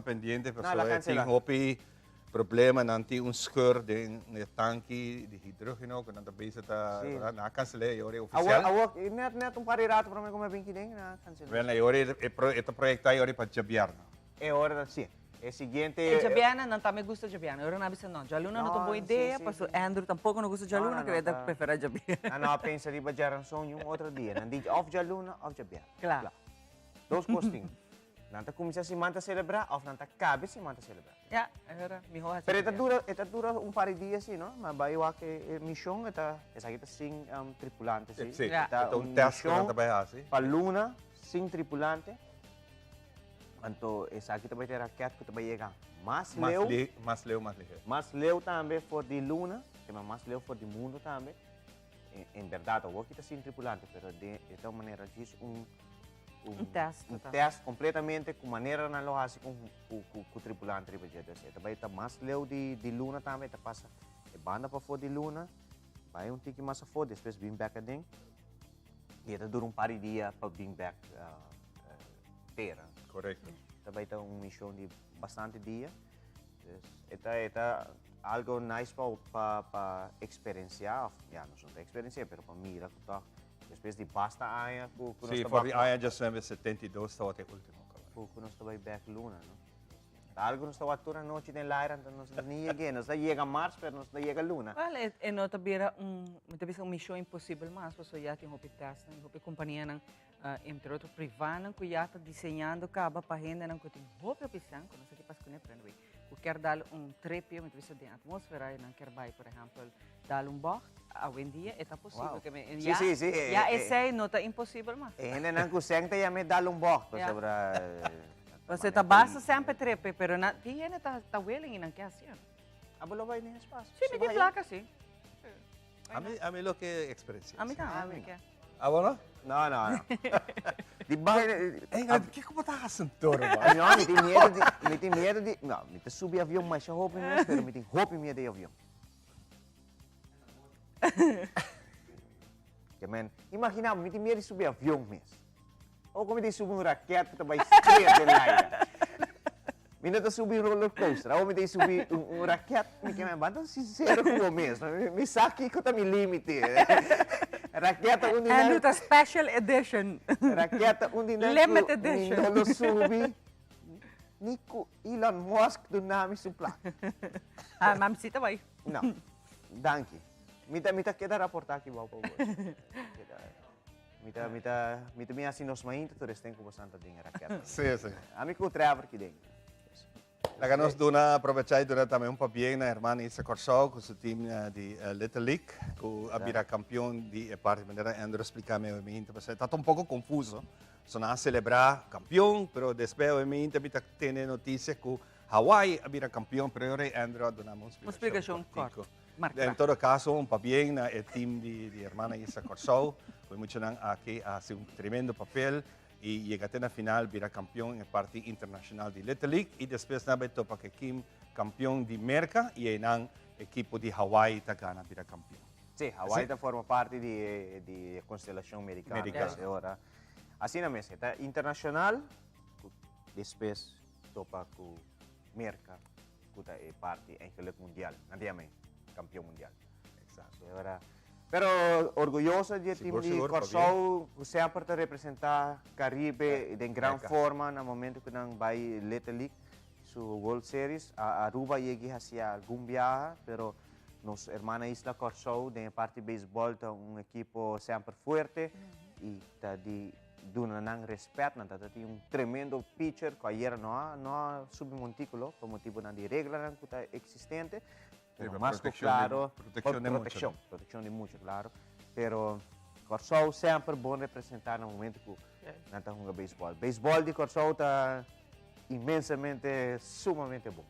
pendiente No, la pasobra e tin cancela. hopi problema, nan tin un scheur den e tanki di hidrogeno ku nan ta bezig ta, Sí. nan a cancel'é e ora Awor, oficial. awor, net, net un par di rato prome ku mi a bin kiden, nan a cancel'é. Bueno, e ora e pro, e ta proyectá e ora pa djabièrnè. E ora ta, sí. E siguiente. E djabièrnè nan tambe gusta djabièrnè. E ora nan a bisa no, djaluna no ta un bon No, sí, idea, sí, paso sí. Andrew tampoco no gusta No, djaluna, no, ke no e ta ta. preferá djabièrnè. Nan no a pensa riba djaranson ni un otro dia. Nan di òf djaluna òf djabièrnè. Kla. Kla. Dos kos tin. Nan ta kuminsá siman ta selebrá òf nan ta kabe siman ta selebrá. Ya, e ora mihó hasi Pero e ta djabièrnè. dura, e ta dura un par di dia sí, no? Ma bai wak e e mishon e ta, esaki ta sin tripulante sí. Sí, Ya. e ta un tèst ku nan ta bai hasi. Pa luna sin tripulante. Anto esaki ta bai ta e raket ku ta bai yega mas leu. Mas leu, mas lihé. Mas leu tambe for di luna, kema mas leu for di mundu tambe. En bèrdat awor ki ta sin tripulante, pero den e ta un manera djis un Un tèst. Un tèst kompletamente ku manera nan lo hasi ku ku tripulante riba dje. Dus e ta bai ta mas leu di luna tambe, e ta pasa e banda pafó di luna, bai un tiki mas afó, despues bin bèk aden. I e ta dura un par di dia pa bin bèk tera. Korekto. Ta bai ta un mishon di bastante dia. Dus e ta e ta algo nice pa pa pa eksperensiá òf ya nos no ta eksperensiá pero pa mira ku tòg despues di basta aña ku ku nos Sí, ta for di bak aña diasnuebe setenta i dos tabata e último kaba. ku ku nos ta bai bèk luna no. Ta algo nos ta wak tur anochi den laira anto nos no ni yeg'é. Nos ta yega Mars pero nos no ta yega luna. Wel, e e no ta bira un, mi ta bisa un mishon imposibel mas pasobra ya tin hopi testnan y hopi kompanianan entre otro privanan ku ya ta diseñando kaba pa hendenan ku tin hopi hopi sèn ku no sa ki pas kuné pero anyway ku kier dal un tripio mi ta bisa den atmósfera y nan kier bai por ehèmpel dal un bògt awendia e ta posibel Wow. ke men Sí, ya sí, sí, ya esei no ta imposibel mas. E hendenan ku sèn ta yam'é dal un bògt pasobra Pasobra ta basta semper trepe pero nan tin hende ta ta willing y nan ke hacié. Abo lo bai den espacio? Sí, mi tin placa sí. Ami ami lo ke experiencia. Ami tambe mi ke. Abo no? No, no, no. Di bai Ey, kiko bo ta haci anto, ruman? No, mi tin miedo di, mi tin miedo di, no, mi ta subi avion masha hopi mes, pero mi tin hopi miedo di avion. Ke men, imagina bo, mi tin miedo di subi avion mes. O como mi ta subi un raket ku ta bai straight den laira. Mi no ta subi un roller coaster. Awor mi ta subi un, un raket. Mi ke men, banta sincero ku bo mes. Mi, mi sa kiko ta mi limite. Raket ta un di nan. Andrew ta special edition. Raket ta un di nan Limited ku mi edition. no lo subi ni ku Elon Musk duna mi su plaka. Ah, ma mi si ta bai. No, danki. Mi ta, mi ta keda raporta aki bou pa bo. Mi ta, mi ta, mi ta bin hasi nos mainta tur esten ku bosan ta den e raketa. Sí, sí. Ami ku Trevor ki den. Laga nos duna, aprovecha y duna tambe un pabien na hermana Isa Kòrsou ku su team di Little League ku a bira kampion di e parti. Manera Andrew a splika mi awe mainta pasobra e tabata un poko konfuso. So nan a selebrá kampion pero despues awe mainta mi ta tene notisia ku Hawaii a bira kampion pero e ora Andrew a duna mi un splikashon kòrtiku. En todo caso, un pabien na e team di, di Hermana Isa Kòrsou, ku e muchanan aki a hasi un tremendo papel i yega te na final bira kampion en e parti internashonal di Little League i despues nan bai topa ku e kim kampion di Merka i einan ekipo di Hawaii ta gana bira kampion. Sí, Hawaii ta forma parti di e di e konstelashon merikano. Merikano. E ora asina mes, e ta internashonal ku despues topa ku Merka. Ku ta e parti eigenlijk mundial. Nan ta yama e kampion mundial. Exacto. E ora. Pero orguyoso di e team Sigur, di sigur, pabia. Kòrsou ku semper ta representá Karibe den gran Meka. forma na momento ku nan bai Little League su World Series. Aruba yegi hacia algun biaha, pero nos hermana isla Kòrsou den e parti beisbòl ta un ekipo semper fuerte i ta di duna nan respet, nan ta tin un tremendo pitcher ku ayera no a no a subi montíkulo pa motibunan di reglanan ku ta eksistente, pero mas ku klaro Protekshon di mucha. Protekshon, protekshon di mucha, klaro. Pero Kòrsou semper bon representá na momento ku nan ta hunga beisbòl. Beisbòl di Kòrsou ta inmensamente, sumamente bon.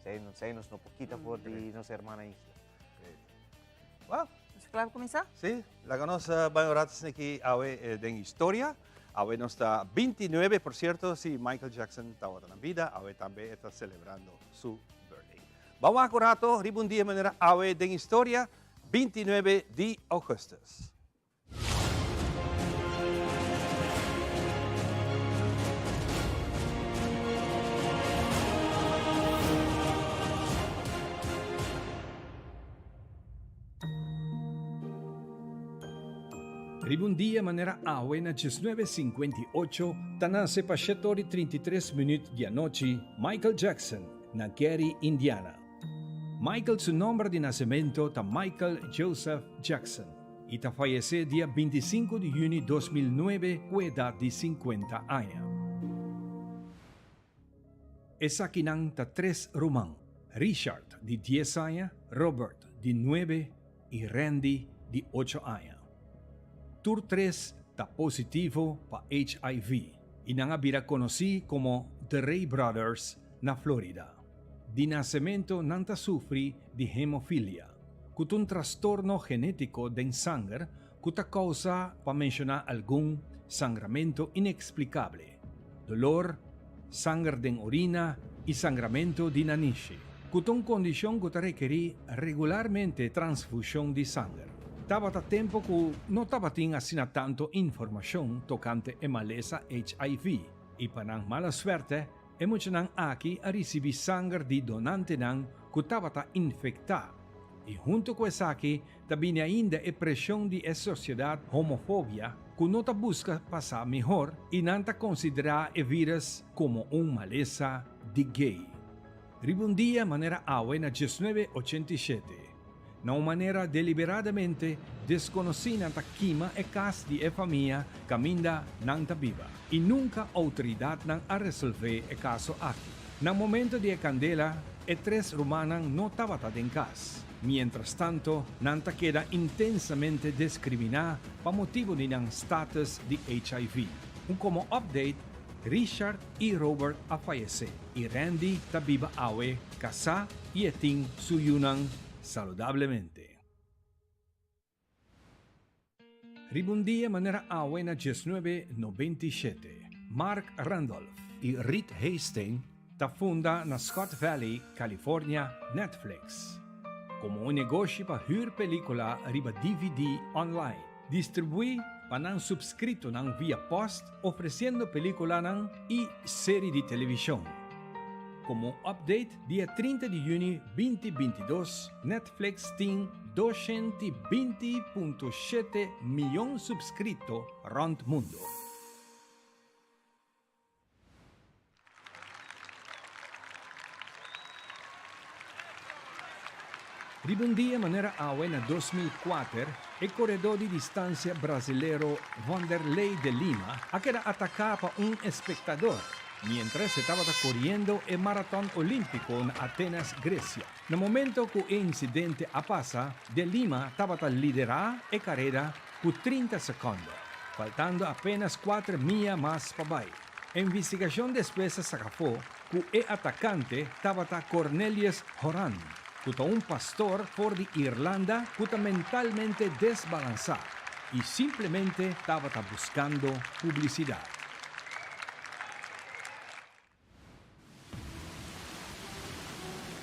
Esei nos no por kita for di nos hermana isla. Well, Nos kla pa kuminsá? Sí, laga nos bai un rato esaki awe den historia. Awe nos ta 29, por cierto, si Michael Jackson tabata na bida, awe tambe e ta celebrando su birthday. Ban wak un rato riba un dia manera awe den historia, 29 di augustus. Riba un dia manera awe na 1958 ta nase pa shete ora i 33 minüt di anochi Michael Jackson na Gary, Indiana. Michael su nòmber di nasementu ta Michael Joseph Jackson i ta fayesé dia 25 di yüni 2009 ku edat di 50 aña. Esakinan ta tres ruman, Richard di dies aña, Robert di nuebe i Randy di ocho aña. Tur tres ta positivo pa HIV i nan a bira konosí komo The Ray Brothers na Florida. Di nasementu nan ta sufri di hemofilia, ku ta un trastorno genétiko den sanger ku ta kousa, pa menshoná algun, sangramentu ineksplikable, dolor, sanger den orina i sangramentu di nanishi, ku ta un kondishon ku ta rekerí regularmente transfushon di sanger. Tabata tempu ku no tabatin asina tantu informashon tokante e malesa HIV i pa nan mala suerte e muchanan aki a risibí sanger di donantenan ku tabata infektá i huntu ku esaki Ta bini ainda e preshon di e sosiedat homofobia ku no ta buska pasa mihor i nan ta konsiderá e vírus komo un malesa di gay. Riba un dia manera awe na 1987, na un manera deliberadamente deskonosí nan ta kima e kas di e famia kaminda nan ta biba i nunka outoridatnan a resolvé e kaso aki. Na momento di e kandela e tres rumannan no tabata den kas. Mientrastanto, nan ta keda intensamente diskriminá pa motibu di nan status di HIV. Un komo update, Richard i Robert a fayesé i Randy ta biba awe kasá i e tin su yunan saludablemente. Riba un dia manera awe na 1997, Marc Randolph i Reed Hastings ta funda na Scott Valley, California, Netflix komo un negoshi pa hür pelíkula riba dvd online, distribuí pa nan supskritonan via pòst ofresiendo pelíkulanan i seri di televishon. Komo update, dia 30 di yüni 2022, Netflix tin 220.7 miyon supskrito rònt mundu. Riba un dia manera awe na 2004, e koredó di distansia brazilero Vanderlei de Lima a keda ataká pa un espektador miéntras e tabata koriendo e maraton olímpiko na Atenas, Gresia. Na momento ku e insidente a pasa, De Lima tabata liderá e kareda ku 30 sekònde, faltando apénas kuater mia mas pa bai. E investigashon despues a saka afó ku e atakante tabata Cornelius Horan, ku ta un pastor for di Irlanda ku ta mentalmente desbalansá i simplemente tabata buskando publisidat.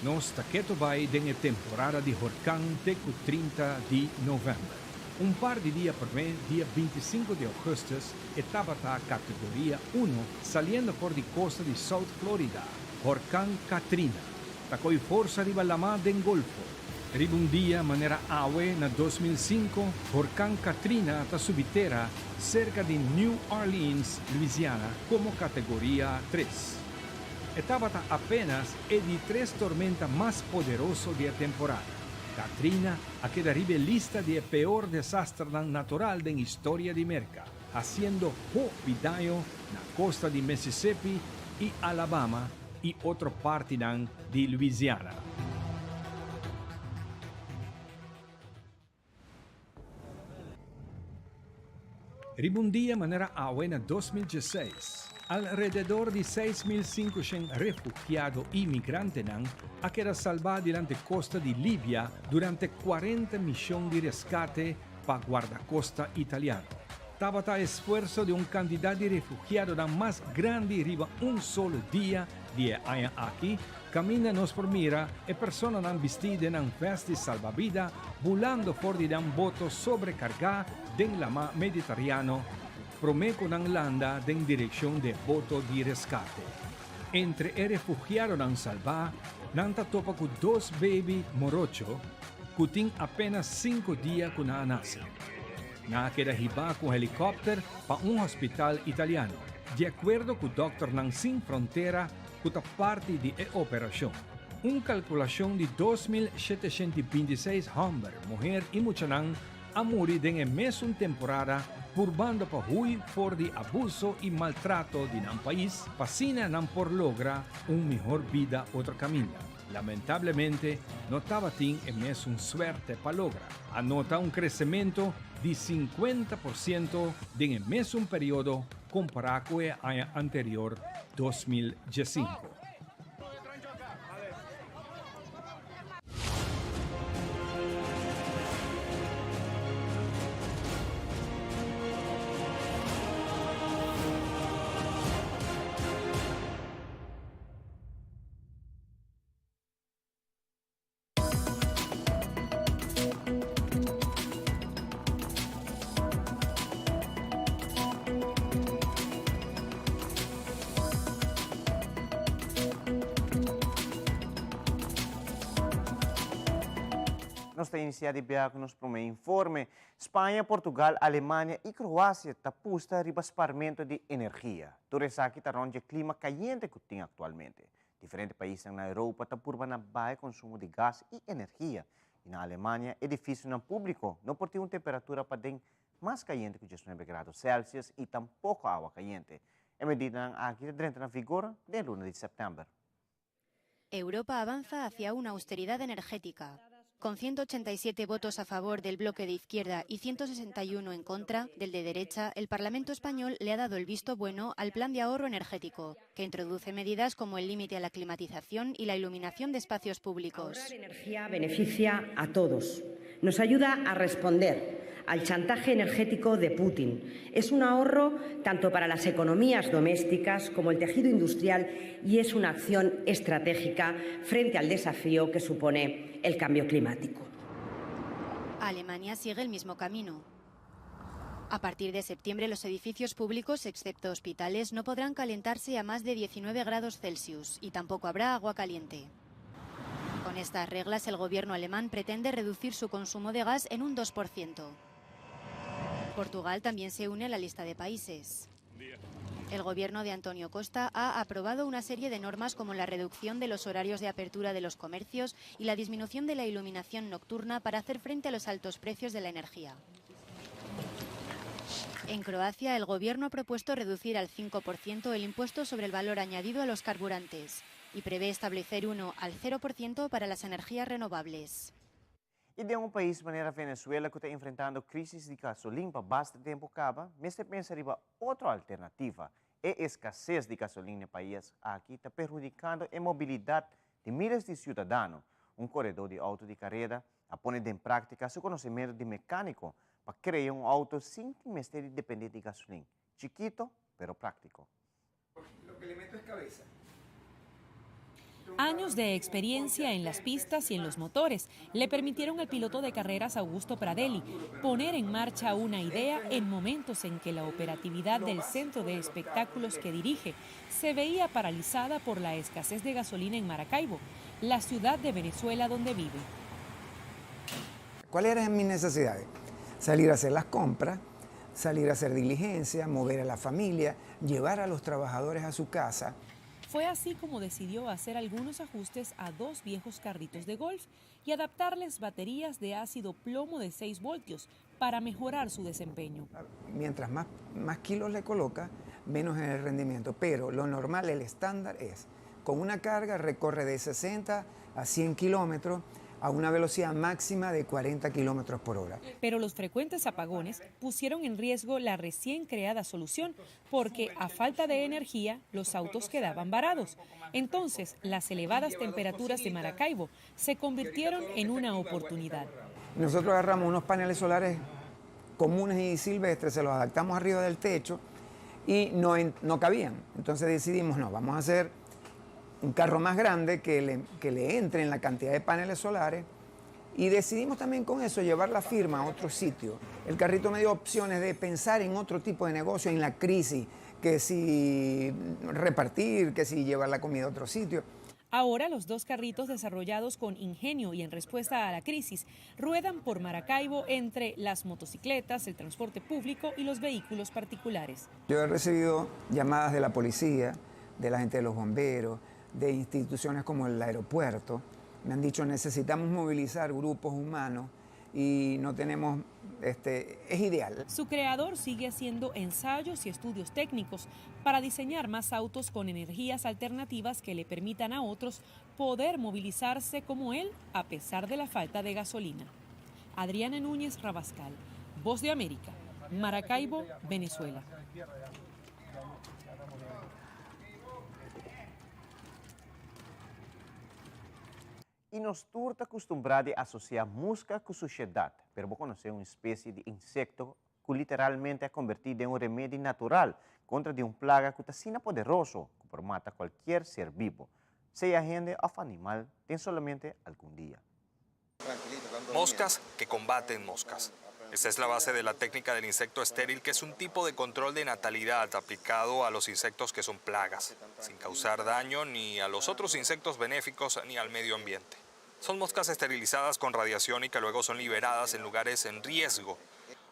Nos ta keto bai den e temporada di horkan te ku 30 di novèmber. Un par di dia promé, dia 25 di ougùstùs, e tabata kategoria uno saliendo for di kosta di South Florida. Horkan Katrina ta koi forsa riba lamá den Golfo. Riba un dia manera awe na 2005, horkan Katrina ta subi tera serka di New Orleans, Louisiana, komo kategoria tres. E tabata apénas e di tres tormenta mas poderoso di e temporada. Katrina a keda riba e lista di e peor desasternan natural den historia di Merka, hasiendo hopi daño na kosta di Mississippi i Alabama i otro partinan di Louisiana. Riba un dia manera awe na 2016, alrededor di 6.500 refugiado i migrantenan a keda salbá dilanti kosta di Libia durante 40 mishon di reskate pa guardakosta italiano. Tabata esfuerso di un kantidat di refugiadonan mas grandi riba un solo dia di e aña aki, kaminda nos por mira e personanan bistí den nan vèst di salbabida bulando for di nan boto sobrekargá den Lamá Mediterano promé ku nan landa den direkshon di e boto di reskate. Entre e refugiadonan salbá, nan ta topa ku dos beibi morocho ku tin apénas sinku dia ku nan a nase. Nan a keda hibá ku un helikòpter pa un hospital italiano, di akuerdo ku Dòkternan Sin Frontera ku ta parti di e operashon. Un kalkulashon di 2726 hòmber, muher i muchanan a muri den e mesun temporada purbando pa hui for di abuso i maltrato di nan pais pa asina nan por logra un mihor bida otro kaminda. Lamentablemente no tabatin e mesun suerte pa logra. A nota un kresementu di 50% den e mesun periodo kompará ku e aña anterior 2015. Nos ta inicia di biaha cu nos prome informe. Spaña, Portugal, Alemania y Croacia ta pusta riba sparmento di energia. Tur esaki ta rond dje clima cayente cu tin actualmente. Diferente paisnan na Europa ta purba na baha e consumo di gas y energia. Y na Alemania, edificionan publico no por tin un temperatura paden mas cayente cu 19 grado Celsius y tampoco awa cayente. E medidanan aki ta drenta na vigor den luna di september. Europa avanza hacia una austeridad energética. Con 187 votos a favor del bloque de izquierda y 161 en contra del de derecha, el Parlamento español le ha dado el visto bueno al plan de ahorro energético, que introduce medidas como el límite a la climatización y la iluminación de espacios públicos. Ahorrar energía beneficia a todos. Nos ayuda a responder al chantaje energético de Putin. Es un ahorro tanto para las economías domésticas como el tejido industrial y es una acción estratégica frente al desafío que supone el cambio climático. Alemania sigue el mismo camino. A partir de septiembre, los edificios públicos, excepto hospitales, no podrán calentarse a más de 19 grados Celsius y tampoco habrá agua caliente. Con estas reglas, el gobierno alemán pretende reducir su consumo de gas en un 2%. Portugal también se une a la lista de países. El gobierno de Antonio Costa ha aprobado una serie de normas como la reducción de los horarios de apertura de los comercios y la disminución de la iluminación nocturna para hacer frente a los altos precios de la energía. En Croacia, el gobierno ha propuesto reducir al 5% el impuesto sobre el valor añadido a los carburantes y prevé establecer uno al 0% para las energías renovables. I den un pais manera Venezuela ku ta enfrentando krísis di gasolin pa basta tempu kaba, mester pensa riba otro alternativa. E eskases di gasolin na e pais aki ta perhudikando e mobilidat di míles di siudadano. Un koredó di outo di kareda a pone den práktika su konosementu di mekániko pa krea un outo sin tin mester di dependé di gasolin. Chikito, pero práktiko. Años de experiencia en las pistas y en los motores le permitieron al piloto de carreras Augusto Pradelli poner en marcha una idea en momentos en que la operatividad del centro de espectáculos que dirige se veía paralizada por la escasez de gasolina en Maracaibo, la ciudad de Venezuela donde vive. ¿Cuáles eran mis necesidades? Salir a hacer las compras, salir a hacer diligencia, mover a la familia, llevar a los trabajadores a su casa. Fue así como decidió hacer algunos ajustes a dos viejos carritos de golf y adaptarles baterías de ácido plomo de 6 voltios para mejorar su desempeño. Mientras más, más kilos le coloca, menos en el rendimiento. Pero lo normal, el estándar es, con una carga recorre de 60 a 100 kilómetros a una velocidad máxima de 40 kilómetros por hora. Pero los frecuentes apagones pusieron en riesgo la recién creada solución porque a falta de energía los autos quedaban varados. Entonces, las elevadas temperaturas de Maracaibo se convirtieron en una oportunidad. Nosotros agarramos unos paneles solares comunes y silvestres, se los adaptamos arriba del techo y no, no cabían. Entonces decidimos, no, vamos a hacer un carro más grande que le entre en la cantidad de paneles solares y decidimos también con eso llevar la firma a otro sitio. El carrito me dio opciones de pensar en otro tipo de negocio en la crisis, que si repartir, que si llevar la comida a otro sitio. Ahora los dos carritos desarrollados con ingenio y en respuesta a la crisis ruedan por Maracaibo entre las motocicletas, el transporte público y los vehículos particulares. Yo he recibido llamadas de la policía, de la gente de los bomberos, de instituciones como el aeropuerto. Me han dicho necesitamos movilizar grupos humanos y no tenemos, este, es ideal. Su creador sigue haciendo ensayos y estudios técnicos para diseñar más autos con energías alternativas que le permitan a otros poder movilizarse como él a pesar de la falta de gasolina. Adriana Núñez Rabascal, Voz de América, Maracaibo, Venezuela. I nos tur ta kustumbrá di asosiá muska ku sushedat, pero bo konosé un espesie di insekto ku literalmente a kombertí den un remedi natural kontra di un plaga ku ta asina poderoso ku por mata kualkier ser bibo, sea hende òf animal, den solamente algun dia. Moscas que combaten moscas. Esta es la base de la técnica del insecto estéril, que es un tipo de control de natalidad aplicado a los insectos que son plagas, sin causar daño ni a los otros insectos benéficos ni al medio ambiente. Son moscas esterilizadas con radiación y que luego son liberadas en lugares en riesgo,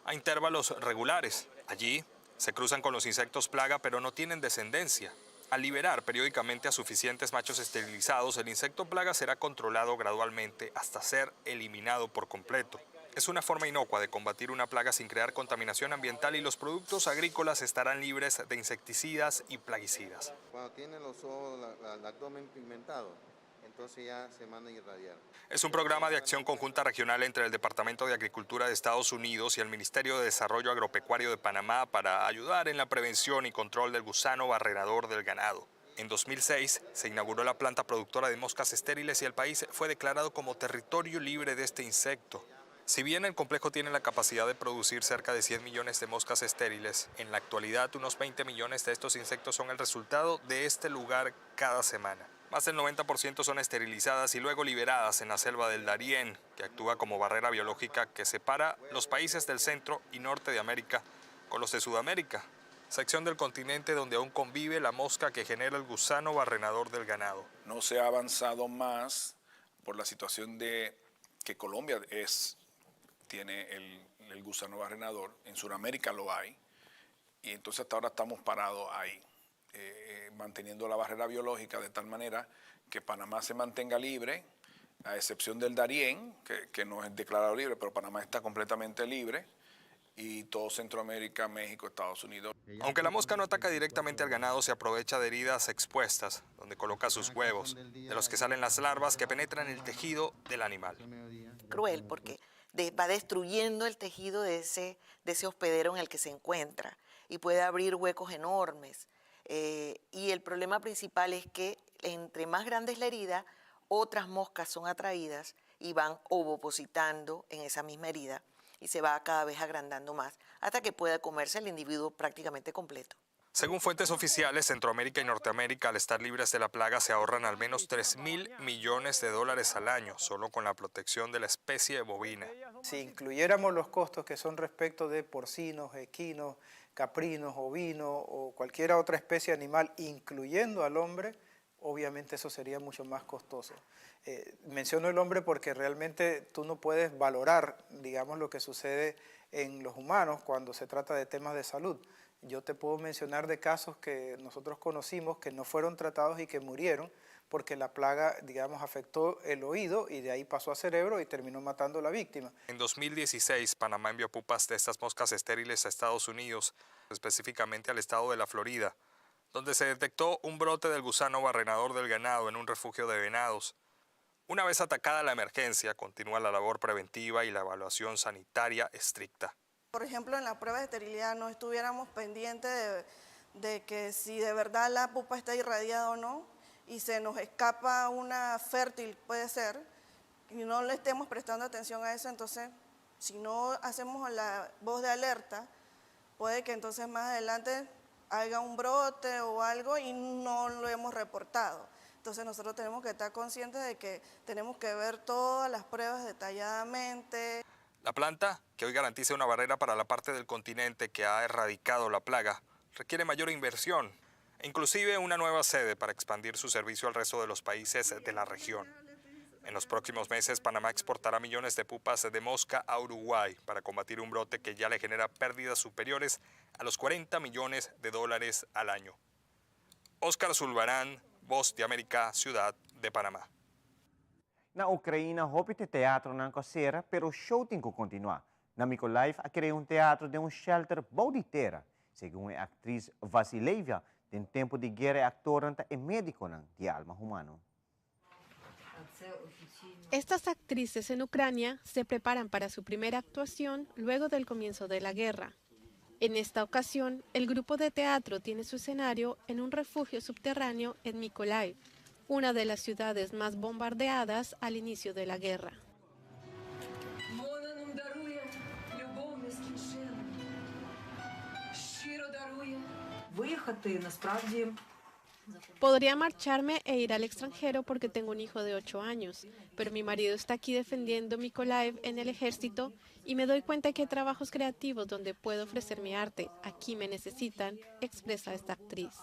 a intervalos regulares. Allí se cruzan con los insectos plaga, pero no tienen descendencia. Al liberar periódicamente a suficientes machos esterilizados, el insecto plaga será controlado gradualmente hasta ser eliminado por completo. Es una forma inocua de combatir una plaga sin crear contaminación ambiental y los productos agrícolas estarán libres de insecticidas y plaguicidas. Cuando tienen los ojos, el abdomen pigmentado, entonces ya se manda a irradiar. Es un programa de acción conjunta regional entre el Departamento de Agricultura de Estados Unidos y el Ministerio de Desarrollo Agropecuario de Panamá para ayudar en la prevención y control del gusano barrenador del ganado. En 2006 se inauguró la planta productora de moscas estériles y el país fue declarado como territorio libre de este insecto. Si bien el complejo tiene la capacidad de producir cerca de 100 millones de moscas estériles, en la actualidad unos 20 millones de estos insectos son el resultado de este lugar cada semana. Más del 90% son esterilizadas y luego liberadas en la selva del Darién, que actúa como barrera biológica que separa los países del centro y norte de América con los de Sudamérica, sección del continente donde aún convive la mosca que genera el gusano barrenador del ganado. No se ha avanzado más por la situación de que Colombia tiene el gusano barrenador, en Sudamérica lo hay, y entonces hasta ahora estamos parados ahí, manteniendo la barrera biológica de tal manera que Panamá se mantenga libre, a excepción del Darién, que no es declarado libre, pero Panamá está completamente libre, y todo Centroamérica, México, Estados Unidos. Aunque la mosca no ataca directamente al ganado, se aprovecha de heridas expuestas, donde coloca sus huevos, de los que salen las larvas que penetran el tejido del animal. Cruel, porque va destruyendo el tejido de ese hospedero en el que se encuentra y puede abrir huecos enormes. Y el problema principal es que entre más grande es la herida, otras moscas son atraídas y van ovopositando en esa misma herida y se va cada vez agrandando más hasta que pueda comerse el individuo prácticamente completo. Según fuentes oficiales, Centroamérica y Norteamérica, al estar libres de la plaga, se ahorran al menos 3.000 millones de dólares al año, solo con la protección de la especie bovina. Si incluyéramos los costos que son respecto de porcinos, equinos, caprinos, ovinos o cualquier otra especie animal, incluyendo al hombre, obviamente eso sería mucho más costoso. Menciono el hombre porque realmente tú no puedes valorar, lo que sucede en los humanos cuando se trata de temas de salud. Yo te puedo mencionar de casos que nosotros conocimos que no fueron tratados y que murieron porque la plaga, afectó el oído y de ahí pasó a cerebro y terminó matando a la víctima. En 2016, Panamá envió pupas de estas moscas estériles a Estados Unidos, específicamente al estado de la Florida, donde se detectó un brote del gusano barrenador del ganado en un refugio de venados. Una vez atacada la emergencia, continúa la labor preventiva y la evaluación sanitaria estricta. Por ejemplo, en la prueba de esterilidad no estuviéramos pendientes de que si de verdad la pupa está irradiada o no, y se nos escapa una fértil, puede ser, y no le estemos prestando atención a eso, entonces, si no hacemos la voz de alerta, puede que entonces más adelante haya un brote o algo y no lo hemos reportado. Entonces nosotros tenemos que estar conscientes de que tenemos que ver todas las pruebas detalladamente. La planta, que hoy garantiza una barrera para la parte del continente que ha erradicado la plaga, requiere mayor inversión. E inclusive una nueva sede para expandir su servicio al resto de los países de la región. En los próximos meses, Panamá exportará millones de pupas de mosca a Uruguay para combatir un brote que ya le genera pérdidas superiores a los 40 millones de dólares al año. Oscar Sulbarán, Voz de América, Ciudad de Panamá. Na Ukraina hopi ta e teatronan ku a sera, pero show tin ku kontinuá. Na Mykolaiv a krea un teatro den un shelter bou di tera. Segun e aktris Vasilevia, den tempu di guera e aktornan ta e médikonan di alma humano. Estas actrices en Ucrania se preparan para su primera actuación luego del comienzo de la guerra. En esta ocasión, el grupo de teatro tiene su escenario en un refugio subterráneo en Mykolaiv, una de las ciudades más bombardeadas al inicio de la guerra. Podría marcharme e ir al extranjero porque tengo un hijo de 8 años, pero mi marido está aquí defendiendo Mykolaiv en el ejército y me doy cuenta que hay trabajos creativos donde puedo ofrecer mi arte. Aquí me necesitan, expresa esta actriz.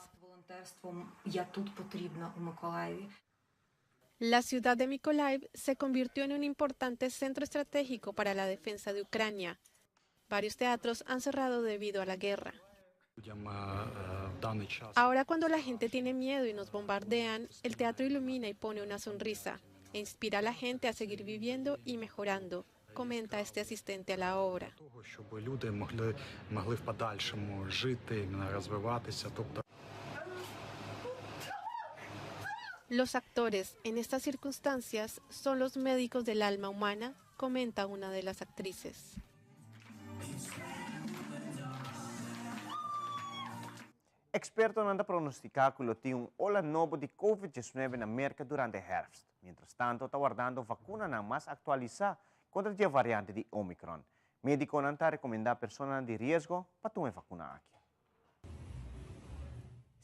La ciudad de Mykolaiv se convirtió en un importante centro estratégico para la defensa de Ucrania. Varios teatros han cerrado debido a la guerra. Ahora cuando la gente tiene miedo y nos bombardean, el teatro ilumina y pone una sonrisa e inspira a la gente a seguir viviendo y mejorando, comenta este asistente a la obra. Los actores en estas circunstancias son los médicos del alma humana, comenta una de las actrices. Ekspertonan ta pronostiká ku lo tin un ola nobo di Covid diesnuebe na Merka durante hèrfst. Mientrastanto ta wardando vakunanan mas aktualisá kontra di e variante di Omicron. Médikonan ta rekomendá personanan di riesgo pa tuma e vakuna aki.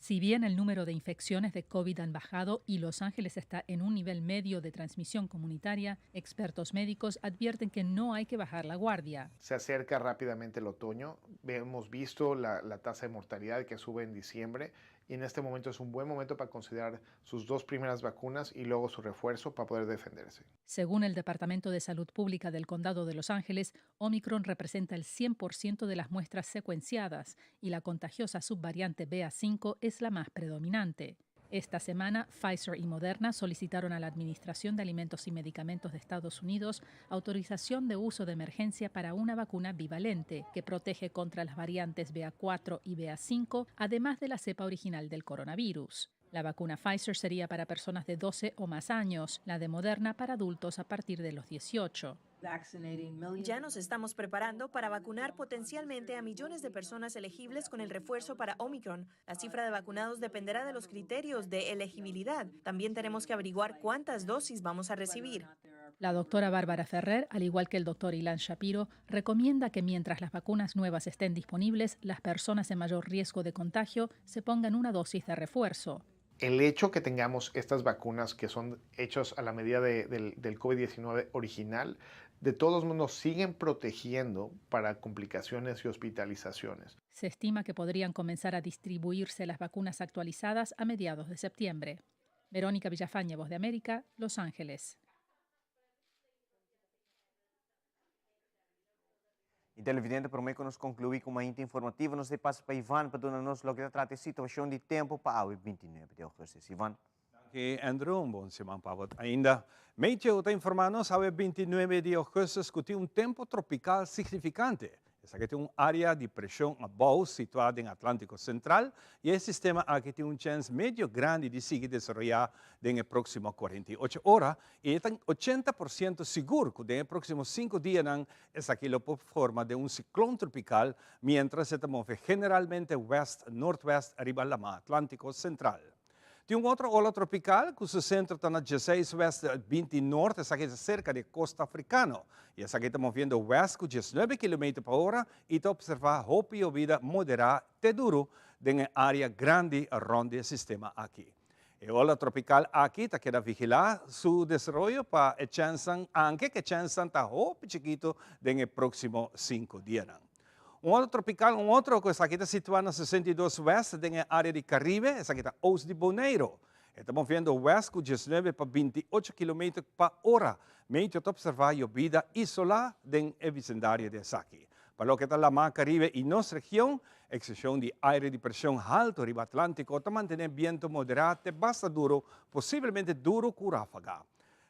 Si bien el número de infecciones de COVID han bajado y Los Ángeles está en un nivel medio de transmisión comunitaria, expertos médicos advierten que no hay que bajar la guardia. Se acerca rápidamente el otoño. Hemos visto la, la tasa de mortalidad que sube en diciembre y en este momento es un buen momento para considerar sus dos primeras vacunas y luego su refuerzo para poder defenderse. Según el Departamento de Salud Pública del Condado de Los Ángeles, Omicron representa el 100% de las muestras secuenciadas y la contagiosa subvariante BA5 es la más predominante. Esta semana, Pfizer y Moderna solicitaron a la Administración de Alimentos y Medicamentos de Estados Unidos autorización de uso de emergencia para una vacuna bivalente que protege contra las variantes BA4 y BA5, además de la cepa original del coronavirus. La vacuna Pfizer sería para personas de 12 o más años, la de Moderna para adultos a partir de los 18. Ya nos estamos preparando para vacunar potencialmente a millones de personas elegibles con el refuerzo para Omicron. La cifra de vacunados dependerá de los criterios de elegibilidad. También tenemos que averiguar cuántas dosis vamos a recibir. La doctora Bárbara Ferrer, al igual que el doctor Ilan Shapiro, recomienda que mientras las vacunas nuevas estén disponibles, las personas en mayor riesgo de contagio se pongan una dosis de refuerzo. El hecho que tengamos estas vacunas que son hechas a la medida de, del, del COVID-19 original, de todos modos nos siguen protegiendo para complicaciones y hospitalizaciones. Se estima que podrían comenzar a distribuirse las vacunas actualizadas a mediados de septiembre. Verónica Villafañe, Voz de América, Los Ángeles. Y televidente, prome cu nos conclui cu Mainta Informativo, nos ta pasa pa Ivan pa duna nos loke ta trata e situacion di tempo pa awe 29 di augustus. Ivan. Danki Andrew, un bon siman pa bo ainda. Meteo ta informa nos awe 29 di augustus cu tin un tempo tropical significante. Esaki tin un area di presion abou situa den Atlantico Central y e sistema aki tin un chens medio grandi di sigui desaroya den e proximo 48 ora y e ta 80% sigur cu den e proximo 5 dianan Esaki lo por forma den un siklon tropikal miéntras e ta move generalmente wèst-noordwèst riba Lamá Atlántiko Sentral. Tin un otro ola tropikal ku su sentro ta na dieseis wèst 20 nort, esaki ta serka di e kosta afrikano i esaki ta moviendo wèst ku diesnuebe kilometer pa ora i ta opservá hopi yobida moderá te duru den e área grandi rònt di e sistema aki. E ola tropical aki ta keda vigila su desaroyo pa e chensnan, anke ke chensnan ta hopi chikito den e proximo cinco dianan. Un otro tropical, un otro cu esaki ta situa na 62 west den e area di Caribe, esaki ta oost di Boneiro. E ta moviendo west cu 19 pa 28 kilometer pa ora. Meteo ta observa yobida isola den e vicendario di esaki. Pa loke ta Lamar Caribe y nos region, excepcion di aire di presion halto riba Atlantico ta mantene biento modera te basta duro, posiblemente duro cu rafaga.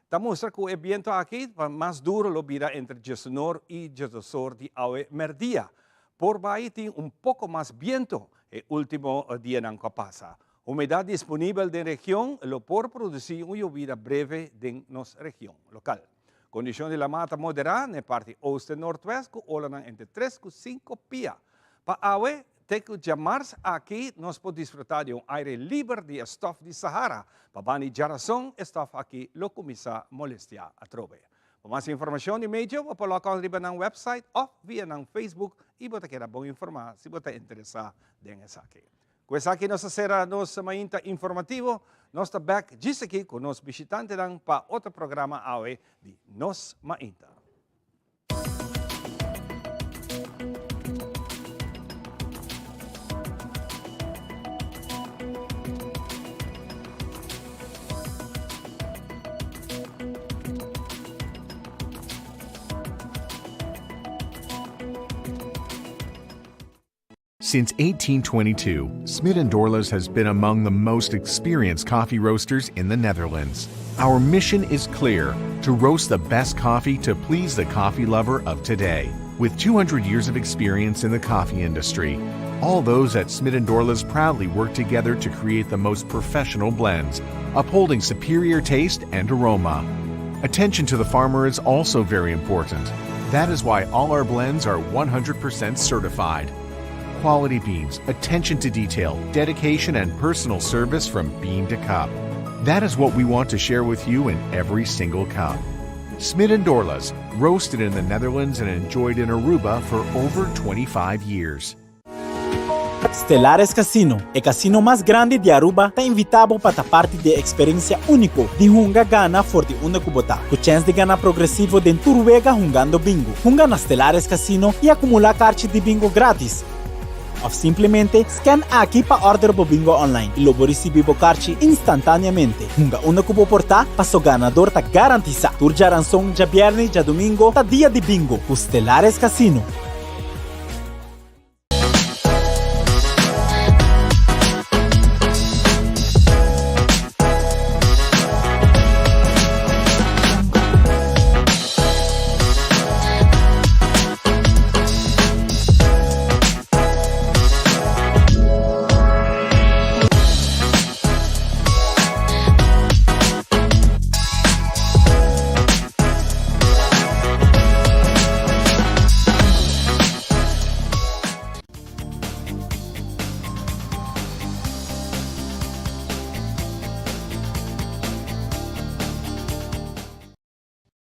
Ta mustra cu e biento aki pa mas duro lo bira entre djesunor y djesdosor di awe merdia. Por bai tin un poco mas biento e ultimo dianan cu a pasa. Humedad disponibel den region lo por produci un yobida breve den nos region local. Condicion di lama ta modera na e parti oost en noordwest cu olanan entre tres cu cinco pia. Pa awe te cu djamars aki nos por disfruta di un aire liber di e stof di Sahara. Pa bani djarason e stof aki lo cuminsa molestia atrobe. Pa mas informacion di medio bo por log on riba nan website of via nan Facebook y bo ta keda bon informa si bo ta interesa den esaki. Cu esaki nos ta cera nos mainta informativo. Nos ta bek djis aki cu nos bishitantenan pa otro programa awe di Nos Mainta. Since 1822, Smit & Dorlas has been among the most experienced coffee roasters in the Netherlands. Our mission is clear to roast the best coffee to please the coffee lover of today. With 200 years of experience in the coffee industry, all those at Smit & Dorlas proudly work together to create the most professional blends, upholding superior taste and aroma. Attention to the farmer is also very important. That is why all our blends are 100% certified. Quality beans, attention to detail, dedication, and personal service from bean to cup. That is what we want to share with you in every single cup. Smit and Dorlas, roasted in the Netherlands and enjoyed in Aruba for over 25 years. Stellares Casino, e casino mas grandi di Aruba, ta invita bo pa ta parti di e experiencia unico di hunga gana for di unda cu bo ta, cu chens di gana progresivo den tur wega hungando bingo. Hunga na Stellares Casino y acumula carchi di bingo gratis. Of simplemente scan aki pa order bo bingo online y lo bo ricibi bo carchi instantaneamente. Hunga unda cu bo por ta, paso ganador ta garantisa. Tur djaranson, djabierne y djadomingo ta dia di bingo cu Stellares Casino.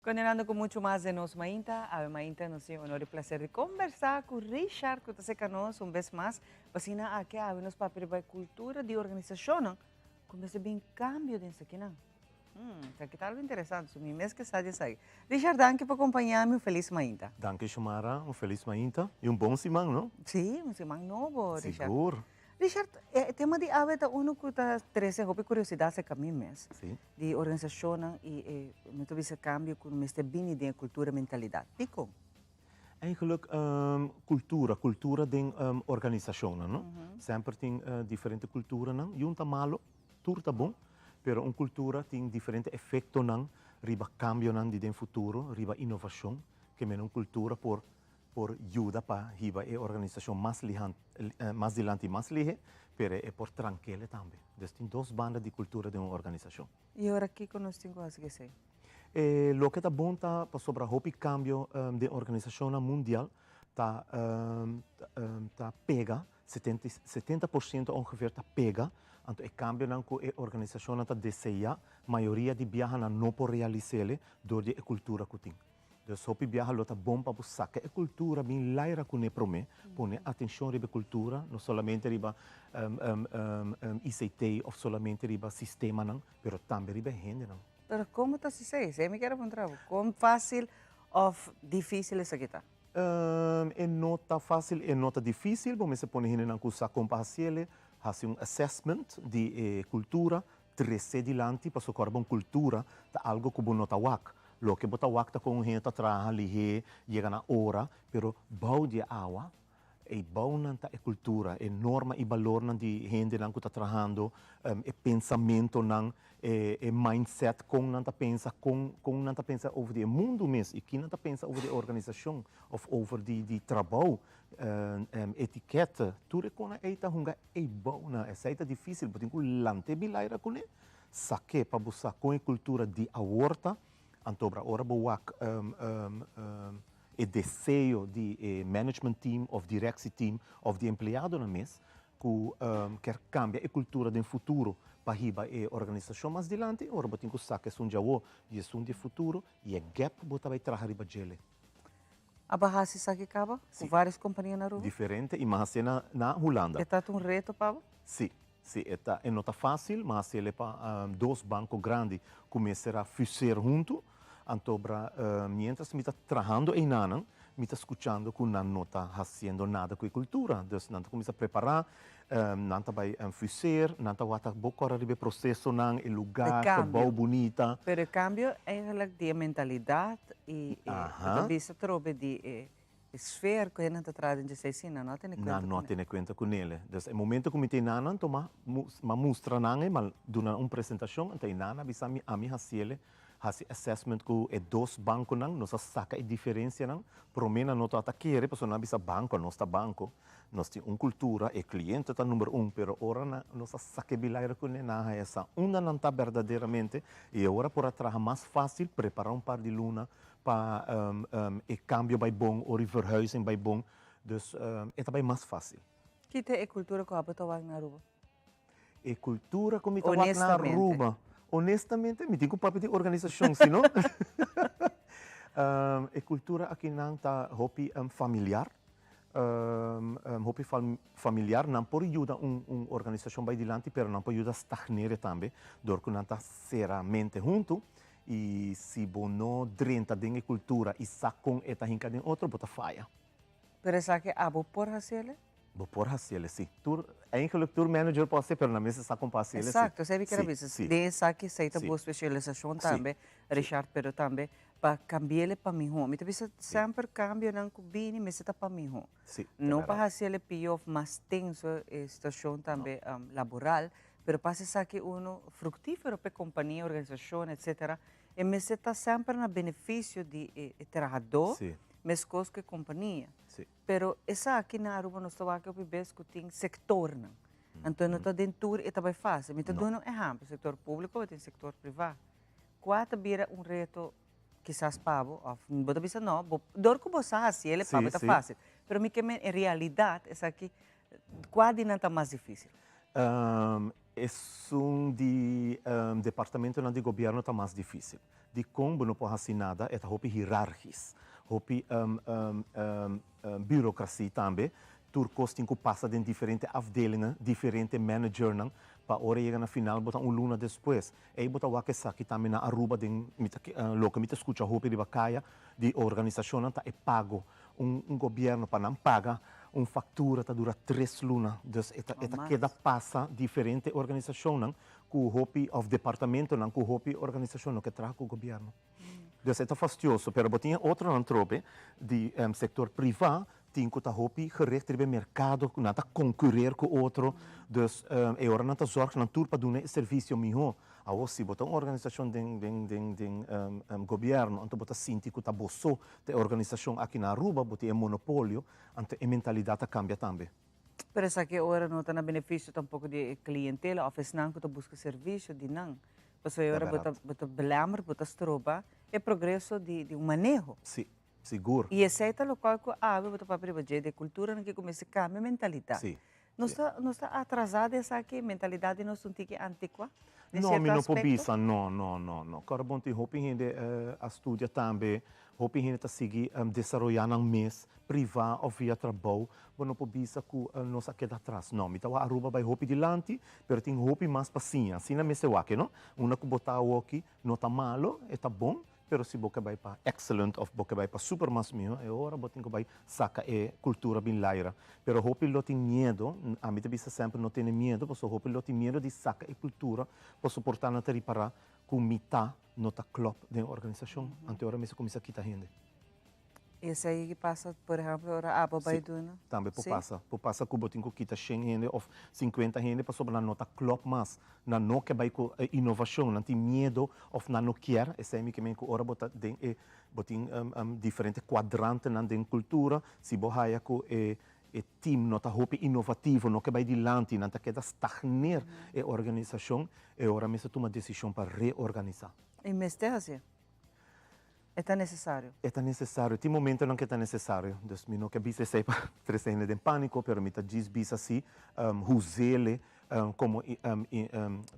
Continuando cu mucho mas de nos mainta, awe mainta nos tin honor y placer di conversa cu Richard cu ta seca nos un bes mas, pa asina aki awe nos papia riba e cultura di organisacionnan cu mester bin cambio den esakinan. Hmm, esaki ta algo interesante, so mi mes ke sa di esaki. Richard, danki pa acompaña mi, un feliz mainta. Danki Xiomara, un feliz mainta y un bon siman, no? Sí, un siman nobo, Richard. Sigur. Richard, e tema di awe ta uno cu ta trece hopi curiosidad cerca mi mes. Sí. Di organisacionnan y e, mi ta bisa cambio cu mester bini den e cultura y mentalidad. Dicon? Eigenlijk cultura, cultura den organisacionnan, no? Semper tin diferente culturanan y un ta malo. Tur ta bon, pero un kultura tin diferente efektonan riba kambionan di den futuro, riba inovashon, ke mene un kultura por por yuda pa hiba e organisashon mas lihan mas dilanti i mas lihe, pero e por trankele tambe. Dus tin dos banda di kultura den un organisashon. I ora kiko nos tin ku hasi ku esei? E loke ta bon ta pasobra hopi kambio den organisashonnan mundial ta ta pega 70% ongeveer ta pega, anto e kambionan ku e organisashonnan ta deseá, mayoria di biahanan no por realis'ele dor di e kultura ku tin. Dus hopi biaha lo ta bon pa bo saka e kultura bin laira kuné promé, pone atenshon riba e kultura, no solamente riba ICT òf solamente riba sistemanan, pero tambe riba e hendenan. Pero komo ta hasi esei? Esei mi kier a puntra bo. Kon fásil òf difísil esaki ta? E no ta fácil, e no ta difícil, bo mester pone hendenan ku sa kon pa hasiele, hasi un assessment di e kultura, trese dilanti, pasobra ku ora bo un kultura ta algo ku bo no ta wak. Loke bo ta wak ta kon un hende ta traha lihé, yega na ora, pero bou di e awa, e bounan ta e kultura, e norma i balornan di hendenan ku ta trahando, e pensamentonan, e mindset, kon nan ta pensa, kon kon nan ta pensa over di e mundu mes i ki nan ta pensa over di e organisashon òf over di di trabou, etikèt, tur e konan ei ta hunga ei bounan. Esei ta difísil, bo tin ku lanta e bilaira kuné, sak'é pa bo sa kon e kultura di awor ta, antobra ora bo wak e deseo di e management team òf directie team òf di empleadonan mes ku kier kambia e kultura den futuro pa hiba e organisashon mas dilanti, ora bo tin ku saka esun djawo di esun di e futuro i e gap bo ta bai traha riba djele. A bo hasi esaki kaba ku vários kompania na Aruba? Diferente i mas hasié na Hulanda. E ta un reto pa bo? Sí, sí e ta. E no ta fásil, mas hasié pa dos banko grandi ku mester a fuseer huntu. Antobra mientras mi ta trahando einanan, mi ta skuchando ku nan no ta hasiendo nada ku e kultura. Dus nan ta kuminsá prepará, nan ta bai fuseer, nan ta wata bo kòrda riba e prosesonan, e lugá, gebou bunita. Pero e kambio eigenlijk di e mentalidat i e bo ta bisa atrobe di e sfeer ku hende ta traha den dje esei si nan no a tene kuenta Nan no a tene kuenta ku nele. Dus e momento ku mi ta einanan, anto m'a mustra nan e, m'a duna nan un presentashon, anto einan a bisa mi, ami hasiele Hasi assessment ku e dos bankonan, nos a saka e diferensianan. Promé nan no tabata kere pasobra nan a bisa banko, nos ta banko, nos tin un kultura, e kliente ta number un, pero ora nan nos a saka e bilaira kuné nan a haña sa unda nan ta berdaderamente i e ora por a traha mas fásil, prepará un par di luna pa e kambio bai bon ora e verhuizing bai bon, dus e ta bai mas fásil. Ki ta e kultura ku abo ta wak na Aruba? E cultura cu mi ta wak na Aruba. Honestamente, mi tin cu papia di organisacion, si no? E cultura akinan ta hopi familiar, hopi familiar. Nan por yuda un organisacion bay dilanti, pero nan por yuda stagnere tambe, dor cu nan ta cera mente hunto. Y si bo no drenta den e cultura y sa con e ta hinca den otro, bo ta faya. Pero esaki abo por haciele? Bo por haciele, si. Tur, eigenlijk tur manager por hacié, pero nan mester sa con pa haciele, si. Exacto, esei mi kier a bisa. Den esaki esei ta bo specialisacion tambe, Richard, pero tambe pa cambiele pa miho. Mi ta bisa semper cambionan cu bini mester ta pa miho. No pa haciele pio of mas tenso e situacion tambe laboral, pero pa haci esaki uno fructifero pa e compania, organisacion, etcetera. E mester ta semper na beneficio di e trahador, mescos cu e compania. Pero esaki na Aruba nos ta wak hopi bes cu tin sectornan. Anto no ta den tur e ta bay facil. Mi ta duna un ehempel, sector publico bo tin sector priva. Cua ta bira un reto kisas pa bo of bo ta bisa no, bo dor cu bo sa haci el pa bo ta facil. Pero mi ke men en realidad esaki cua di nan ta mas dificil? Esun di departamentonan di gobierno ta mas dificil. Dicon bo no por haci nada, e ta hopi hierarchis, hopi burocracia tambe. Tur cos tin cu pasa den diferente afdelingen, diferente managernan, pa ora yega na final bo ta un luna despues. Ey bo ta wak esaki tambe na Aruba den mi ta loke mi ta scucha hopi riba caya di organisacionnan ta e pago. Un un gobierno pa nan paga un factura ta dura tres luna, dus e ta e ta keda pasa diferente organisacionnan cu hopi of departamentonan cu hopi organisacion no ke traha cu gobierno. Dus e ta fastioso, pero bo tin e otronan trobe di sector priva tin cu ta hopi gericht riba e mercado, cu nan ta concureer cu otro, dus e ora nan ta zorg nan tur pa duna e servicio miho. Awor si bo ta un organisacion den den den den gobierno anto bo ta sinti cu ta bo so ta e organisacion aki na Aruba, bo tin e monopolio, anto e mentalidad ta cambia tambe. Pero esaki ora no ta na beneficio tampoco di e clientela of esnan cu ta busca servicio di nan. Pasobra e ora bo ta bo ta belemmer, bo ta stroba e progreso di di un maneho. Si, sigur. Y esey ta locual cu awe bo ta papia riba dje, di e culturanan ki cuminsa cambia mentalidad. Si. Nos ta nos ta atrasá den esaki, mentalidad di nos ta un tiki antikua den No, sierto mi no por aspekto? bisa, no, no, no, no. Kòrda bon tin hopi hende a studia tambe, hopi hende ta sigui desaroyá nan mes, privá òf via trabou. Bo no por bisa ku nos a keda atras. No, mi ta wak Aruba bai hopi dilanti, pero tin hopi mas pa siña. Asina mester wak, no? Unda ku bo ta awoki no ta malo, e ta bon. Pero si bo ke bai pa excellent of bo ke bai pa super mas miho, e ora bo tin ku bai saka e kultura bin laira. Pero hopi lo tin miedo, ami ta bisa semper no tene miedo, pasobra hopi lo tin miedo di saka e kultura pasobra por ta nan ta ripará ku mitá no ta klòp den e organisashon, anto e ora mester kuminsá kita hende. Esei ki pasa, por ehempel, ora abo bai duna? Si, tambe por pasa. Por pasa ku bo tin ku kita shen hende òf sinkuenta hende pasobra nan no ta klòp mas. Nan no ke bai ku e inovashon, nan tin miedo òf nan no kier. Esei mi ke men ku ora bo ta den e, bo tin diferente kuadrantenan den kultura, si bo haya ku e e team no ta hopi inovativo, no ke bai dilanti, nan ta keda stagneer e organisashon, e ora mester tuma desishon pa reorganisá. I mester hasié. E ta nesesario. E ta nesesario. Tin momentonan ku e ta nesesario. Dus mi no ke bisa esei pa trese hende den pániko, pero mi ta djis bisa si huz'ele komo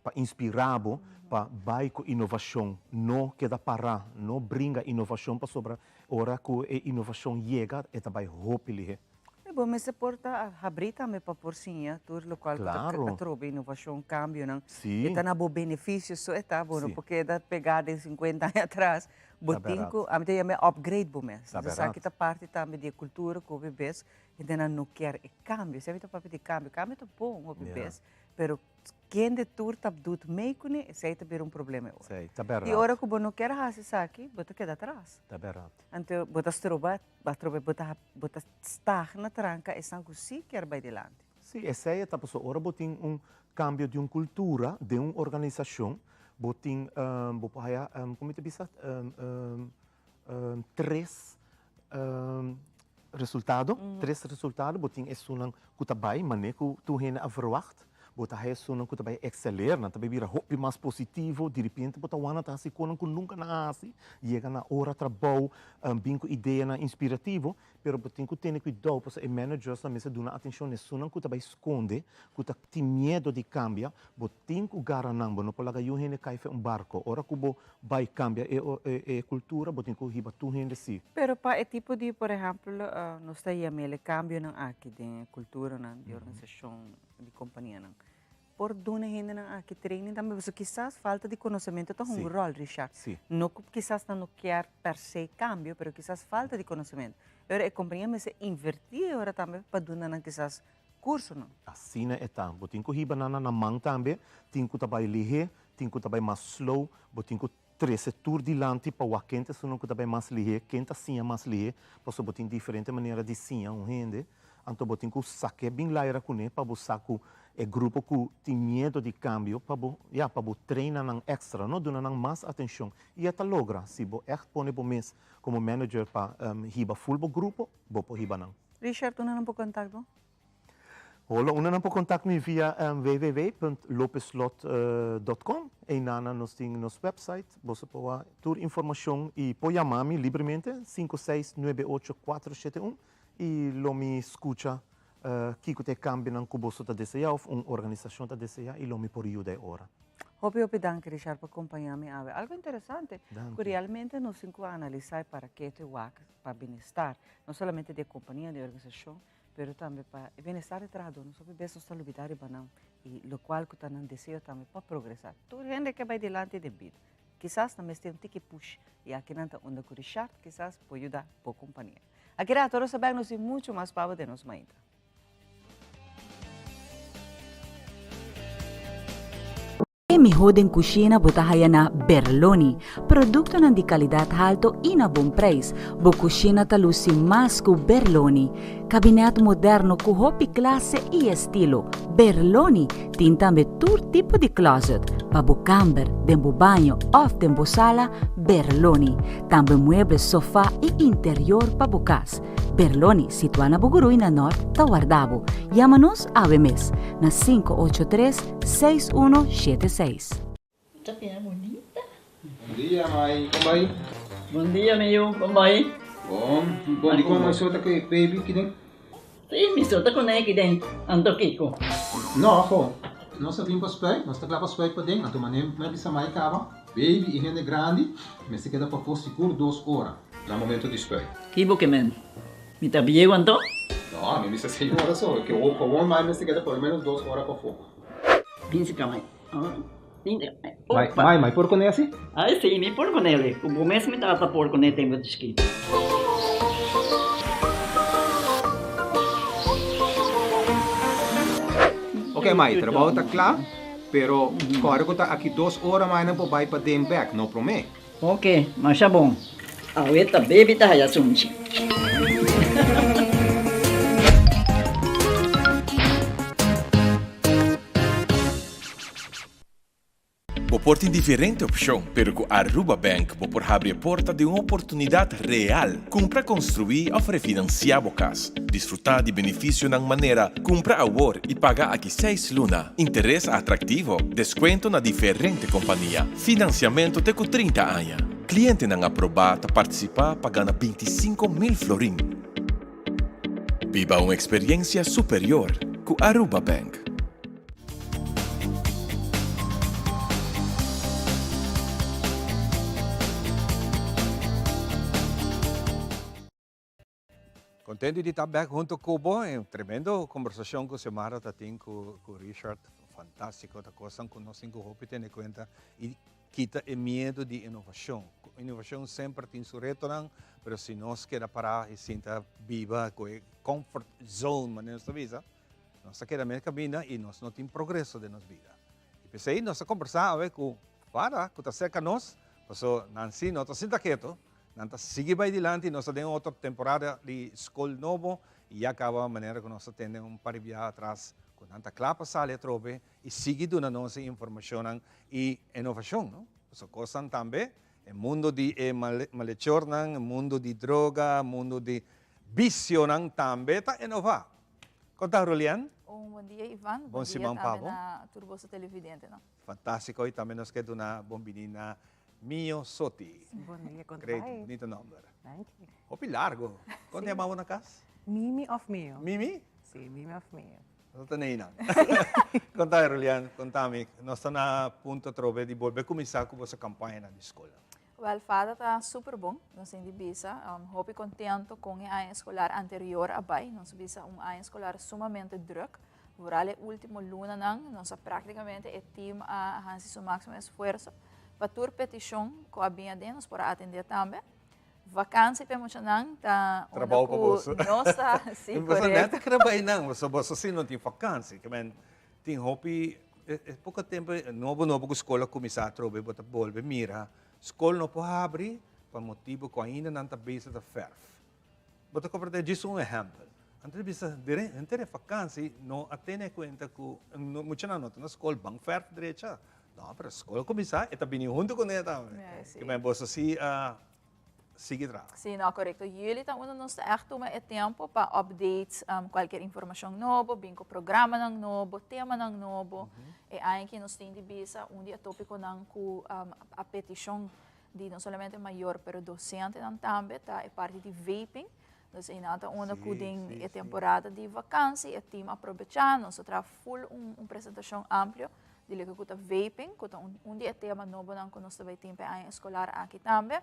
pa inspirá bo pa bai ku inovashon. No keda pará, no bringa inovashon pasobra ora ku e inovashon yega e ta bai hopi lihé. E bo mester por ta habrí tambe pa por siña tur lokual ku ta atrobe inovashon, kambionan. E ta na bo benefisio so e ta, bo no por keda pegá den sinkuenta aña atras. Bo tin ku, ami ta yama e upgrade bo mes. Esaki ta parti tambe di e kultura ku hopi bes hendenan no kier e kambio. Esei mi ta papia di kambio. Kambio ta bon hopi bes, pero Kende tur ta doet mee kuné, esei ta bira un problema e ora. Sí, ta bèrdat. I ora ku bo no kier hasi esaki, bo ta keda atras. Ta bèrdat. Anto bo ta stroba, bo ta bo ta bo ta stagna tranka esnan ku sí kier bai dilanti. Sí, esei e ta pasobra ora bo tin un kambio di un kultura den un organisashon, bo tin bo por haya komo mi ta bisa tres resultado, tres resultado, bo tin esunnan ku ta bai manera ku tur hende a verwagt, bo ta haya esunnan ku ta bai ekseler, nan ta bai bira hopi mas positivo, diripiente bo ta wak nan ta hasi konan ku nunka nan a hasi, yega na ora trabou, bin ku ideanan inspirativo, pero bo tin ku tene kuidou pasobra e managers nan mester duna atenshon na esunnan ku ta bai skonde, ku ta tin miedo di kambia, bo tin ku gara nan, bo no por laga yu hende kai fen un barko. Ora ku bo bai kambia e e kultura, bo tin ku hiba tur hende si. Pero pa e tipo di, por ehèmpel, nos ta yam'el e kambionan aki den e kulturanan di organisashon, di kompanianan. Por duna e hendenan aki training tambe? Pasobra kisas falta di konosementu ta hunga un ròl, Richard. No ku kisas nan no kier per se kambio, pero kisas falta di konosementu. E ora e kompania mester invertí e ora tambe pa duna nan kisas kursonan. Asina e ta. Bo tin ku hiba nan na nan man tambe. Tin ku ta bai lihé, tin ku ta bai mas slow. Bo tin ku trese tur dilanti pa wak ken ta esunnan ku ta bai mas lihé, ken ta siña mas lihé, pasobra bo tin diferente manera di siña un hende, anto bo tin ku sak'é bin laira kuné pa bo sa ku e grupo ku tin miedo di kambio pa bo, ya, pa bo traina nan èkstra, no, duna nan mas atenshon. I e ta logra si bo ègt pone bo mes komo manager pa hiba ful bo grupo, bo por hiba nan. Richard, unda nan por kontak bo? Hola, unda nan por contact mi via www.lopezslot.com. Eynana nos tin nos website, boso por wak tur informacion y por yama mi libremente sinku seis nuebe ocho kuater shete un y lo mi scucha kico ta e cambionan cu boso ta desea of un organisacion ta desea y lo mi por yuda e ora. Hopi hopi danki Richard pa compaña mi awe. Algo interesante cu realmente nos tin cu analisa e para ke te wak pa bienestar, no solamente di e compania, di e organisacion, pero tambe pa e bienestar di trahadó. Nos hopi bes nos ta lubidá riba nan i lokual ku ta nan deseo tambe pa progresá. Tur hende ke bai dilanti den bida. Kisas nan mester un tiki push i aki nan ta unda ku Richard kisas por yuda bo kompania. Aki rato nos ta bek nos tin muchu mas pa bo den nos mainta. E mihó den kushina bo ta haya na Berloni. Produktonan di kalidat halto i na bon preis. Bo kushina ta lusi mas ku Berloni. Kabinèt moderno ku hopi klase i estilo. Berloni tin tambe tur tipo di klòzet. Pa bo kamber, den bo baño òf den bo sala, Berloni. Tambe mueble, sofá i interior pa bo kas. Berloni, situá na Bugurui na Nòrt, ta warda bo. Yama nos awe mes na 583 6176. Ta bira bunita. Bon dia mai, kon bai? Bon dia mi yu, kon bai? Bon, bon di kon mai so ta ku e baby kiden? Si, mi so ta kuné kiden, anto kiko? No, ho, nos a bin pa spuit, nos ta kla pa spuit paden, anto manera mi a bisa mai kaba, baby i hende grandi mester keda pafó sigur dos ora na momento di spuit. Ki bo ke men? Mi ta bieu anto? No, mi bisa señora so, ke awor mai mester keda por lo menos dos ora pafó. Bin si ka mai. Mai, mai, mai por kuné asi? Ai si, mi por kuné. Ku bo mes mi tata por kuné tempu di chikitu. Ok mai, trabou ta kla, pero kòrda ku ta aki dos ora mai nan por bai paden bèk, no promé. Ok, masha bon. Awe ta baby ta haya sunchi. Bo por tin diferente opcion, pero cu Aruba Bank bo por habri e porta di un oportunidad real. Cumpra, construi of refinancia bo cas. Disfruta di beneficionan manera cumpra awor y paga aki seis luna, interes atractivo, descuento na diferente compania, financiamento te cu 30 aña. Clientenan aproba ta participa pa gana 25,000 florin. Biba un experiencia superior cu Aruba Bank. Contento di ta back hunto cu bo. E tremendo conversacion cu Xiomara ta tin cu cu Richard. Fantastico. Ta cosnan cu nos tin cu hopi tene cuenta y kita e miedo di innovacion. Innovacion semper tin su retonan, pero si nos keda para y sinta biba cu e comfort zone, manera nos ta bisa, Nos ta keda mes kaminda i nos no tin progreso den nos bida. I p'esei nos ta kombersá awe ku Fada ku ta serka nos, paso nan sí no ta sinta ketu, nan ta sigui bai dilanti, nos ta den otro temporada di skol nobo i ya kaba manera ku nos ta tende un par di biaha atras ku nan ta kla pa sali atrobe i sigui duna nos e informashonnan i inovashon, no? Paso kosnan tambe, e mundo di e malechornan, e mundo di droga, mundo di bisionan tambe ta inová. Kon ta Rulian? Un bon dia Ivan, Bon bon dia siman pa tambe bo. na tur boso televidentenan. Fantástiko i tambe nos ke duna bon bini na Mio Soti. Bon dia, kon ta Great, bai? bunita nòmber. Danki. Hopi largo. Kon ta yama bo na kas? Mimi òf Mio? Mimi? Si, Mimi òf Mio. No ta nei nan. Kon ta Rulian? Kon ta mi? Nos ta na punto atrobe di bolbe kuminsá ku boso kampañanan di skol. Wel, fada ta super bon, nos tin di bisa. Hopi contento con e aña escolar anterior a bay. Nos bisa un aña escolar sumamente druk. Vooral e ultimo lunanan, nos a practicamente e team a haci su maximo esfuerzo pa tur peticion cu a bin aden nos por a atende tambe. Vakantie p'e muchanan ta unda Trabou pa cu boso. nos ta, si, Boso net correcto. a kere bay nan, boso boso si no tin vakantie. Ke men tin hopi E poko tempu nobo nobo ku skol a kuminsá atrobe bo ta bolbe mira skol no por habri pa motibu ku ainda nan ta bezig ta fèrf. Bo ta komprendé? Djis un ehèmpel. Anto di bisa henter e fakansi no a tene kuenta ku muchanan no ta na skol ban fèrf drecha. No, pero skol a kuminsá e ta bini huntu kuné tambe. Ke men boso si a sigui traha. Sí, no, korekto. Juli ta unda nos ta ègt tuma e tempu pa update kualkier informashon nobo, bin ku programanan nobo, temanan nobo. E aña aki nos tin di bisa un di e tópikonan ku a petishon di no solamente mayor pero dosentenan tambe ta e parti di vaping. Dus einan ta unda ku den e temporada di vakansi e tim a probechá, nos a traha ful un presentashon amplio di loke ku ta vaping, ku ta un di e tema nobonan ku nos ta bai tin pa e aña eskolar aki tambe.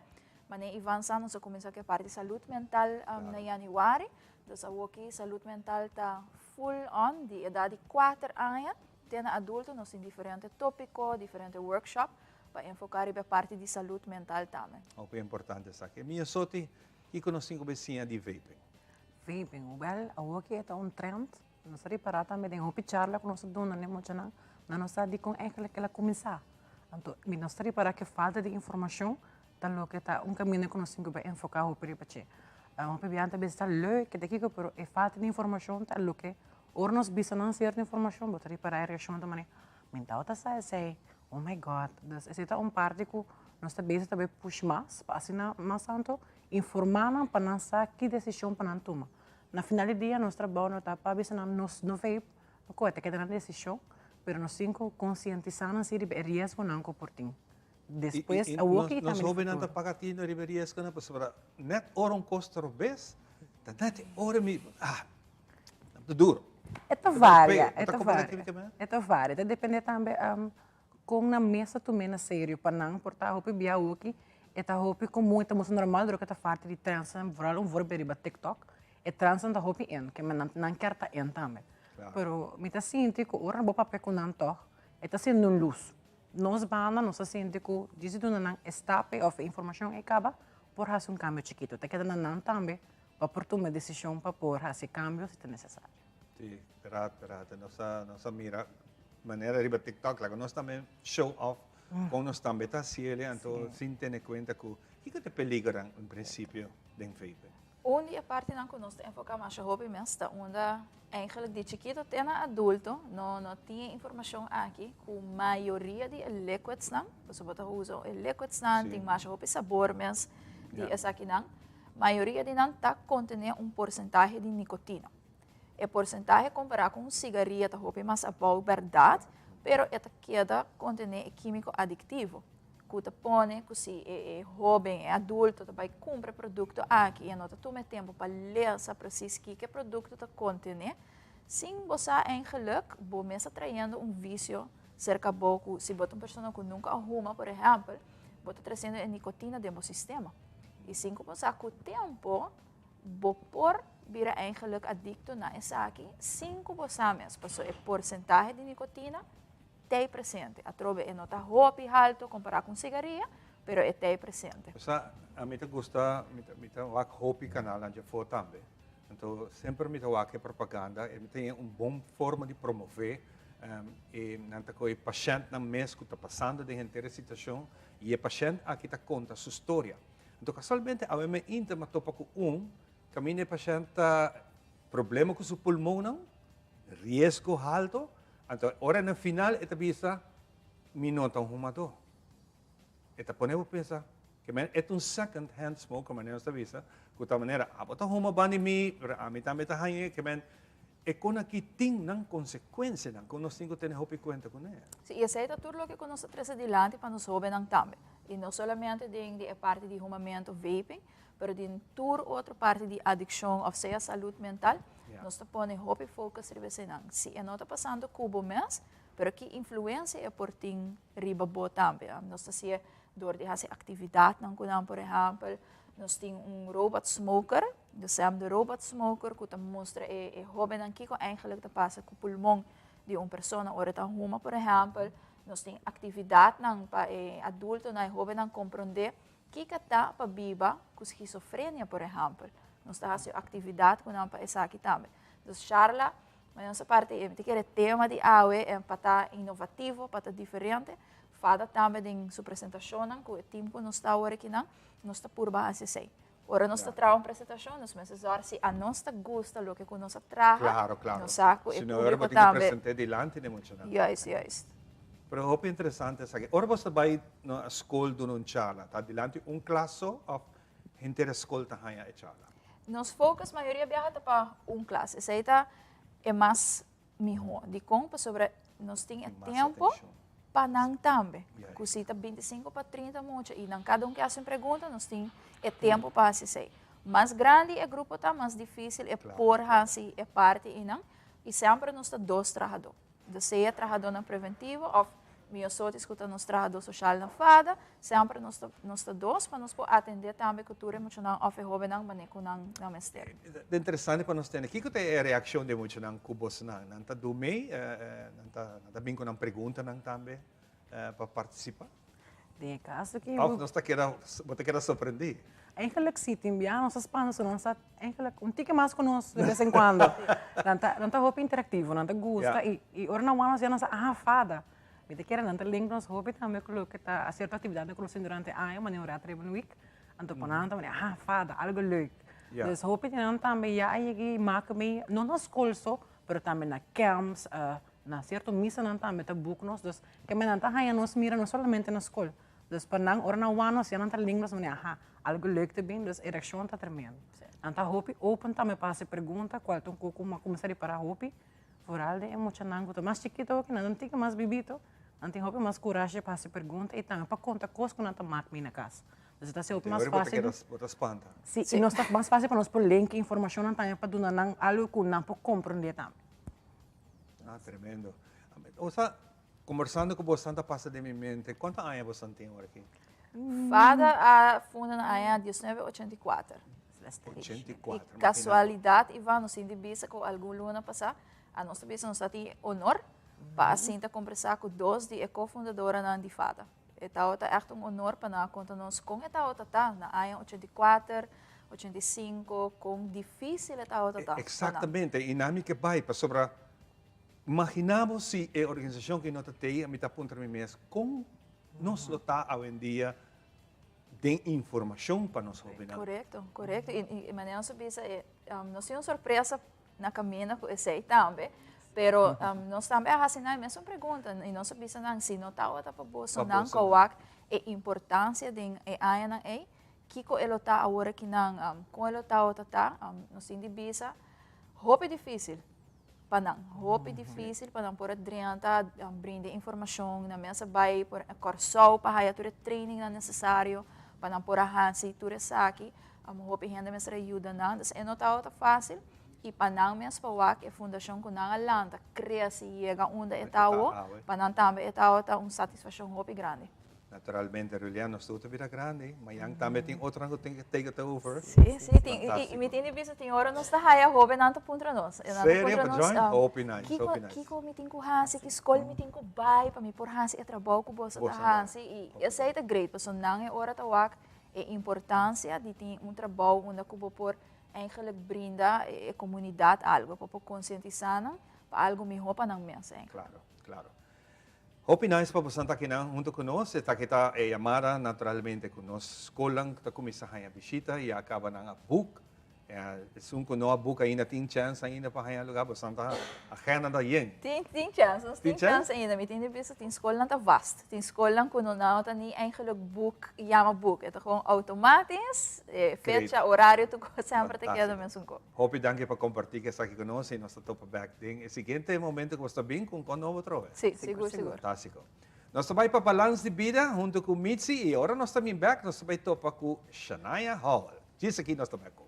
Manera Ivan sa nos a kuminsá ku e parti salud mental na yanüari, dus awoki salud mental ta full on di edat di kuater aña te na adulto nos tin diferente tópiko, diferente workshop pa enfoká riba e parti di salud mental tambe. Hopi importante esaki. Mia Soti, kiko nos tin ku bai siña di vaping? Vaping, wèl awoki e ta un trend Nos a ripará tambe den hopi charla ku nos a duna n'e muchanan, nan no sa dikon ègentlik el a kuminsá. Anto mi nos ta ripará ku e falta di informashon ta loke ta un kaminda ku nos tin ku bai enfoká hopi riba dje. Hopi biaha ta bisa ta leuk, ke ta kiko, pero e falta di informashon ta loke ora nos bisa nan sierto informashon bo ta ripará e reakshon ta manera, mi tabata sa esei, oh my God. Dus esei ta un parti ku nos ta bezig ta bai push mas pa asina mas tantu informá nan pa nan sa ki desishon pa nan tuma. Na final di dia nos trabou no ta pa bisa nan nos no vape, no koe ta keda nan desishon, pero nos tin ku konsientisá nan si riba e riesgonan ku por tin. Despues awor ki Nos tambe hóbennan ta futuro. paga tino riba e riesgonan pasobra nèt ora un kos ta robes, ta nèt e ora mi ah, ta duro. E ta varia, e ta varia, e ta varia. Ta depende tambe kon nan mes ta tum'é na serio. Pa nan por ta hopi bia awoki e ta hopi komun, e ta mucho normal dor ku e ta parti di trends, vooral un voorbeeld riba TikTok, e trends ta hopi in, ke men nan kier ta in tambe. Pero mi ta sinti ku ora bo papia ku nan tòg, e ta sende un lus. nos banda nos ta sinti ku djis di duna nan e stap ei òf e informashon ei kaba por hasi un kambio chikitu. Ta keda na nan tambe pa por tuma e desishon pa por hasi kambio si ta nesesario. Sí, berat, berat. Nos a, nos a mira manera riba TikTok, laga nos tambe show off kon nos tambe ta hasiel, anto sin tene kuenta ku kiko ta e peligronan en prinsipio den vaping. Un di e partinan ku nos ta enfoká masha hopi mes ta unda eigenlijk di chikito te na adulto no no tin e informashon aki ku mayoria di e liquidsnan, pasobra bo ta usa e liquidsnan tin masha hopi sabor mes di esakinan, mayoria di nan ta kontené un porsentahe di nikotina. E porsentahe kompará ku un sigaria ta hopi mas abou bèrdat, pero e ta keda kontené e kímiko adiktivo. ku ta pone ku si e hóben, e adulto ta bai kumpra e produkto aki i e no ta tuma e tempu pa lesa presis kiko e produkto ta kontené, sin bo sa eigenlik bo mes ta trayendo un visio serka bo ku si bo ta un persona ku nunka a huma por ehèmpel, bo ta tresiendo e nikotina den bo sistema i sin ku bo sa ku tempu bo por bira eigenlik adikto na esaki sin ku bo sa mes, pasobra e porsentahe di nikotina T'ei presente. Atrobe e no ta hopi halto kompará ku un sigaria, pero e t'ei presente. Sa, ami ta gusta, mi ta, mi ta wak hopi kanalnan djafó tambe. Anto semper mi ta wak e propaganda, e tin un bon forma di promové e nan ta kohe pashèntnan mes ku ta pasando den henter e situashon i e pashènt aki ta konta su storia. Anto kasualmente awe mi inter mi a topa ku un kaminda e pashènt ta problema ku su pulmonnan, riesgo halto, Anto ora na final e ta bisa, Mi no ta un humadó. E ta pone bo pensa, ke men e ta un second hand smoker, manera nos ta bisa, ku ta manera abo ta huma banda di mi, pero ami tambe ta hañ'e, ke men e kon aki tin nan konsekuensianan ku nos tin ku tene hopi kuenta kuné. Sí, i esei ta tur loke ku nos ta trese dilanti pa nos hóbennan tambe. I no solamente den di e parti di humamentu, vaping, Pero den tur otro parti di adiccion of sea salud mental, nos ta pone hopi focus riba eseinan. Si e no ta pasando cu bo mes, pero ki influencia e por tin riba bo tambe. Nos ta haci'e door di haci actividadnan cu nan, por ehempel, nos tin un robot smoker, de Sam de Robot Smoker, cu ta mustra e e hobennan kico eigenlijk ta pasa cu pulmon di un persona ora e ta huma, por ehempel. Nos tin actividadnan pa e adultonan, e hobennan comprende Kiko ta pa biba ku skizofrenia por ehèmpel? Nos ta hasi un aktividat ku nan pa esaki tambe. Dus charla, ma nos aparte mi ta kere tema di awe pa ta inovativo, pa ta diferente. Fada tambe den su presentashonnan ku e tim ku nos ta awor akinan, nos ta purba hasi esei. Ora nos ta traha un presentashon, nos mester zòrg si a nos ta gusta loke ku nos a traha, nos sa ku e públiko tambe. Juist, juist. Pero hopi interesante esaki. Ora bo ta bai na skol duna un charla, ta dilanti un klas so of henter e skol ta haña e charla? Nos focus mayoria biaha ta pa un klas. Esei ta e mas mihó. Dikon? Pasobra nos tin e tempo pa nan tambe. Ku si ta bintisinko pa trinta mucha i nan kada un ke hasi un pregunta, nos tin e tempo pa hasi esei. Mas grandi e grupo ta, mas difísil e por hasi e parti einan. I semper nos ta dos trahadó. Dus sea trahadónan preventivo òf miosotis ku ta nos trahadó soshal na fada, semper nos ta nos ta dos pa nos por atendé tambe ku tur e muchanan òf e hóbennan manera ku nan nan mester. Ta interesante pa nos tende kiko ta e reakshon di e muchanan ku bosnan. Nan ta dumei? Nan ta nan ta bin ku nan preguntanan tambe pa partisipá? Den e kaso ki. Òf nos ta keda, bo ta keda sorprendí? Eigenlijk si, tin bia nos ta spanta so nan sa eigenlijk un tiki mas ku nos de bes en kuando. Nan ta nan ta hopi interaktivo, nan ta gusta i i ora nan wak nos ya nan sa aha fada. Mi ta kere nan ta link nos hopi tambe ku loke ta sierto aktividatnan ku nos tin durante aña manera un Rat Ribbon Week. Anto pa nan ta manera aha fada, algo leuk. Dus hopi di nan tambe ya a yega i maka mee, no na skol so, pero tambe na camps, na cierto misanan tambe ta boek nos, dus keme nan ta haña nos mira no solamente na skol, dus pa nan ora nan wak nos ya nan ta link nos manera aha algo leuk ta bin, dus e reaccion ta tremendo. Nan ta hopi open tambe pa hasi pregunta cual ta un koe ku a cuminsa ripara hopi, vooral den e muchanan ku ta mas chikito awo nan ta un tiki mas bibito, nan tin hopi mas kurashi pa hasi pregunta i tambe pa konta kos ku nan ta mak mi na kas. Dus e ta hasi hopi mas fácil. Bo ta spanta. Sí, i nos ta mas fácil pa nos por link informashonnan tambe pa duna nan algo ku nan por komprondé tambe. Ah, tremendo. Osa, kombersando ku bosan ta pasa den mi mente, kuantu aña bosan tin ora aki? Fada a funda na aña diesnuebe ochenta i kuater. Ochenta i kuater, I kasualidat, Ivan, nos tin di bisa ku algun luna pasá, a nos ta bisa nos ta tin honor. pa a sinta kombersá ku dos di e ko-fundadoranan di fada. E tabata ègt un honor pa nan a konta nos kon e tabata ta na aña 84, 85, kon difísil e tabata ta pa nan. Eksaktamente, i nan mi ke bai pasobra imaginá bo si e organisashon ki no ta tei, mi ta puntra mi mes kon nos lo ta awendia den informashon pa nos hóbennan. Korekto, korekto. I manera nos a bisa, nos tin un sorpresa na kaminda ku esei tambe, pero nos tambe a hasi nan e mesun pregunta i nos a bisa nan si no tabata pa boso nan kowak e importansia den e añanan ei, kiko e lo ta awor aki nan, kon e lo tabata ta, nos tin di bisa hopi difísil pa nan, hopi difísil pa nan por a drenta, brinda informashon, nan mes a bai por Kòrsou pa haya tur e trainingnan nesesario pa nan por a hasi tur esaki. Hopi hende mester a yuda nan, dus e no tabata fácil i pa nan mes pa wak e fundashon ku nan a lanta krese i yega unda e ta awo, pa nan tambe e tabata un satisfashon hopi grandi. Naturalmente, Rulian, nos tur ta bira grandi, mañan tambe tin otronan ku tin ke take it over. Sí, sí, tin, i mi tin di bisa tin ora nos ta haya hóbennan ta puntra nos. Nan ta Serio? puntra Pa nos, join? Hopi nice, kiko, hopi nice. kiko mi tin ku hasi, ki skol mi tin ku bai pa mi por hasi e trabou ku boso ta Boso ta hasi, i esei ta great, pasobra nan e ora ta wak E importancia di tin un trabou unda cu bo por eigenlijk brinda e comunidad algo, pa por concientisa nan pa algo miho pa nan mes eigenlijk. Claro, claro. Hopi nice pa bosan ta akinan hunto cu nos. Esaki ta e yamada naturalmente cu nos scolnan ta cuminsa haña bishita y a caba nan a boek. Esun ku no a buka ainda tin chèns ainda pa haña lugá? Bosan ta agenda ta yen. Tin, tin chèns. Nos tin chèns ainda. Mi tin di bisa tin skolnan ta vast. Tin skolnan ku no nan ta ni eigenlijk boek, yama boek. E ta gewoon outomátis, e fecha, orario, tur kos semper ta keda mesun kos. Hopi danki pa kompartí ku esaki ku nos i nos ta topa bèk den e siguiente momento ku boso ta bin ku un kos nobo atrobe. Sí, sigur, sigur. Fantástiko. Nos ta bai pa Balans di Bida huntu ku Mitzi i ora nos ta bin bèk nos ta bai topa ku Shania Howell. Djis aki nos ta bai kobo.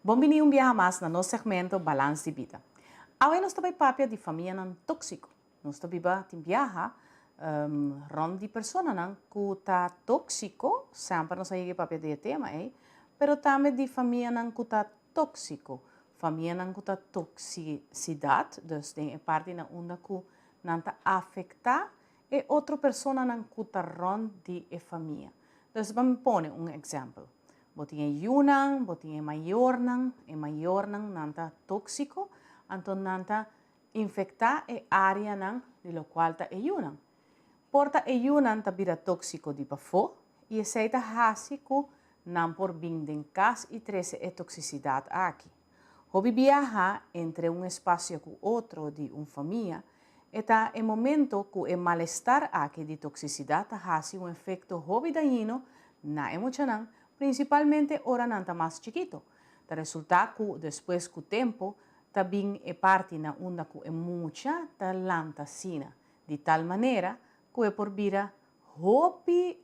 Bon bini un biaha mas na nos segmento Balans di Bida. Awe nos ta bai papia di famianan tóksiko. Nos ta biba tin biaha rònt di personanan ku ta tóksiko, semper nos a yega papia di e tema ei, pero tambe di famianan ku ta tóksiko, famianan ku ta toksisidat, dus den e parti na unda ku Nan ta afektá e otro personanan ku ta rònt di e famia. Dus ban mi pone un ehèmpel. Bo tin e yunan, bo tin e mayornan, e mayornan nan ta tóksiko, anto nan ta infektá e áreanan di lokual ta e yunan. Por ta e yunan ta bira tóksiko di pafó i esei ta hasi ku nan por bin den kas i trese e toksisidat aki. Hopi biaha entre un espasio ku otro di un famia, e ta e momento ku e malestar aki di toksisidat ta hasi un efekto hopi dañino na e muchanan, prinsipalmente ora nan ta mas chikito. Ta resultá ku despues ku tempu ta bin e parti na unda ku e mucha ta lanta asina, di tal manera ku e por bira Hopi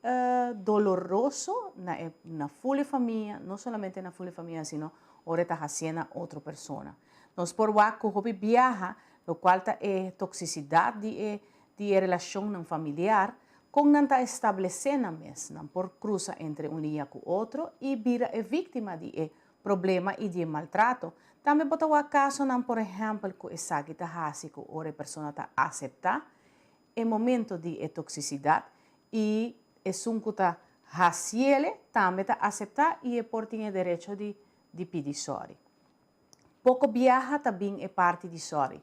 doloroso na e na ful e famia, no solamente na ful e famia sino ora e ta hacié na otro persona. Nos por wak cu hopi biaha, locual ta e toxicidad di e di e relacionnan familiar, con nan ta establece nan mes. Nan por cruza entre un liña cu otro y bira e victima di e problema y di e maltrato. Tambe bo ta wak casonan por ehempel cu esaki ta haci cu ora e persona ta acepta e momento di e toksisidat i esun ku ta hasiele tambe ta aseptá i e por tin e derecho di di pidi sòri. Poko biaha ta bin e parti di sòri.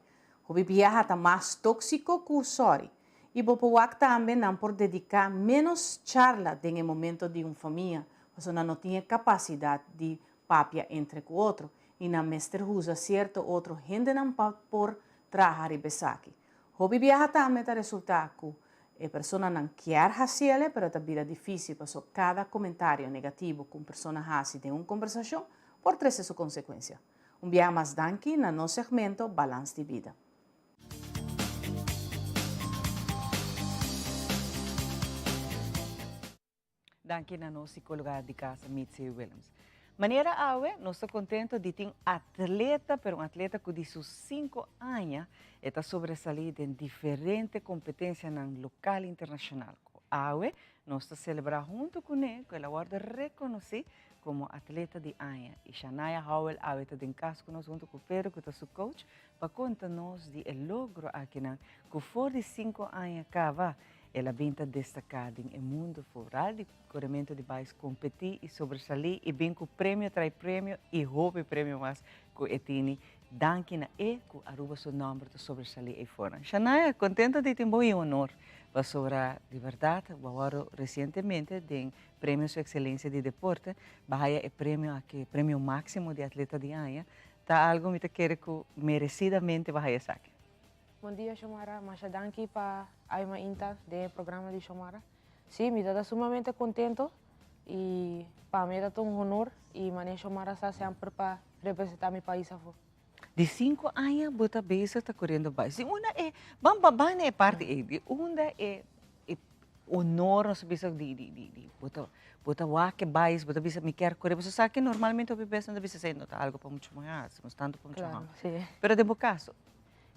Hopi biaha ta mas tóksiko ku sòri. I bo por wak tambe nan por dediká ménos charla den e momento di un famia pasobra nan no tin e kapasidat di papia entre ku otro i nan mester usa sierto otro hendenan pa por traha riba esaki. Hopi biaha tambe ta resultá ku e personanan kier hasiele pero ta bira difísil paso kada komentario negativo ku un persona hasi den un kombersashon por trese su konsekuensia. Un biaha mas danki na nos segmento Balans di Bida. Danki na nos psicologa di casa Mitzi Willems. Manera awe nos ta contento di tin atleta, pero un atleta cu di su 5 aña e ta sobresali den diferente competencianan local y internacional. Cu awe nos ta celebra hunto cune cu el a wordo reconoci. komo atleta di aña i Shanaya Howell awe ta den kas ku nos huntu ku Pedro ku ta su coach pa konta nos di e logro akinan ku for di sinku aña kaba el a bin ta destaká den e mundu foral di korementu di bais kompetí i sobresalí i bin ku premio trai premio i hopi premio mas ku e tini danki na e ku Aruba su nòmber ta sobresalí eiforan. Shanaya, kontento di tin bo i honor pasobra di bèrdat bo a wòrdu resientemente den Premio Su Excelencia di Deporte, bo a haya e premio aki, premio máksimo di atleta di aña, ta algo mi ta kere ku meresidamente bo a haya esaki. Bon dia Xiomara, masha danki pa Aima Inta den e programa di Xiomara. Sí, mi ta ta sumamente contento y pa mi ta ta un honor y mane Xiomara sa semper pa representa mi pais afo. Di cinco aña bo ta bezig ta coriendo bai. Si unda e, ban ban ban na e parti ey, di unda e e honor nos ta bisa di di di di bo ta bo ta wak e bais, bo ta bisa mi kier core, pasobra sa ke normalmente hopi bes nan ta bisa esey no ta algo pa mucha muher haci, no tanto pa mucha Claro, homber. sí. Pero den bo caso,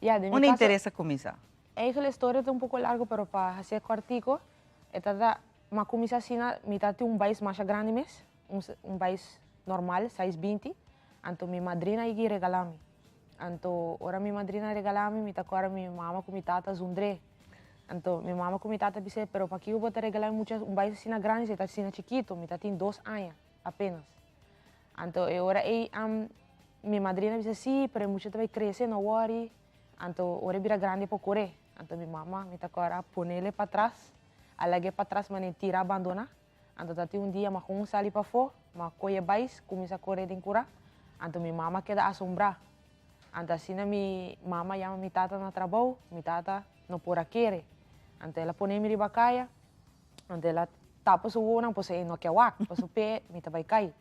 Ya, den mi unda caso, interes a cuminsa? Eigenlijk e storia ta un poco largo pero pa hacié cortico, e ta ta, m'a cuminsa asina, mi ta tin un bais masha grandi mes, un un bais normal, size 20, anto mi madrina a yegi regala mi. Anto ora mi madrina regala mi, mi ta acorda mi mama cu mi tata zundré. Anto mi mama cu mi tata bis'é, pero pakico bo ta regala mi mucha un bais asina grandi si e ta asina chikito, mi ta tin dos aña apenas. Anto e ora ey mi madrina bisa, si, pero e mucha ta bay crece, no worry. Anto ora e bira grandi e por core. Anto mi mama, mi ta acorda, a ponele patras, a lag'é patras manera tira abandona. Anto ta tin un dia ma con sali pafó, ma coye bais, cuminsa core den cura. Anto mi mama keda asombrá. Anto asina mi mama yama mi tata na trabou, mi tata no por a kere. Anto el a pone mi riba caya, anto el a tapa su wowonan pasobra e no ke wak, pasobra p'e mi ta bai cay.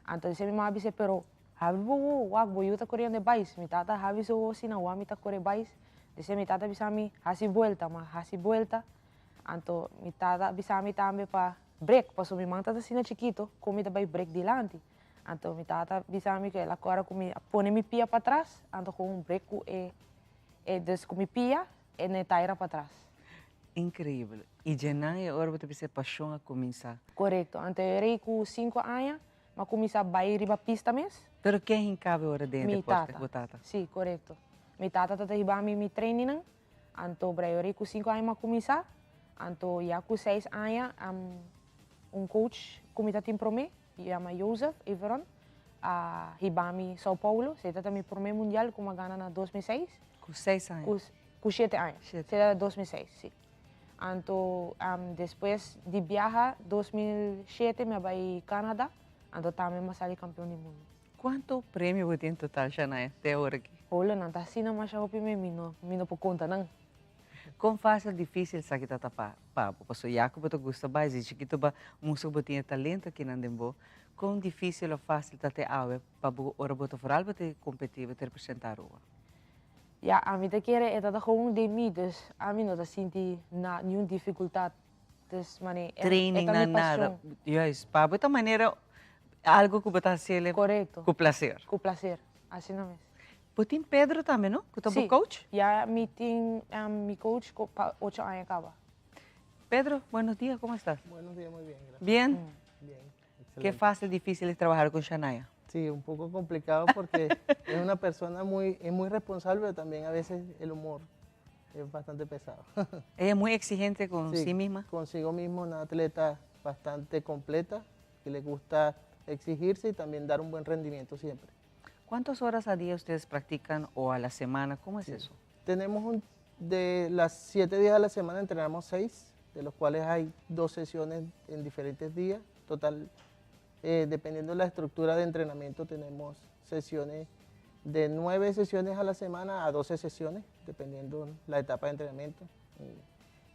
Anto dise mi mama bis'é, pero habri bo wowo, wak, bo yu ta coriendo e bais. Mi tata habri su wowo asina, wak mi ta core bais. Dise mi tata bisa mi, haci buelta, ma haci buelta. Anto mi tata a bisa mi tambe pa brek, pasobra mi man ta asina chikito ku mi ta bai brek dilanti. Anto mi tata a bisa mi ku el a kòrda ku mi a pone mi pia patras, anto ku un brek ku e e dus ku mi pia e no e taira patras. Inkreibel. I djenan e ora bo ta bisa e pashon a kuminsá. Korekto. Anto e rei ku sinku aña mi a kuminsá bai riba pista mes. Pero ken hinká bo e ora den e Mi deporte? tata. Bo tata. Sí, korekto. Mi tata ta ta hiba mi mi trainingnan. Anto Brayori ku sinku aña mi a kuminsá, anto ya ku seis aña un coach ku mi ta tin promé, yama Joseph Everon, a hiba mi Sao Paulo, esei ta mi promé mundial ku mi a gana na 2006. Ku seis aña? Ku shete aña, esei ta 2006, si. Anto despues di biaha 2007 mi a bai Canada, anto tambe mi a sali kampeon di mundu. Cuanto premio bo tin total Shanaya te awor aki? Hola, nan ta asina masha hopi me mi no mi no por conta nan. Con facil dificil esaki ta ta pa pa bo? Pasobra ya cu bo ta gusta bai si chikito ba mustra cu bo tin e talento akinan den bo, con dificil of facil ta te awe pa bo ora bo ta foral bo ta competi bo ta representa Aruba? Ya, ami ta kere e ta ta gewoon den mi, dus ami no ta sinti na niun dificultad. Dus mane e Training ta na mi nada. pasion. Juist, pa bo ta manera algo ku bo ta hasiel Korekto. ku placer. Ku placer, asina mes. Bo tin Pedro tambe no, ku ta bo Sí, coach? ya mi tin mi coach pa ocho aña kaba. Pedro, buenos dias, como estás? Buenos dias, muy bien, gracias. Bien? Bien, Ke excelente. fácil, difícil es trabajar con Shanaya? Sí, un poco complicado porque es una persona muy, es muy responsable, pero también a veces el humor es bastante pesado. Ella es muy exigente con sí, sí misma. Consigo mismo, una atleta bastante completa, que le gusta exigirse y también dar un buen rendimiento siempre. ¿Cuántas horas al día ustedes practican o a la semana? ¿Cómo es sí. eso? Tenemos un, de las siete días de la semana entrenamos seis, de los cuales hay dos sesiones en diferentes días. Total, eh, dependiendo de la estructura de entrenamiento, tenemos sesiones de nueve sesiones a la semana a 12 sesiones, dependiendo la etapa de entrenamiento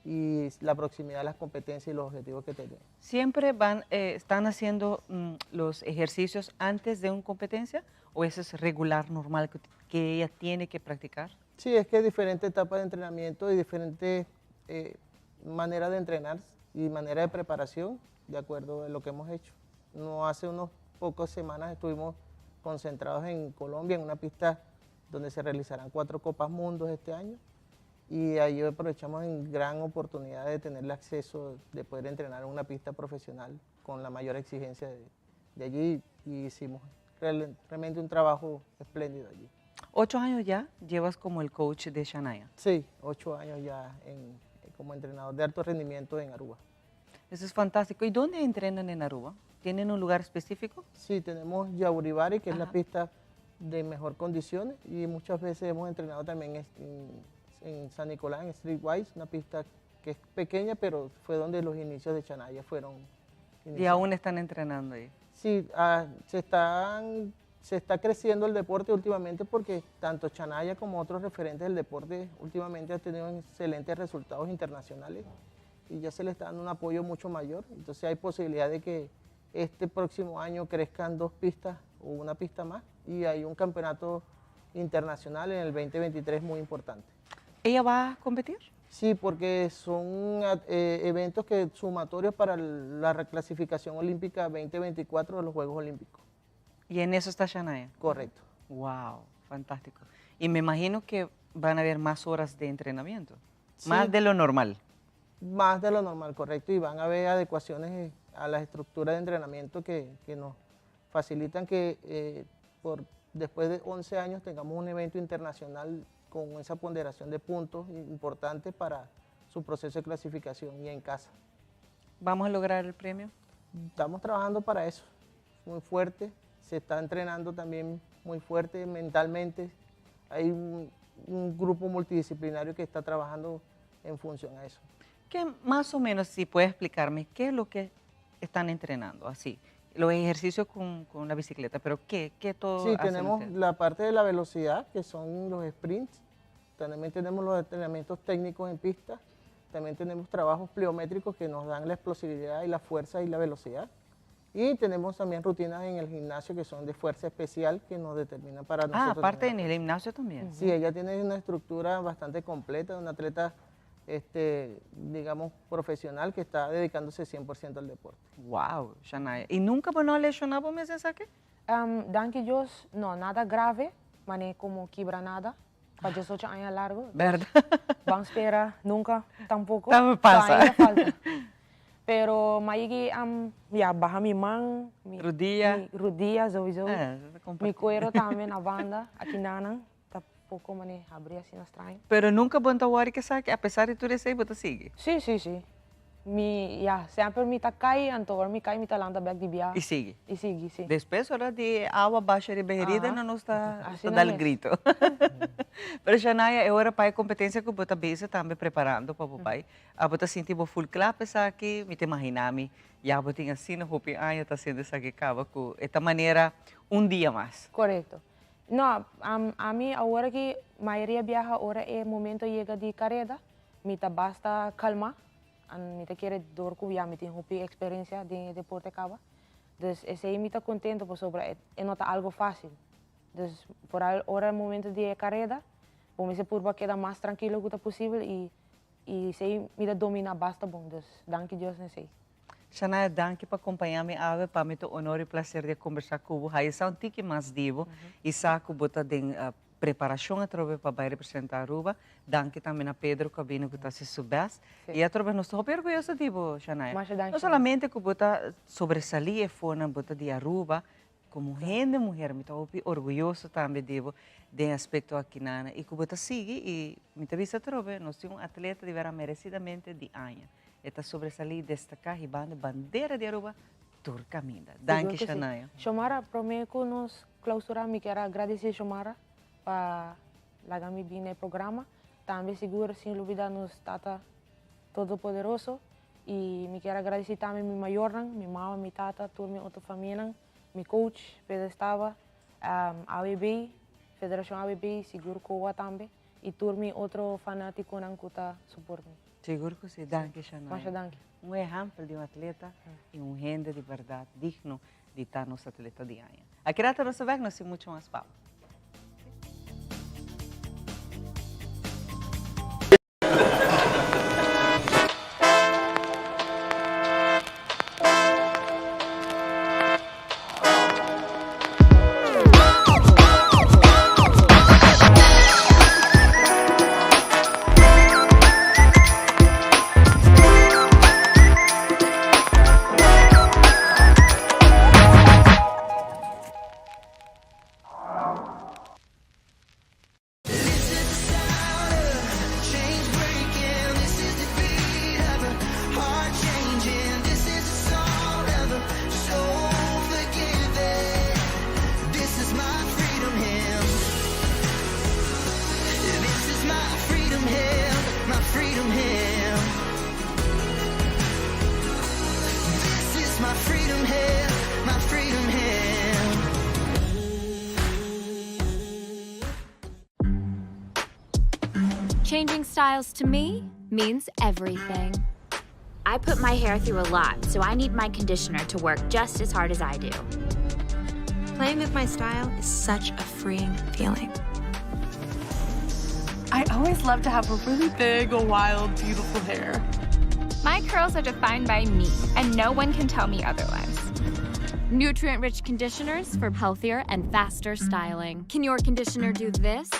y, la proximidad a las competencias y los objetivos que tenemos. ¿Siempre van, eh, están haciendo mm, los ejercicios antes de una competencia o eso es regular, normal, que, que ella tiene que practicar? Sí, es que hay diferentes etapas de entrenamiento y diferentes eh, maneras de entrenar y manera de preparación de acuerdo a lo que hemos hecho. No hace unas pocas semanas estuvimos concentrados en Colombia, en una pista donde se realizarán cuatro Copas Mundos este año. Y ahí aprovechamos en gran oportunidad de tener el acceso de poder entrenar en una pista profesional con la mayor exigencia de, de allí y hicimos realmente un trabajo espléndido allí. ¿Ocho años ya llevas como el coach de Shanaya? Sí, ocho años ya en, como entrenador de alto rendimiento en Aruba. Eso es fantástico. ¿Y dónde entrenan en Aruba? ¿Tienen un lugar específico? Sí, tenemos Yauribari, que es la pista de mejor condiciones, y muchas veces hemos entrenado también en, en San Nicolás, en Streetwise, una pista que es pequeña, pero fue donde los inicios de Chanaya fueron. ¿Y aún están entrenando ahí? Sí, ah, se, están, se está creciendo el deporte últimamente porque tanto Chanaya como otros referentes del deporte últimamente han tenido excelentes resultados internacionales y ya se le está dando un apoyo mucho mayor. Entonces hay posibilidad de que este próximo año crezcan dos pistas o una pista más y hay un campeonato internacional en el 2023 muy importante. ¿Ella va a competir? Sí, porque son eh, eventos que sumatorios para la reclasificación olímpica 2024 de los Juegos Olímpicos. ¿Y en eso está Shania? Correcto. Wow, fantástico. Y me imagino que van a haber más horas de entrenamiento, más de lo normal. Más de lo normal, correcto. Y van a haber adecuaciones eh, a las estructuras de entrenamiento que, que nos facilitan que eh, por, después de 11 años tengamos un evento internacional con esa ponderación de puntos importante para su proceso de clasificación y en casa. ¿Vamos a lograr el premio? Estamos trabajando para eso, muy fuerte, se está entrenando también muy fuerte mentalmente. Hay un, un grupo multidisciplinario que está trabajando en función a eso. ¿Qué más o menos, si puedes explicarme, qué es lo que están entrenando así? Los ejercicios con, con la bicicleta, pero ¿qué, qué todo Sí, hacen tenemos ustedes? la parte de la velocidad, que son los sprints. También tenemos los entrenamientos técnicos en pista. También tenemos trabajos pliométricos que nos dan la explosividad y la fuerza y la velocidad. Y tenemos también rutinas en el gimnasio que son de fuerza especial que nos determinan para Ah, nosotros. aparte tener en el gimnasio también. Sí, ella tiene una estructura bastante completa, una atleta, este, digamos, profesional que está dedicándose 100% al deporte. Wow, Shania. ¿Y nunca bo no a lesiona bo mes esaki? Um, danki Dios, no, nada grave, mane como kibra nada, pa 18 aña largo. Berdad. Ban spera, nunca, tampoco. Tambe pasa. Ainda falta. Pero m'a yega um, ja, baha mi man, mi Rudia. Mi rudia sowieso. Eh, mi cuero tambe na banda, aki nan, ta poco mane habri asina straño. Pero nunca bo no ta worry cu esaki, a pesar di tur esey, bo ta sigui. Si, si, si. Mi, ja, semper mi ta cay, anto ora mi cay mi ta lanta bek di bia. Y sigui. Y sigui, si. Despues, ora di awa basha riba herida, Aha. no nos ta, Asina ta dal mes. grito. Pero Shanaya, e ora pa e competencia cu bo ta bezig tambe preparando pa bo bay. Abo ta sinti bo full cla pa esaki, mi ta imagina mi, ya bo tin asina hopi aña ta haciendo esaki caba cu e ta manera un dia mas. Correcto. No, ami awor aki mayoria biaha ora e momento yega di careda, mi ta basta calma, mi ta kere door cu ya mi tin hopi experiencia den e deporte caba. Dus esey mi ta contento pasobra e no ta algo facil. Dus vooral ora e momento di e careda, bo mester purba keda mas trankilo cu ta posibel y y esey mi ta domina basta bon. Dus danki Dios na esey. Shanaya, danki pa acompaña mi awe. Pa mi ta honor y placer di combersa cu bo. Haya sa un tiki mas di bo y sa cu bo ta den preparacion atrobe pa bay representa Aruba. Danki tambe na Pedro cu a bini cu ta haci su best. Y atrobe nos ta hopi orguyoso di bo, Shanaya. Masha danki. No solamente cu bo ta sobresali e fonan bo ta di Aruba, como hende muher mi ta hopi orguyoso tambe di bo den aspecto aki nana. Y cu bo ta sigui y mi ta bisa atrobe nos tin un atleta di bera merecidamente di aña. E ta sobresali y destaca hibando bandera di Aruba tur caminda. Danki Sigur cu si. Shanaya. Xiomara, prome cu nos clausura mi kier a gradici Xiomara pa laga mi bin na e programa. Tambe sigur sin lubida nos Tata Todopoderoso y mi kier a gradici tambe mi mayornan, mi mama, mi tata, tur mi otro famianan, mi coach Pedro Estaba, AWB, Federacion AWB, sigur COA tambe y tur mi otro fanaticonan cu ta support mi. Sigur cu si. Danki Shanaya. Masha danki. Un ehempel di un atleta y un hende di berdad digno di ta nos atleta di aña. Aki rato nos ta bek, nos tin mucho mas pa bo. styles to me means everything. I put my hair through a lot, so I need my conditioner to work just as hard as I do. Playing with my style is such a freeing feeling. I always love to have a really big, wild, beautiful hair. My curls are defined by me, and no one can tell me otherwise. Nutrient rich conditioners for healthier and faster styling. Can your conditioner do this?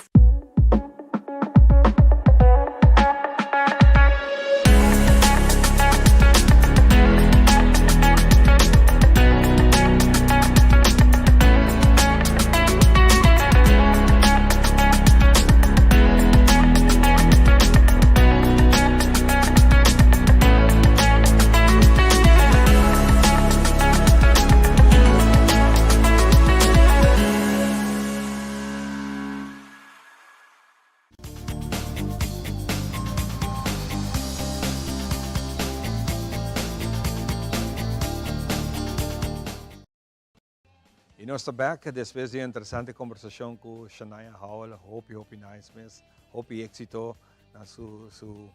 Y nos ta back despues di e interesante conversacion cu Shania Howell. Hopi, hopi nice mes. Hopi exito na su, su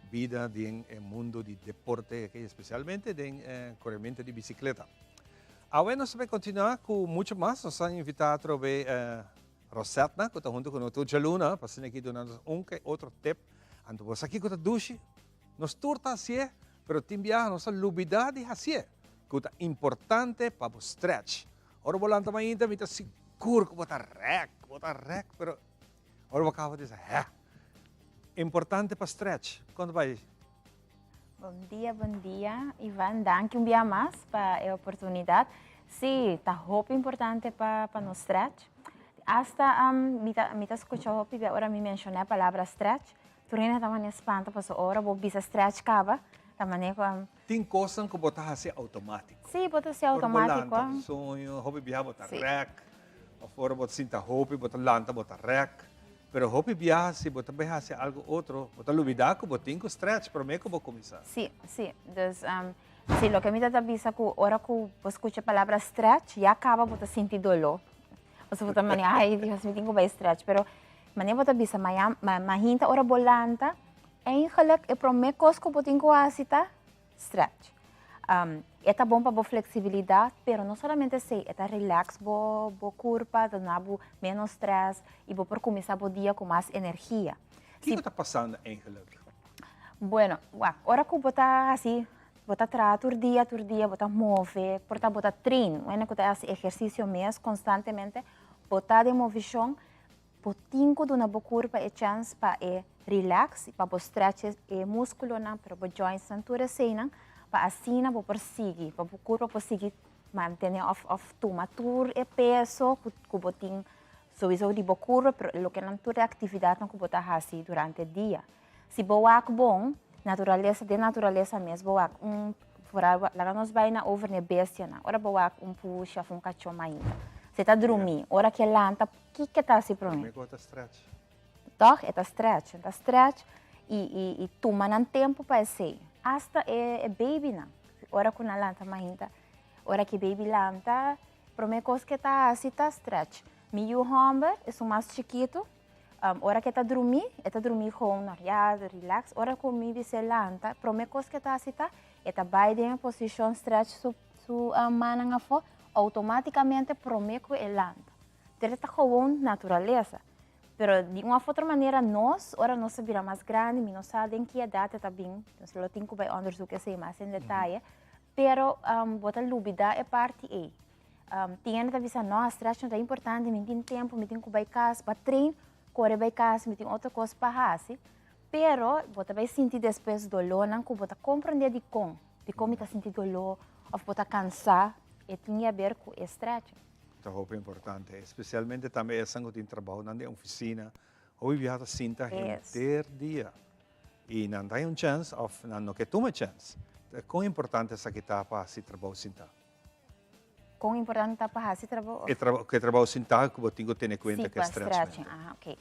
bida den e mundo di deporte, especialmente den e coremento di bicicleta. Awe nos ta bay continua cu mucho mas. Nos ta invita atrobe Rosetna cu ta hunto cu nos tur djaluna pa asina aki duna nos un ke otro tip. Anto bo sa kico ta dushi? Nos tur ta hacié, pero tin biaha nos ta lubida di hacié, cu ta importante pa bo stretch. Ora bo lanta mainta mi ta sigur cu bo ta rek, bo ta rek, pero ora bo caba bo ta bisa, heh, importante pa stretch. Con ta bay? Bon dia, bon dia, Ivan. Danki un bia mas pa e oportunidad. Sí, ta hopi importante pa pa nos stretch. Hasta um, mi ta mi ta scucha hopi bia ora mi menciona e palabra stretch, tur hende ta mane spanta paso ora bo bisa stretch caba, ta mane cu um, Tin cosnan cu bo ta haci automatico. Sí, bo ta haci automatico. Ora bo lanta soño, hopi biaha bo ta rek, of ora bo ta sinta hopi, bo ta lanta bo ta rek. Pero hopi biaha si bo ta bay haci algo otro, bo ta lubida cu bo tin cu stretch prome cu bo cuminsa. Sí, sí. Dus, sí, loke mi ta ta bisa cu ora cu bo scucha e palabra stretch, ya caba bo ta sinti dolo. Pasobra bo ta mane, ay Dios, mi tin cu bay stretch. Pero mane bo ta bisa, maya, mahinta ora bo lanta, eigenlijk e prome cos cu bo tin cu haci ta stretch. E ta bon pa bo flexibilidad, pero no solamente esey, e ta relax bo bo curpa, ta duna bo menos stress y bo por cuminsa bo dia cu mas energia. Kico ta pasando eigenlijk? Bueno, wak, ora cu bo ta haci, bo ta traha tur dia, tur dia, bo ta move, por ta bo ta train, wende cu ta haci ehercicio mes constantemente, bo ta den movicion, Bo tin ku duna bo kurpa e chèns pa e relax i pa bo stretch e múskulonan, pero bo jointsnan, tur eseinan, pa asina bo por sigui, pa bo kurpa por sigui mantené òf òf tuma tur e peso ku ku bo tin souiso di bo kurpa, pero lokenan tur e aktividatnan ku bo ta hasi durante dia. Si bo wak bon, naturalesa, den naturalesa mes bo wak un, foral laga nos bai na over n'e bestianan, ora bo wak un pushi òf un kachó mainta, si e ta drumí, ora ku e lanta, kiko e ta hasi promé? Promé ku e ta stretch. Tòg? E ta stretch, e ta stretch i i i tuma nan tempu pa esei. Asta e e babynan, ora ku nan lanta mainta, ora ku e baby lanta, promé kos ku e ta hasi ta stretch. Mi yu hòmber, esun mas chikitu, Ora ku e ta drumí, e ta drumí gewoon normal, relax. Ora ku mi bis'é lanta, promé kos ku e ta hasi ta, e ta bai den e posishon stretch su su mannan afó, outomátikamente promé ku e lanta. Entonces ta gewoon naturalesa. Pero di un òf otro manera nos, ora nos a bira mas grandi, mi no sa den ki edat e ta bin, nos lo tin ku bai òndersuk esei mas en detaye, pero bo ta lubidá e parti ei. Tin hende ta bisa, no, stretch no ta importante, mi tin tempu, mi tin ku bai kas pa train, kore bai kas, mi tin otro kos pa hasi. Pero bo ta bai sinti despues dolónan ku bo ta komprendé dikon, dikon mi ta sinti doló òf bo ta kansá, e tin di aber ku e stretching. Ta hopi importante, espesialmente tambe esnan ku tin trabounan den ofisina, hopi biaha ta sinta henter dia i nan ta haña un chèns òf nan no ke tuma e chèns. Kon importante esaki ta pa hasi trabou sintá? Kon importante ta pa hasi trabou? E trabou, ke trabou sintá ku bo tin ku tene kuenta Si, ku e pa stretchment. stretching. Aha, ok.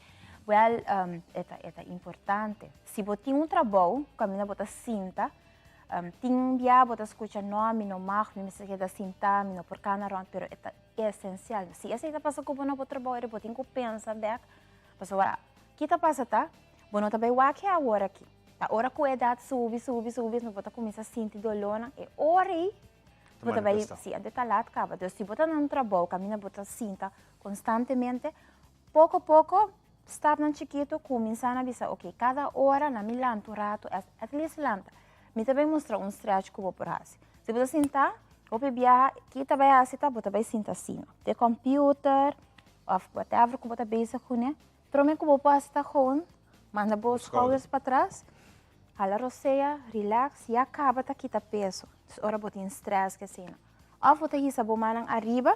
Wèl, e ta, e ta importante. Si bo tin un trabou kaminda bo ta sinta, tin bia bo ta skucha, no, mi no mag, mi mester keda sintá, mi no por kana rònt, pero e ta esensial. Si esei ta pasa ku bo na bo trabou, bo tin ku pensa bèk, pasobra ki ta pasa ta, Bo no ta bai wak e awor aki. Ta ora ku edat subi, subi, subi, bo ta kuminsá sinti dolónan. E ora ei bo ta bai, si, anto e ta lat kaba. Dus si bo ta na un trabou kaminda bo ta sinta konstantemente, poko poko stapnan chikitu kuminsá na bisa oke, kada ora na mi lanta un ratu, at least lanta. Mi ta bai mustra un stretch ku bo por hasi. Si bo ta sinta, hopi biaha, ki ta bai hasi ta bo ta bai sinta asina. Te computer of whatever ku bo ta bezig kuné. Prome ku bo por hasi ta gewoon manda bo schouders patras, hala rosea, relax, ya kaba ta kita peso. Dus ora bo tin stress ke asina. Of bo ta hisa bo mannan ariba,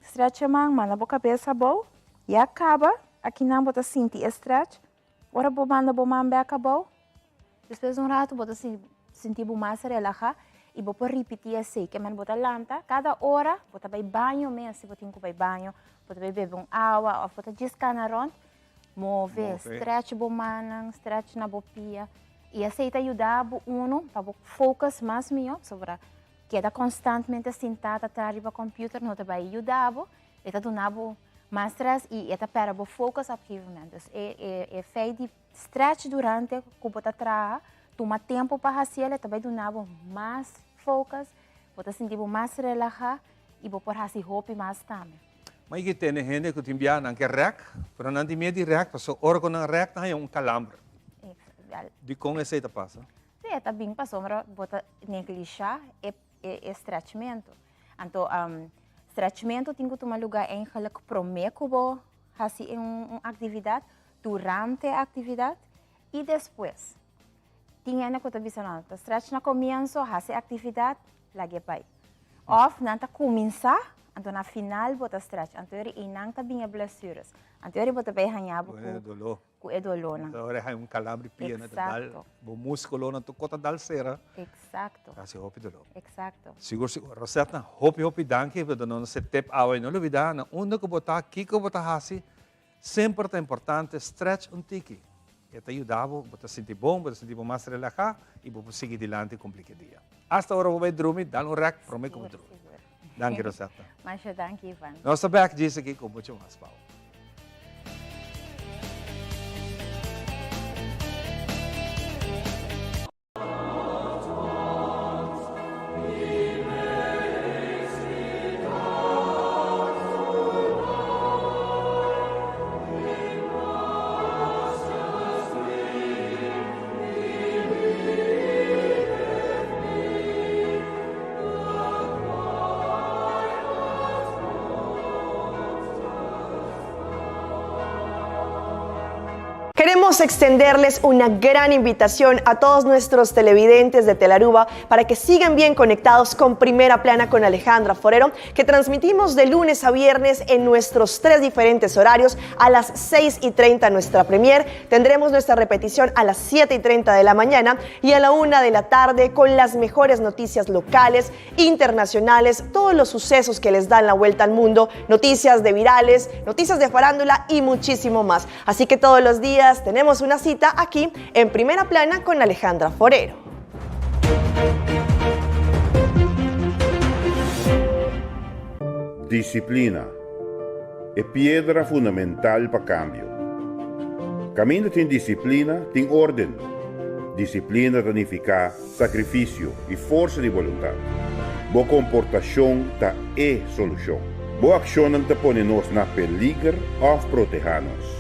stretch e man, manda bo kabes abou, ya kaba, akinan bo ta sinti e stretch. Ora bo manda bo man bek abou, despues di un ratu bo ta sinti bo mas relaha i bo por ripiti esei. Ke men bo ta lanta kada ora, bo ta bai baño mes si bo tin ku bai baño, bo ta bai bebe un awa òf bo ta djis kana rònt, move, stretch bo mannan, stretch na bo pia i esei ta yuda bo unu pa bo focus mas mihó pasobra keda konstantmente sintá ta traha riba computer no ta bai yuda bo. E ta duna bo mas stress y e ta perde bo focus op gegeven moment. Dus e, e, e feit di stretch durante cu bo ta traha, tuma tempo pa haciel, e ta bay duna bo mas focus, bo ta sinti bo mas relaha y bo por haci hopi mas tambe. Ma i tene hende ku tin bia nan ke rèk, pero nan tin miedu di rèk pasobra ora ku nan rèk nan haña un kalamber. Dikon esei ta pasa? Sí, e ta bin pasobra bo ta neglisha e e stretchmento. Anto stretchmento tin ku tuma lugá eigenlijk promé ku bo hasi un aktividat, durante e aktividat i despues. Tin hende ku ta bisa no, ta stretch na komienso, hasi e aktividat, lag'é bai. Òf nan ta kuminsá, anto na final bo ta stretch. Anto e nan ta bin e blessures. Anto bo ta bai haña bo ku ku e dolónan. Ora e haña un kalambri pia na ta dal bo múskulonan tur kos ta dal sera. Eksakto. Ta hasi hopi doló. Eksakto. Sigur sigur. Rosetna, hopi hopi danki pa duna nos e tip awe. No lubidá na unda ku bo ta, kiko bo ta hasi, semper ta importante stretch un tiki. E ta yuda bo, bo ta sinti bon, bo ta sinti bo mas relahá i bo por sigui dilanti kumpli ki dia. Asta ora bo bai drumi, dal un rèk promé ku bo drumi. Sigur. Danki Rosetna. Masha danki Ivan. Nos ta bèk djis aki ku muchu mas pa bo. Queremos extenderles una gran invitación a todos nuestros televidentes de Telaruba para que sigan bien conectados con Primera Plana con Alejandra Forero, que transmitimos de lunes a viernes en nuestros tres diferentes horarios a las 6 y 30 nuestra premier. Tendremos nuestra repetición a las 7 y 30 de la mañana y a la 1 de la tarde con las mejores noticias locales, internacionales, todos los sucesos que les dan la vuelta al mundo, noticias de virales, noticias de farándula y muchísimo más. Así que todos los días tenemos una cita aquí en Primera Plana con Alejandra Forero. Disciplina, e piedra fundamental pa cambio. Caminda tin disciplina, tin orden. Disciplina ta nifica sacrificio y forsa di boluntad. Bo comportacion ta e solucion. Bo accionnan ta pone nos na peliger of proteha nos.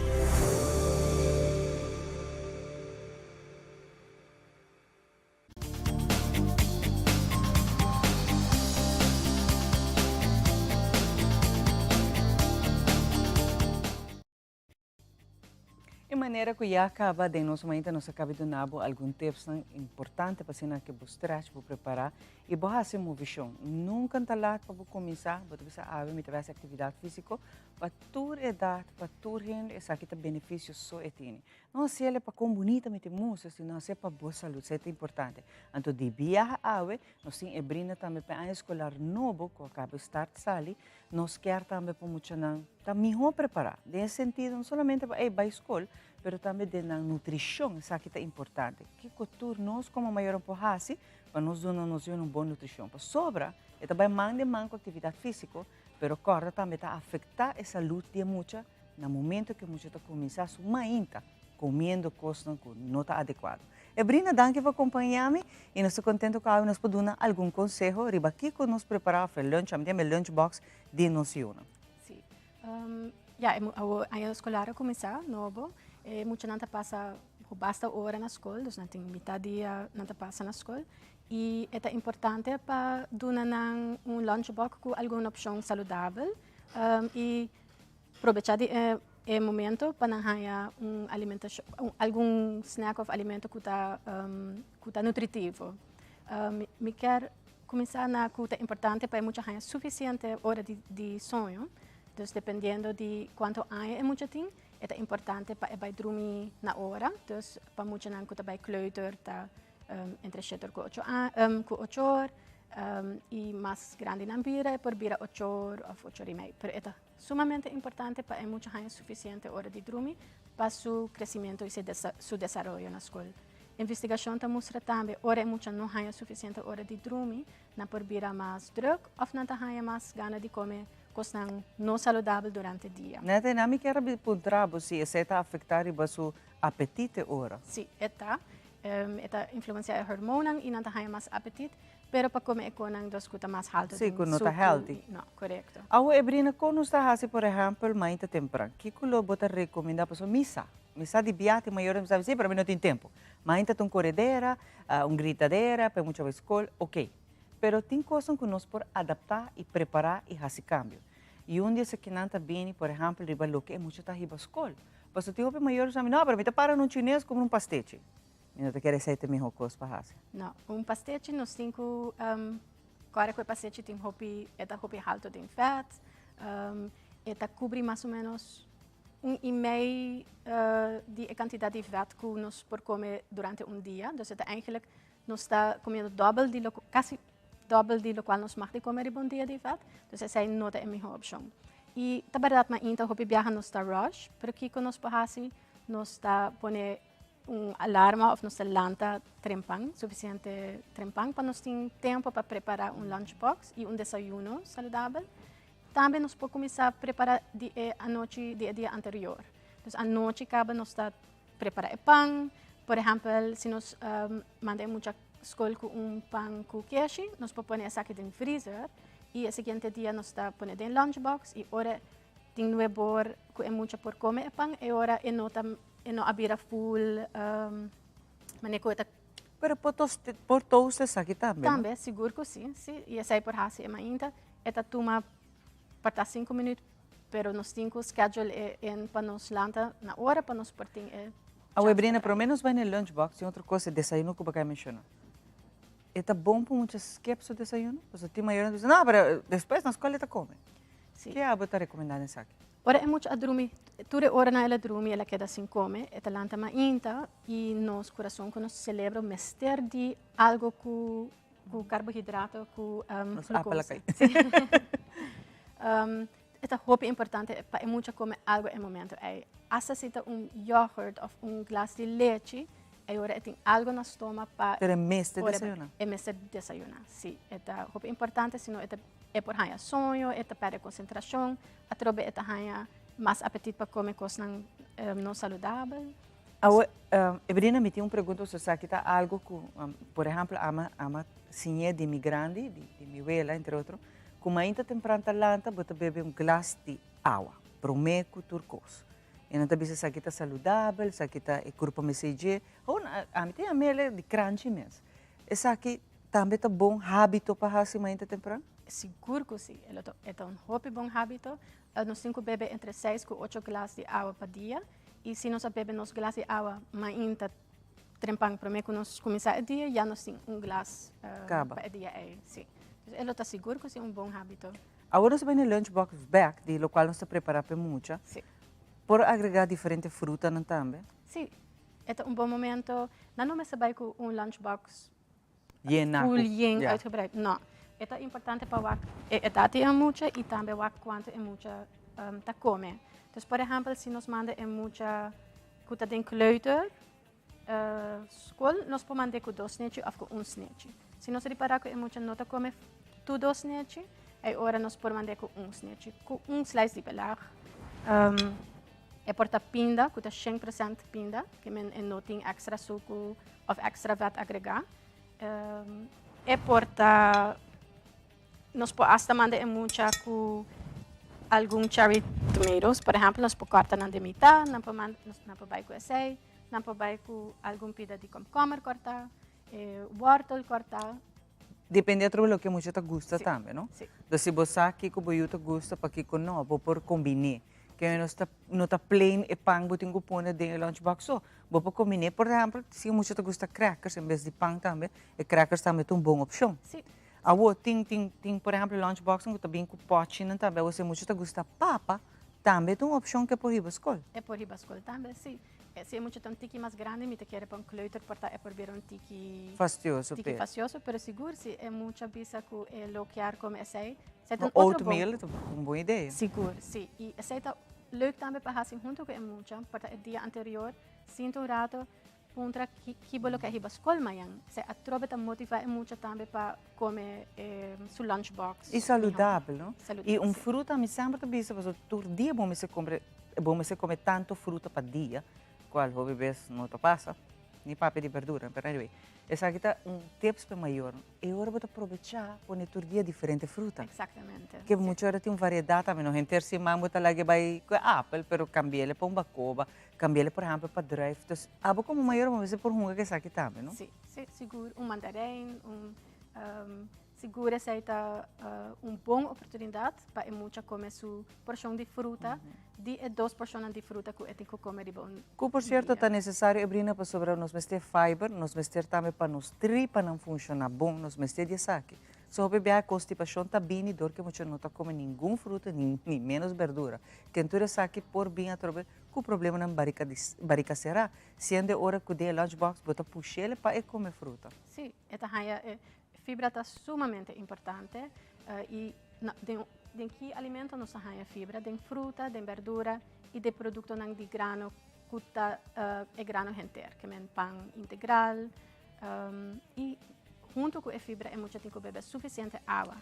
E manera ku ya kaba den nos mainta nos a kaba di duna bo algun tipsnan importante pa asina ke bo stretch, bo prepara i bo hasi movishon. Nunka ta lat pa bo kuminsá, bo ta bisa awe mi ta bai hasi aktividat físiko. Pa tur edat, pa tur hende esaki ta benefisio so e tini. No hasi el pa kon bunita mi tin mustra, sino hasi pa bo salud, esei ta importante. Anto di biaha awe nos tin e brinda tambe pa e aña eskolar nobo ku a kaba di start sali, nos kier tambe pa muchanan ta mihó prepará den e sentido no solamente pa ey bai skol, pero tambe den nan nutrishon, esaki ta importante. Kiko tur nos komo mayornan por hasi pa nos duna nos yunan un bon nutrishon? Pasobra e ta bai man den man ku aktividat físiko, pero kòrda tambe ta afektá e salud di e mucha na momento ku e mucha ta kuminsá su mainta. comiendo cosnan cu no ta adecuado. Ebrina, danki pa acompaña mi y nos ta contento cu awe nos por duna algun conseho riba kico nos prepara of e lunch, ami ta yama e lunch box di nos yunan. Si. Ya, e awo aña escolar a cuminsa nobo. E muchanan ta pasa basta ora na scol, dus nan tin mitad dia nan ta pasa na scol. Y e ta importante pa duna nan un lunch box cu algun opcion saludabel y probecha di e e momento pa nan haya un alimentacion, algun snack of alimento cu ta cu ta nutritivo. Mi kier cuminsa na cu ta importante pa e mucha haya suficiente ora di di soño, dus dependiendo di cuanto aña e mucha tin, e ta importante pa e bay drumi na ora, dus pa muchanan cu ta bay kleuter ta entre shete or cu ocho cu ocho or y mas grandi nan bira e por bira ocho or of ocho or y mei, pero e ta sumamente importante pa e mucha haña suficiente ora di drumi pa su crecimiento y su desaroyo na scol. Investigacion ta mustra tambe ora e mucha no haña suficiente ora di drumi nan por bira mas druk of nan ta haña mas gana di come cosnan no saludabel durante dia. Net e nan mi kier a puntra bo si esey ta afecta riba su apetit e ora. Si, e ta. E ta influencia e hormoonnan y nan ta haña mas apetit, pero pa come e conan dos cu ta mas halto Sí, cu no ta healthy. No, corecto. Awo Ebrina, con nos ta haci por ehempel mainta tempran? Kico lo bo ta recomenda? Pasobra mi sa, mi sa di biaha tin mayornan mi sa si, pero mi no tin tempo. Mainta ta un coredera, un gritadera, pa e mucha bay scol, ok. Pero tin cosnan cu nos por adapta y prepara y haci cambio. Y un di esakinan ta bini, por ehempel, riba loke e mucha ta hiba scol. Pasobra tin hopi mayor sa mi, no, pero mi ta para na un chines come un pastechi. Mi no ta kere esei ta e miho kos pa hasi. No, un pastechi nos tin ku kore ku e pastechi tin hopi, e ta hopi halto den vet, e ta kubri mas o menos un i mei di e kantidat di vet ku nos por kome durante un dia. Dus e ta eigenlijk nos ta komiendo dòbel di lo, kasi dòbel di lokual nos mag di kome riba un dia di vet. Dus esei no ta e miho opshon. Y ta berdad mainta hopi biaha nos ta rush, pero kico nos por haci? Nos ta pone un alarma of nos ta lanta trempan, suficiente trempan pa nos tin tempo pa prepara un lunch box y un desayuno saludabel. Tambe nos por cuminsa prepara di e anochi di e dia anterior. Dus anochi caba nos ta prepara e pan, por ehempel si nos manda e mucha skol ku un pan ku keshi, nos por pone esaki den freezer y e siguiente dia nos ta pone den lunch box y ora tin nuebor ku e mucha por kome e pan e ora e no ta e no a bira full mane ku e ta Pero por toast por toast esaki tambe no? Tambe, sigur ku si, si y esei por hasi e mainta e ta tuma por ta sinku minuut Pero nos tin cu schedule e in pa nos lanta na ora pa nos por tin e Awe Brina, prome nos bai na e lunch box, tin otro cos, e desayuno cu bo a menciona. E ta bon pa mucha skip su desayuno? Pasobra tin mayornan ta bisa, no, pero despues na scol e ta come. Si. Ke abo ta recomenda den esaki? Ora e mucha a drumi, tur e oranan el a drumi el a keda sin come, e ta lanta mainta y nos curason cu nos celebro mester di algo cu cu carbohidrato, cu Nos apel a glucosa. cay. Si. E ta hopi importante pa e mucha come algo e momento ey. Hasta si ta un yoghurt of un glas di lechi, e ora e tin algo na stoma pa Pero e mester ora desayuna. E mester desayuna, si. E ta hopi importante, si no e ta e por haña soño, e ta perde concentracion, atrobe e ta haña mas apetit pa come cosnan no saludabel. Awe, Evelina, mi tin un pregunta pasobra esaki ta algo cu, por ehempel, ama ama siñ'é di mi grandi, di mi wela, entre otro, cu mainta tempran ta lanta bo ta bebe un glas di awa, prome cu tur cos. E nan ta bisa esaki ta saludabel, esaki ta e curpa mester dje. Gewoon, ami ta yam'el di cranchi mes. Esaki tambe ta bon habito pa haci mainta tempran? Sigur cu si. E ta un hopi bon habito. Nos tin cu bebe entre seis cu ocho glas di awa pa dia. I si nos a bebe nos glas di awa mainta trempan promé ku nos kuminsá e dia, ya nos tin un glas pa e dia ei. Sí. Dus e lo ta sigur ku si un bon hábito. Awor nos a bai na e lunch box bèk, di lokual nos ta prepará pa e mucha. Sí. Por agregá diferente frutanan tambe? Sí. E ta un bon momento. Nan no mester bai ku un lunch box Yena full ku yen ya. uitgebreid. No. E ta importante pa wak e edat di e mucha i tambe wak kuantu e mucha ta kome. Dus por ehèmpel si nos manda e mucha ku ta den kleuter skol nos por mand'é ku dos nechi òf ku un snechi. Si nos ripará ku e mucha no ta kome tur dos nechi ei ora nos por mand'é ku un snechi ku un slice di belag. E por ta pinda, ku ta 100% pinda, ke men e no tin èkstra suku òf èkstra vèt agregá. E por ta, nos por asta manda e mucha ku algun cherry tomatoes, por ehèmpel, nos por kòrta nan den mitá, nan por manda, nan por bai ku esei, nan por bai ku algun pida di komkommer kòrtá, e wòrtel kòrtá. Depende atrobe loke mucha ta gusta tambe, no? Si. Dus si bo sa kiko bo yu ta gusta, pakiko no, bo por kombiné. Ke nos ta no ta plain e pan bo tin ku pone den e lunchbox so. Bo por kombiné, por ehèmpel, si e mucha ta gusta crackers en bes di pan tambe, e crackers tambe ta un bon opshon. Si. Awor, tin tin tin por ehèmpel lunchboxnan ku ta bin ku pòchinan tambe. Awor si e mucha ta gusta papa, tambe ta un opshon ku e por hiba skol. E por hiba skol tambe, si. Si e mucha ta un tiki mas grandi mi ta kere pa un kleuter por ta e por bira un tiki Fastioso tiki p'e. fastioso, pero sigur si e mucha bisa ku e lo kier kome esei, esei ta un otro bon. Oatmeal ta un bon idea. Sigur, si. I esei ta leuk tambe pa hasi hunto ku e mucha, por ta e dia anterior, sinta un rato, puntra ki ki bo lo ke hiba skol mañan. Esei atrobe ta motiva e mucha tambe pa kome e su lunchbox I mihó. saludabel, no? Saludabel, I un si. fruta mi semper ta bisa pasobra tur dia bo mester kumpra Bo mester come tanto fruta pa dia, cual hopi bes no ta pasa, ni papia di berdura, pero anyway, esaki ta un tips pa e mayornan, e ora bo ta probecha pone tur dia diferente fruta. Exactamente. Ke mucha ora tin un variedad tambe, no henter siman bo ta laga e bay cu e apel, pero cambi'el pa un bacoba, cambi'el por ehempel pa druif, dus abo como mayor bo mester por hunga cu esaki tambe, no? Si, si, sigur, un mandarijn, un Sigur esei ta un bon oportunidat pa e mucha kome su porshon di fruta di e dos porshonnan di fruta ku e tin ku kome riba un dia. Ku por sierto ta nesesario Ebrina pasobra nos mester fiber, nos mester tambe pa nos tripanan funshoná bon, nos mester di esaki. So hopi biaha konstipashon ta bini dor ku e mucha no ta kome ningun fruta ni ménos berdura. Ken tur esaki por bin atrobe ku problemanan barika barika será, siendo e ora ku den e lunchbox bo ta push'el pa e kome fruta. Sí, e ta haña e Fibra ta sumamente importante y den den ki alimento nos ta haña fibra? Den fruta, den berdura y den productonan di grano cu ta e grano henter, ke men pan integral y hunto cu e fibra e mucha tin cu bebe suficiente awa.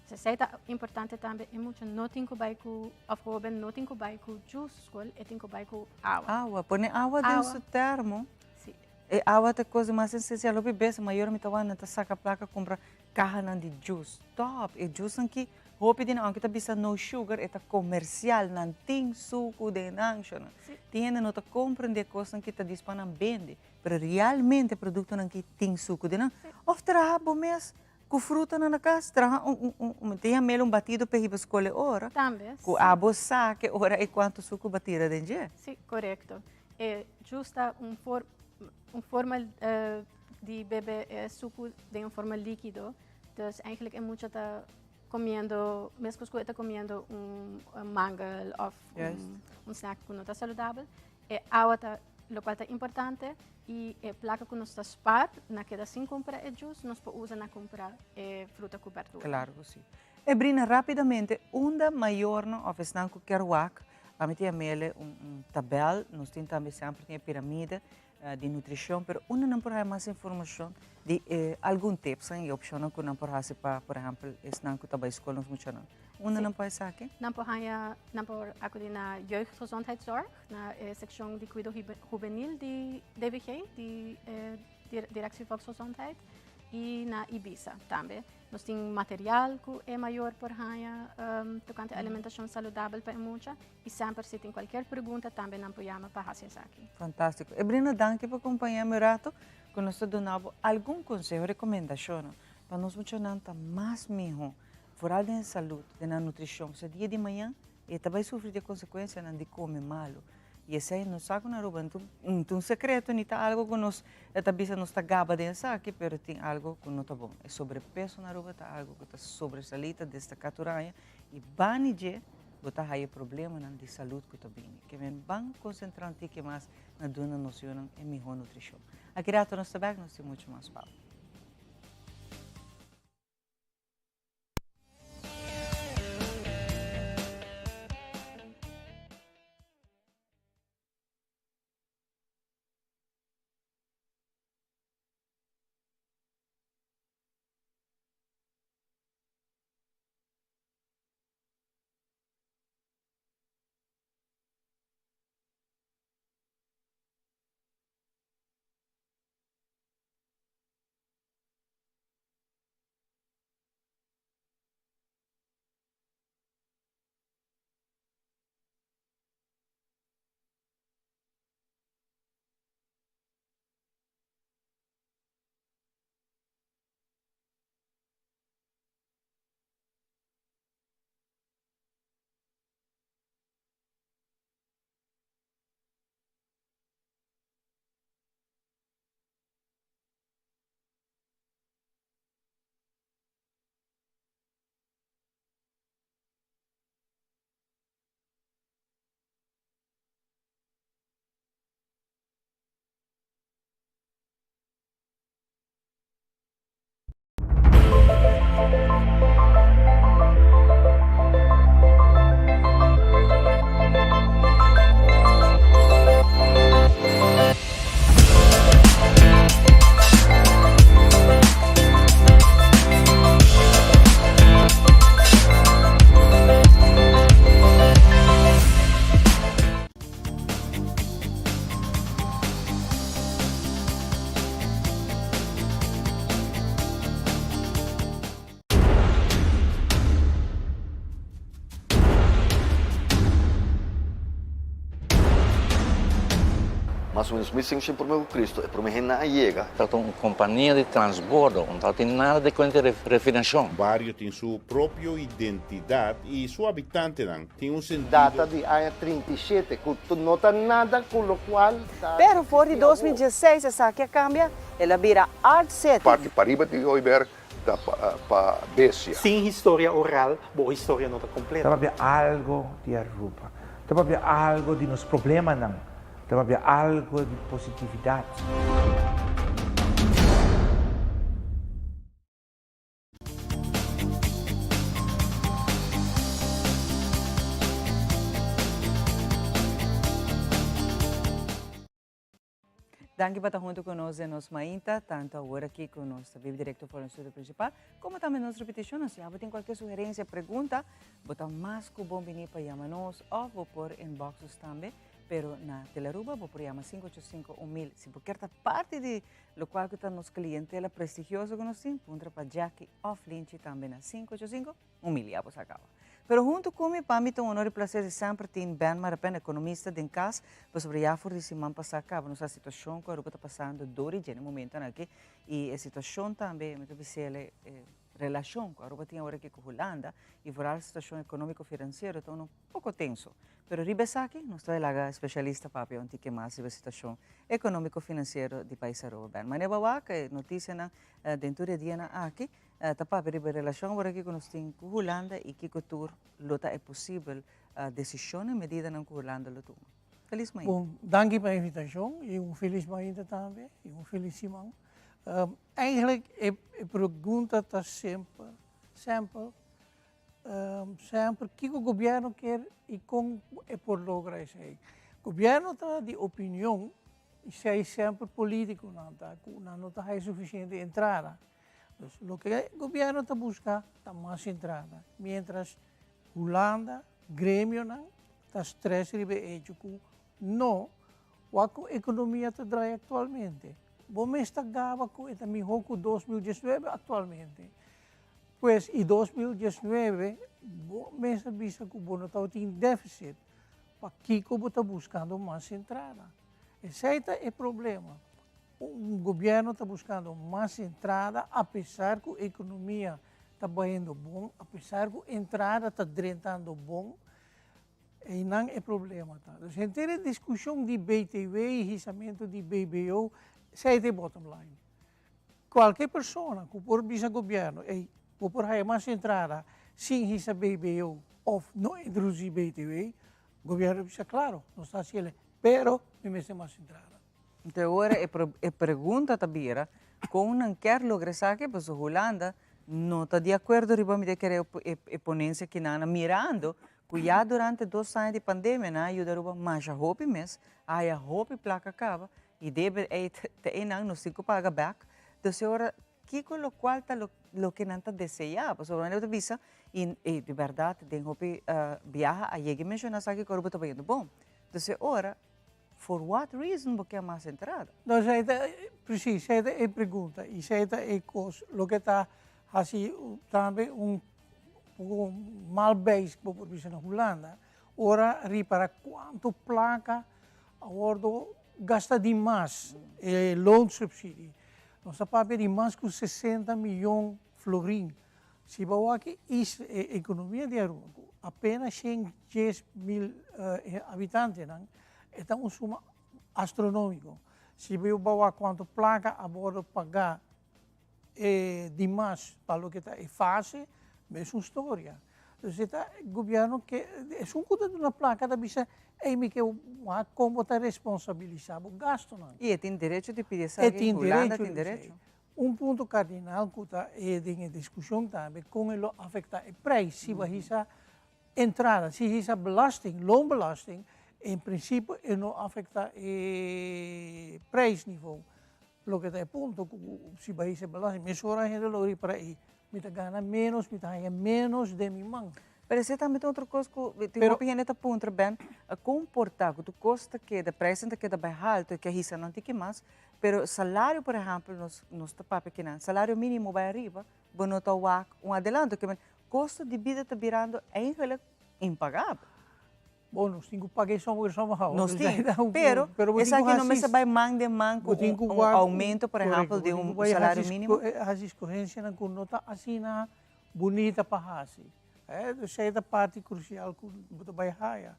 Esey ta importante tambe, e mucha no tin cu bay cu, of hoben no tin cu bay cu juice school, e tin cu bay cu awa. Awa, pone awa den su termo. Si. E awa ta e kos di mas esensial. Hopi bes mayor mi ta wak nan ta saka plaka kumpra kahanan di juice. Stop! E juicenan ki hopi di nan aunke ta bisa no sugar e ta komersial. Nan tin suku den nan shona. Tin hende no ta komprende e kosnan ki ta dis pa nan bende. Pero realmente e produktonan ki tin suku den nan. Of traha bo mes ku frutanan na kas. Traha un un un tin yam'el un batido p'e hiba skol e ora. Tambe, Ku si. abo sa ke ora e kuantu suku bo a tira den dje. Si, korekto. E juice ta un for un forma di bebe e suku den un forma likido. Dus eigenlijk e mucha ta comiendo, meskos ku e ta comiendo un mangel of un, un snack ku no ta saludabel. E awa ta lokual ta importante i e plaka ku nos ta spaar na keda sin kumpra e juice, nos por usa na kumpra e fruta ku berdura. Claro ku si. Ebrina, rapidamente, unda mayornan of esnan ku kier wak Ami tin a mele un un tabel, nos tin tambe semper tin e piramide di nutricion, pero unda nan por haya mas informacion di e algun tipsnan y opcionnan cu nan por haci pa, por ehempel, esnan cu ta bay scol, nos muchanan. Unda nan por haya esaki? Nan por haya, nan por acudi na Jeugdgezondheidszorg, na e seccion di cuido hubenil di DVG, di e Directie Volksgezondheid, y na Ibisa tambe. Nos tin material ku e mayor por haña tokante alimentashon saludabel pa e mucha i semper si tin kualkier pregunta tambe nan por yama pa hasi esaki. Fantástiko. Ebrina danki pa kompañá mi rato ku nos ta duna bo algun konseho, rekomendashonnan pa nos muchanan ta mas mihó, foral den salud, den nan nutrishon. Pasobra dia di mañan e ta bai sufri di e konsekuensianan di kome malu. Y esey nos sa cu na Aruba no ta un secreto ni ta algo cu nos ta bisa nos ta gaba den esaki, pero tin algo cu no ta bon. E sobrepeso na Aruba ta algo cu ta sobresali, ta destaca tur aña y bani dje bo ta haya problemanan di salud cu ta bini. Ke men ban concentra un tiki mas na duna nos yunan e miho nutricion. Aki rato nos ta bek, nos tin mucho mas pa bo. Mas o menos 1500 promé ku Kristu e promé hendenan a yega. Tabata un kompania di transbordo, no tabatin nada di kuenta di refinashon. Bario tin su propio identidat i su habitantenan tin un sentido. Data di aña 37 ku no ta nada ku lokual ta Pero for di diskuti awor. 2016 esaki a kambia, el a bira Art City. Parti pariba di Hooiberg ta pa bestia. Sin historia oral, bo historia no ta completo. Ta papia algo di Aruba. Ta papia algo di nos problemanan. Ta papia algo di positividad. Danki pa ta hunto cu nos den nos mainta, tanto awor aki cu nos ta biba directo for nos studio principal, como tambe nos repeticionnan. Si abo tin cualkier sugerencia, pregunta, bo ta mas cu bon bini pa yama nos of bo por inbox nos tambe, pero na Telaruba bo por yama 585 1000. Si bo kier ta parti di locual cu ta nos clientela prestigioso cu nos tin, puntra pa Jackie of Linchi tambe na 585 Humilia bo sa caba. Pero hunto cu mi, pa mi ta un honor y placer di semper tin Ben Marapen, economista den cas, pasobra ya for di siman pasa caba nos sa situacion cu Aruba ta pasando dor y dje na momentonan aki y e situacion tambe, mi ta bisele, e relacion cu Aruba tin awor aki cu Hulanda y vooral e situacion economico financiero ta uno poco tenso. Pero riba esaki nos ta laga specialista papia un tiki mas riba e situacion economico financiero di pais Aruba. Ben, manera bo a wak e noticianan den tur e dianan aki, Ta papia riba e relashon awor aki ku nos tin ku Hulanda i kiko tur lo ta e posibel desishon i medidanan ku Hulanda lo tuma. Felis mainta. Bon, danki pa e invitashon i un felis mainta tambe i un felis siman. Eigenlijk e pregunta ta simpel, sempel, semper kiko gobièrnu kier i kon e por logra esei. Gobièrnu ta di opinion i esei semper politikonan ta ku nan no ta haya sufisiente entrada. Dus loke gobierno ta busca ta mas entrada, mientras Hulanda, gremionan ta stress riba e hecho cu no, wak cu economia ta draai actualmente. Bo mes ta gaba cu e ta miho cu 2019 actualmente. Pues y 2019 bo mes a bisa cu bo no tabatin deficit, pakico bo ta buscando mas entrada? Esey ta e problema. Un gobierno ta buscando mas entrada a pesar cu economia ta bayendo bon, a pesar cu entrada ta drentando bon, eynan e problema ta. Dus henter e discusion di BTW, hisamento di BBO, esey ta e bottom line. Cualke persona cu por bisa gobierno, ey, bo por haya mas entrada sin hisa BBO of no introduci BTW, gobierno bisa claro, nos ta haciele, pero mi mester mas entrada. Enton ora e pregunta ta bira kon nan kier logra esaki pasobra Hulanda no ta di akuerdo riba mi ta kere e ponensia ki nan a mirando ku ya durante dos aña di pandemia nan a yuda Aruba masha hopi mes a haya hopi plaka kaba i debe ei te einan nos tin ku paga bek dus e ora kiko lokual ta loke nan ta desea pasobra nan ta bisa i di bèrdat den hopi biaha a yega menshoná esaki ku Aruba ta bayendo bon dus e ora For what reason bo ke mas entrada? No, esei ta, precies, esei ta e pregunta i esei ta e kos loke ta hasi tambe un poko mal beis bo por bisa na Hulanda, ora ripara kuantu plaka a wordo gasta di mas, e loonsubsidie. Nos ta papia di mas ku 60 miyon florin. Si bo wak e ekonomia di Aruba ku apenas 110 mil habitantenan, e ta un suma astronómiko. Si bo wak kuantu plaka a wordo pagá di mas pa loke ta e fase, mesun storia. Dus e ta gobièrnu ke, esun ku ta duna plaka ta bisa, ey mi ke wak kon bo ta responsabilisá bo gastunan. I e tin derecho di pidi esaki, Hulanda tin derecho. Un punto kardinal ku ta e den e diskushon tambe kon e lo afektá e preis si bo a hisa entrada, si hisa belasting, loonbelasting, en prinsipio e no afektá e preisniveau. Loke ta e punto ku si bo a hisa e belasting mesora hende lo ripara ei mi ta gana ménos, mi ta haña ménos den mi man. Pero esei tambe ta otro kos ku tin hopi hende ta puntra Ben, kon por ta ku tur kos ta keda, preisnan ta keda bai haltu, e ke hisa nan tiki mas, Pero salario por ehempel nos nos ta papia kinan salario minimo bai ariba bo no ta wak un adelanto ke men kosto di bida ta birando eigenlijk impagabel. Bon, nos tin ku paga e sommige somehow. Nos tin, pero esaki no mester bai man den man ku un aumento, por ehempel, di un salario minimo? Hasi escogencianan ku no ta asina bunita pa hasi. Esei ta parti crucial ku bo ta bai haya.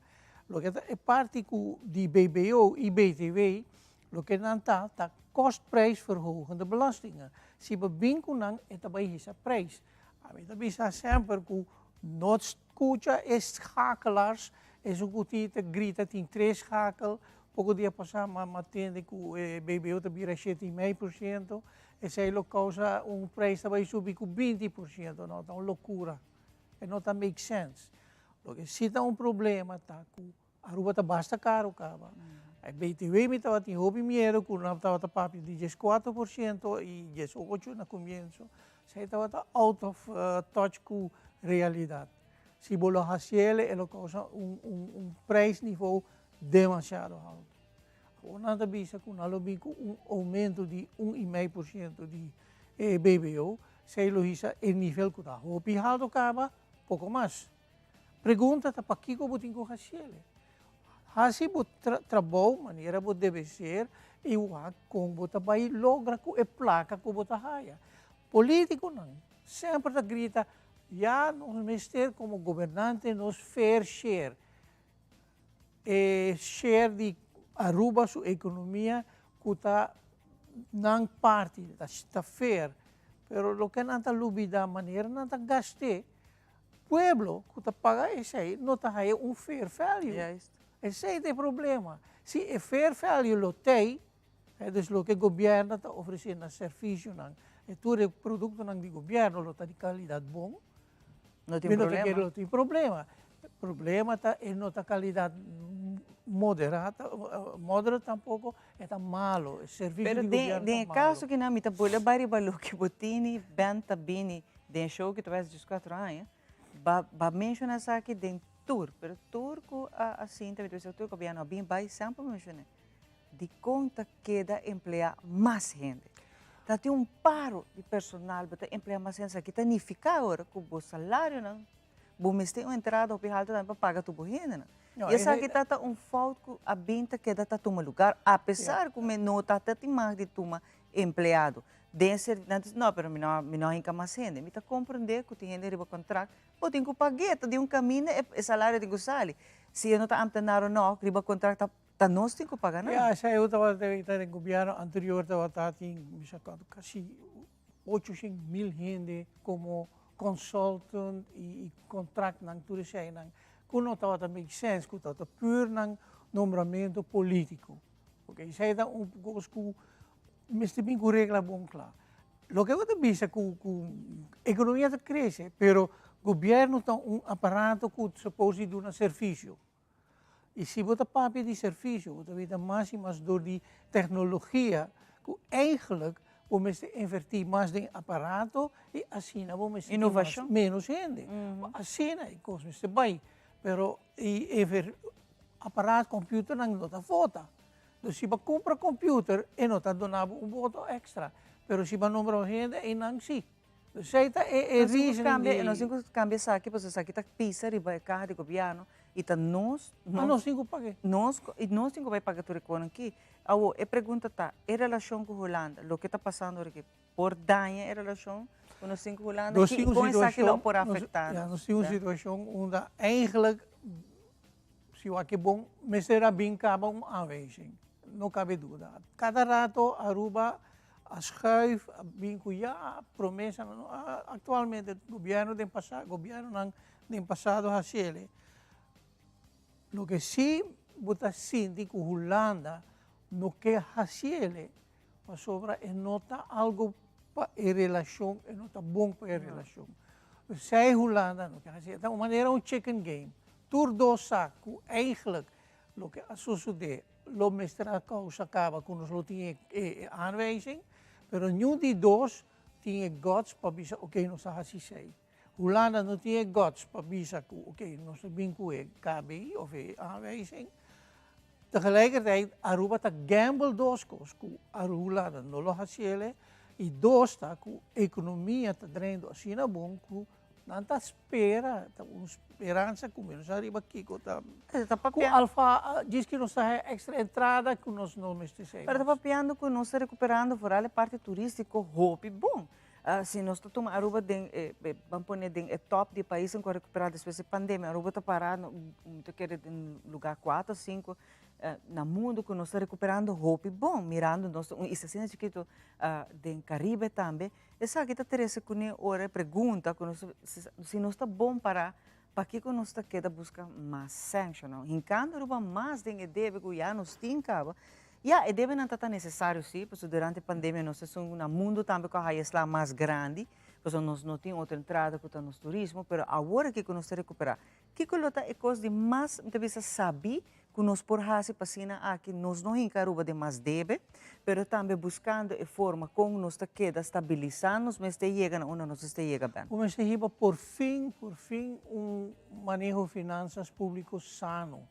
Loke ta e parti ku di BBO i BTW, loke nan ta, ta kostprijsverhogende belastingen. Si bo bin ku nan, e ta bai hisa prijs. Ami ta bisa semper ku no Scucha e schakelaars, esun cu tin ta grita tin tres schakel, poco dia pasa m'a tende cu e BBO ta bira shete y mei por ciento, esey lo causa un prijs ta bay subi cu 20%, no ta un locura, e no ta make sense. Loke si ta un problema ta cu Aruba ta basta caro caba. E BTW mi tabatin hopi miedo cu nan tabata papia di 14% y 18 na comienzo. Esey tabata out of touch cu realidad. Si bo lo haciele e lo causa un un prijsniveau demasiado halto. Awor nan ta bisa cu nan lo bin cu un aumento di un y mei por ciento di e BBO. Esey lo hisa e nivel cu ta hopi halto caba poco mas. Pregunta ta pakiko bo tin ku hasiele? Hasi bo trabou manera bo debe ser i wak kon bo ta bai logra ku e plaka ku bo ta haya. Politikonan semper ta grita ya nos mester komo gobernante nos fair share. E share di Aruba su ekonomia ku ta nan parti ta fair pero loke nan ta lubida manera nan ta gast'é. Pueblo ku ta paga esei no ta haya un fair value. Juist. Esei ta e problema. Si e fair value lo tei, dus loke gobièrnu ta ofresé na servisionan, e tur e produktonan di gobièrnu lo ta di kalidat bon, No tin problema. Mi no ta kere lo tin problema. Problema ta e no ta kalidat moderá, moderate tampoko, e ta malo. E servisio di gobièrnu ta malo. Pero den e kaso kinan mi ta bolbe bai riba loke bo tini, Ben ta bini Den show ki ta bai 14 aña, ba ba menciona esaki den tur, pero tur ku a a sinta mi ta bisa tur gobierno a bin bai semper menciona dikon ta keda emplea mas hende. Ta tin un paro di personal bo ta emplea mas hende, esaki ta nifica awor ku bo salarionan bo mester un entrada hopi halto tambe pa paga tur bo hendenan. Y esaki ta ta un fout ku a bin ta keda ta tuma lugar apesar ku mi no ta ta tin mag di tuma empleado. Den ser, nan ta, no, pero mi no, mi no a hinka mas hende. Mi ta komprendé ku tin hende riba kontrakt, bo tin ku pag'é, ta di un kaminda e e salario tin ku sali. Si e no ta ámtenar o no, riba kontrakt ta ta nos tin ku paga nan. Ya, esei yo tabata ta den gobièrnu anterior tabata tin mi sa kuantu kasi 800.000 hende komo consultant i kontraktnan tur eseinan ku no tabata make sense, ku tabata pur nan nombramentu polítiko. Oke, esei ta un kos ku mester bin ku regla bon kla. Loke bo ta bisa ku ku ekonomia ta krese, pero gobièrnu ta un aparato ku suppose di duna servisio. I si bo ta papia di servisio, bo ta bira mas i mas dor di teknologia ku eigentlik bo mester invertí mas den aparato i asina bo mester tin mas ménos hende. Asina e kos mester bai. Pero e aparato, computernan no ta vota. Dus si bo cumpra computer e no ta duna bo un voto extra. Pero si bo nombra un hende einan si. Dus esey ta e e reasoning di. Nos tin cu cambia esaki pasobra esaki ta pisa riba e caha di gobierno y ta nos. Ah nos tin cu paga. Nos y nos tin cu bay paga tur e conan aki. Awor e pregunta ta e relacion cu Hulanda loke ta pasando ora aki por daña e relacion cu nos tin cu Hulanda? Nos tin un Con esaki lo situacion, por afecta nos, nos tin un situacion unda eigenlijk si wak e bon mester a bin caba un aanwijzing, no cabe duda. Cada rato Aruba a schuif, a bin cu ya promesa, actualmente gobierno den pasado, gobiernonan den pasado haciele. Loke si bo ta sinti cu Hulanda no ke haciele Pasobra e no ta algo pa e relashon, e no ta bon pa e relashon. Esei Hulanda no ke hasi, e ta un manera un chicken game. Tur dos sa ku eigenlijk loke a sosodé lo mester a kousa kaba ku nos lo tin e aanwijzing, pero niun di dos tin e guts pa bisa oke nos a hasi esei. Hulanda no tin e guts pa bisa ku oke nos ta bin ku e KB of e aanwijzing. Tegelijkertijd Aruba ta gamble dos kos, ku Hulanda no lo hasiele y dos ta ku ekonomia ta drendo asina bon ku. Nan ta spera, ta un speransa ku mi no sa riba kiko ta, ku alfa djis ki nos ta haya extra entrada ku nos no mester esei Pero ta mas. papiando ku nos ta rekuperando vooral e parti turistiko hopi bon. Si nos ta tuma Aruba den e, ban pone den e top di paisnan ku a rekuperá despues di pandemia, Aruba ta pará, mi ta kere den lugar kuater, sinku na mundu ku nos ta rekuperando hopi bon, mirando nos ta un isla asina chikitu den Karibe tambe. Esaki ta trese kuné ora e pregunta ku nos si nos ta bon pará, pakiko nos ta keda buska mas sanshonnan? Hinkando Aruba mas den e debe ku ya nos tin kaba. Ya, e debenan ta ta nesesario sí, pasobra durante pandemia nos esun na mundu tambe ku a haya sla mas grandi, pasobra nos no tin otro entrada ku ta nos turismo, pero awor aki ku nos ta rekuperá, kiko lo ta e kos di mas, mi ta bisa, sabí ku nos por hasi pa asina aki nos no hinka Aruba den mas debe, pero tambe buskando e forma kon nos ta keda stabilisá nos mester yega na unda nos mester yega bèn. Bo mester hiba por fin, por fin un maneho finansas públiko sano.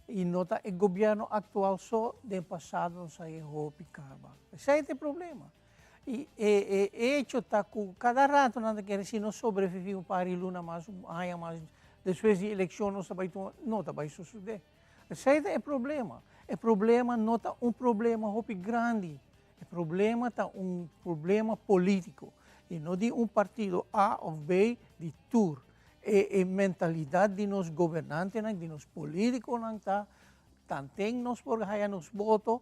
I no ta e gobièrnu aktual so, den pasado nos a haya hopi kaba. Esei ta e problema. I e e hecho ta ku kada rato nan ta kere si nos sobreviví un par di luna mas, un aña mas, despues di elekshon nos ta bai tuma, no ta bai sosodé. Esei ta e problema. E problema no ta un problema hopi grandi. E problema ta un problema polítiko i no di un partido A òf B, di tur. E e mentalidat di nos gobernantenan, di nos polítikonan ta Tanten nos por haya nos boto,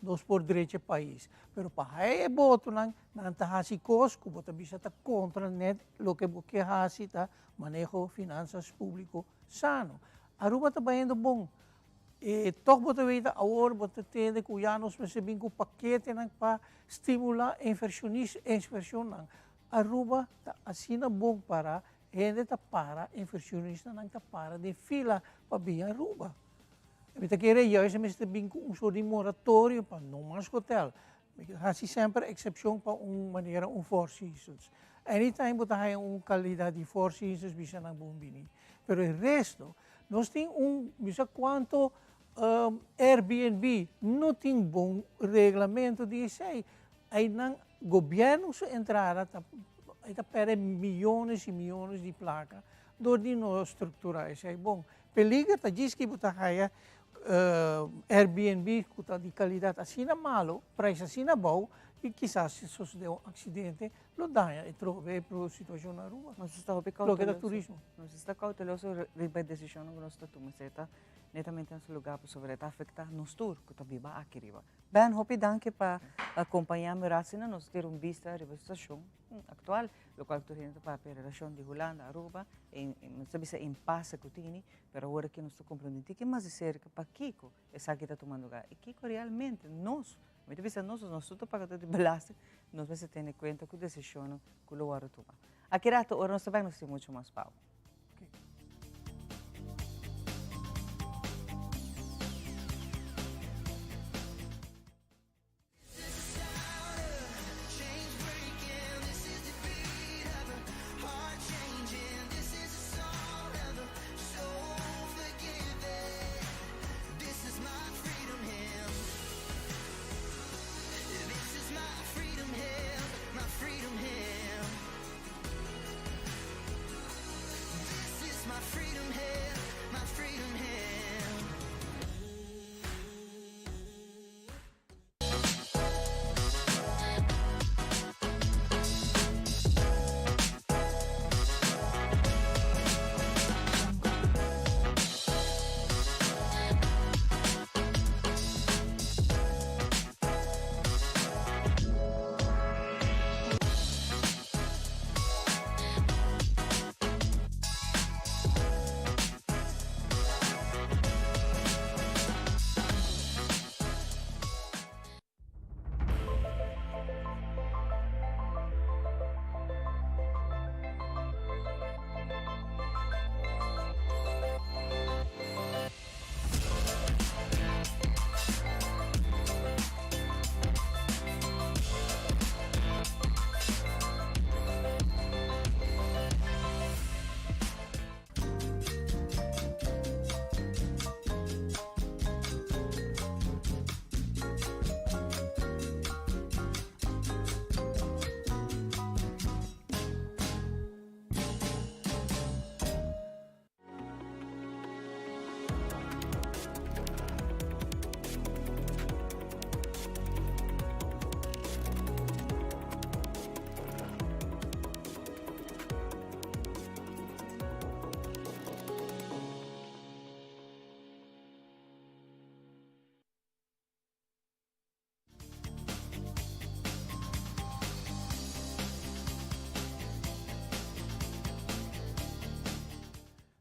nos por drecha e pais. Pero pa haya e botonan, nan ta hasi kos ku bo ta bisa ta kontra net loke bo ke hasi ta maneho finansas públiko sano. Aruba ta bayendo bon. E tòg bo ta weta awor bo ta tende ku ya nos mester bin ku paketenan pa stimulá invershonis invershonnan. Aruba ta asina bon para Hende ta para, inversionistanan ta para den fila pa bin Aruba. Mi ta kere juist mester bin ku un sort di moratorio pa no mas hotel. Mi ta hasi semper eksepshon pa un manera un Four Seasons. Anytime bo ta haya un kalidat di Four Seasons bisa nan bon bini. Pero e resto, nos tin un bisa kuanto Airbnb no tin bon reglamento di esei. Einan gobièrnu su entrada ta e ta pèrdè miyones i miyones di plaka dor di no strukturá esei bon. Peliger ta djis ki bo ta haya Airbnb ku ta di kalidat asina malu, preis asina abou i kisas si sosodé un aksidente lo daña e trobe e situashon na Aruba. Nos ta hopi Loke ta kouteloso. turismo. Nos ta kouteloso riba e desishonnan ku nos ta tuma. Esei ta netamente na su lugá pasobra e ta afektá nos tur ku ta biba aki riba. Ben, hopi danki pa acompaña mi rat asina nos tira un bista riba e situacion actual, locual tur hende ta papia relacion di Hulanda, Aruba, e nos ta bisa impasse cu tini, pero awor aki nos ta comprende tiki mas di cerca pakico esaki ta tuma lugar y kico realmente nos, mi ta bisa nos, nos tur ta paga tur di belasting, nos mester tene cuenta cu decisionnan cu lo worde tuma. Aki rato ora nos ta bek nos tin mucho mas pao.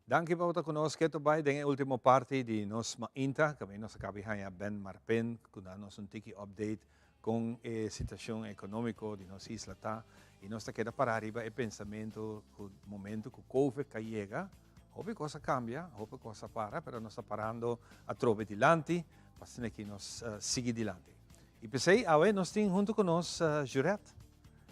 Danki pa bo ta ku nos ketu bai den e ultimo parti di nos mainta. Kaminda nos a kabi haña Ben Marpen ku na nos un tiki update kon e situashon ekonómiko di nos isla ta. I nos ta keda pará riba e pensamentu ku momentu ku Covid ka yega, hopi kos a kambia, hopi kos a para, pero nos ta parando atrobe dilanti pa asina ki nos sigui dilanti. I p'esei awe nos tin huntu ku nos Jurette.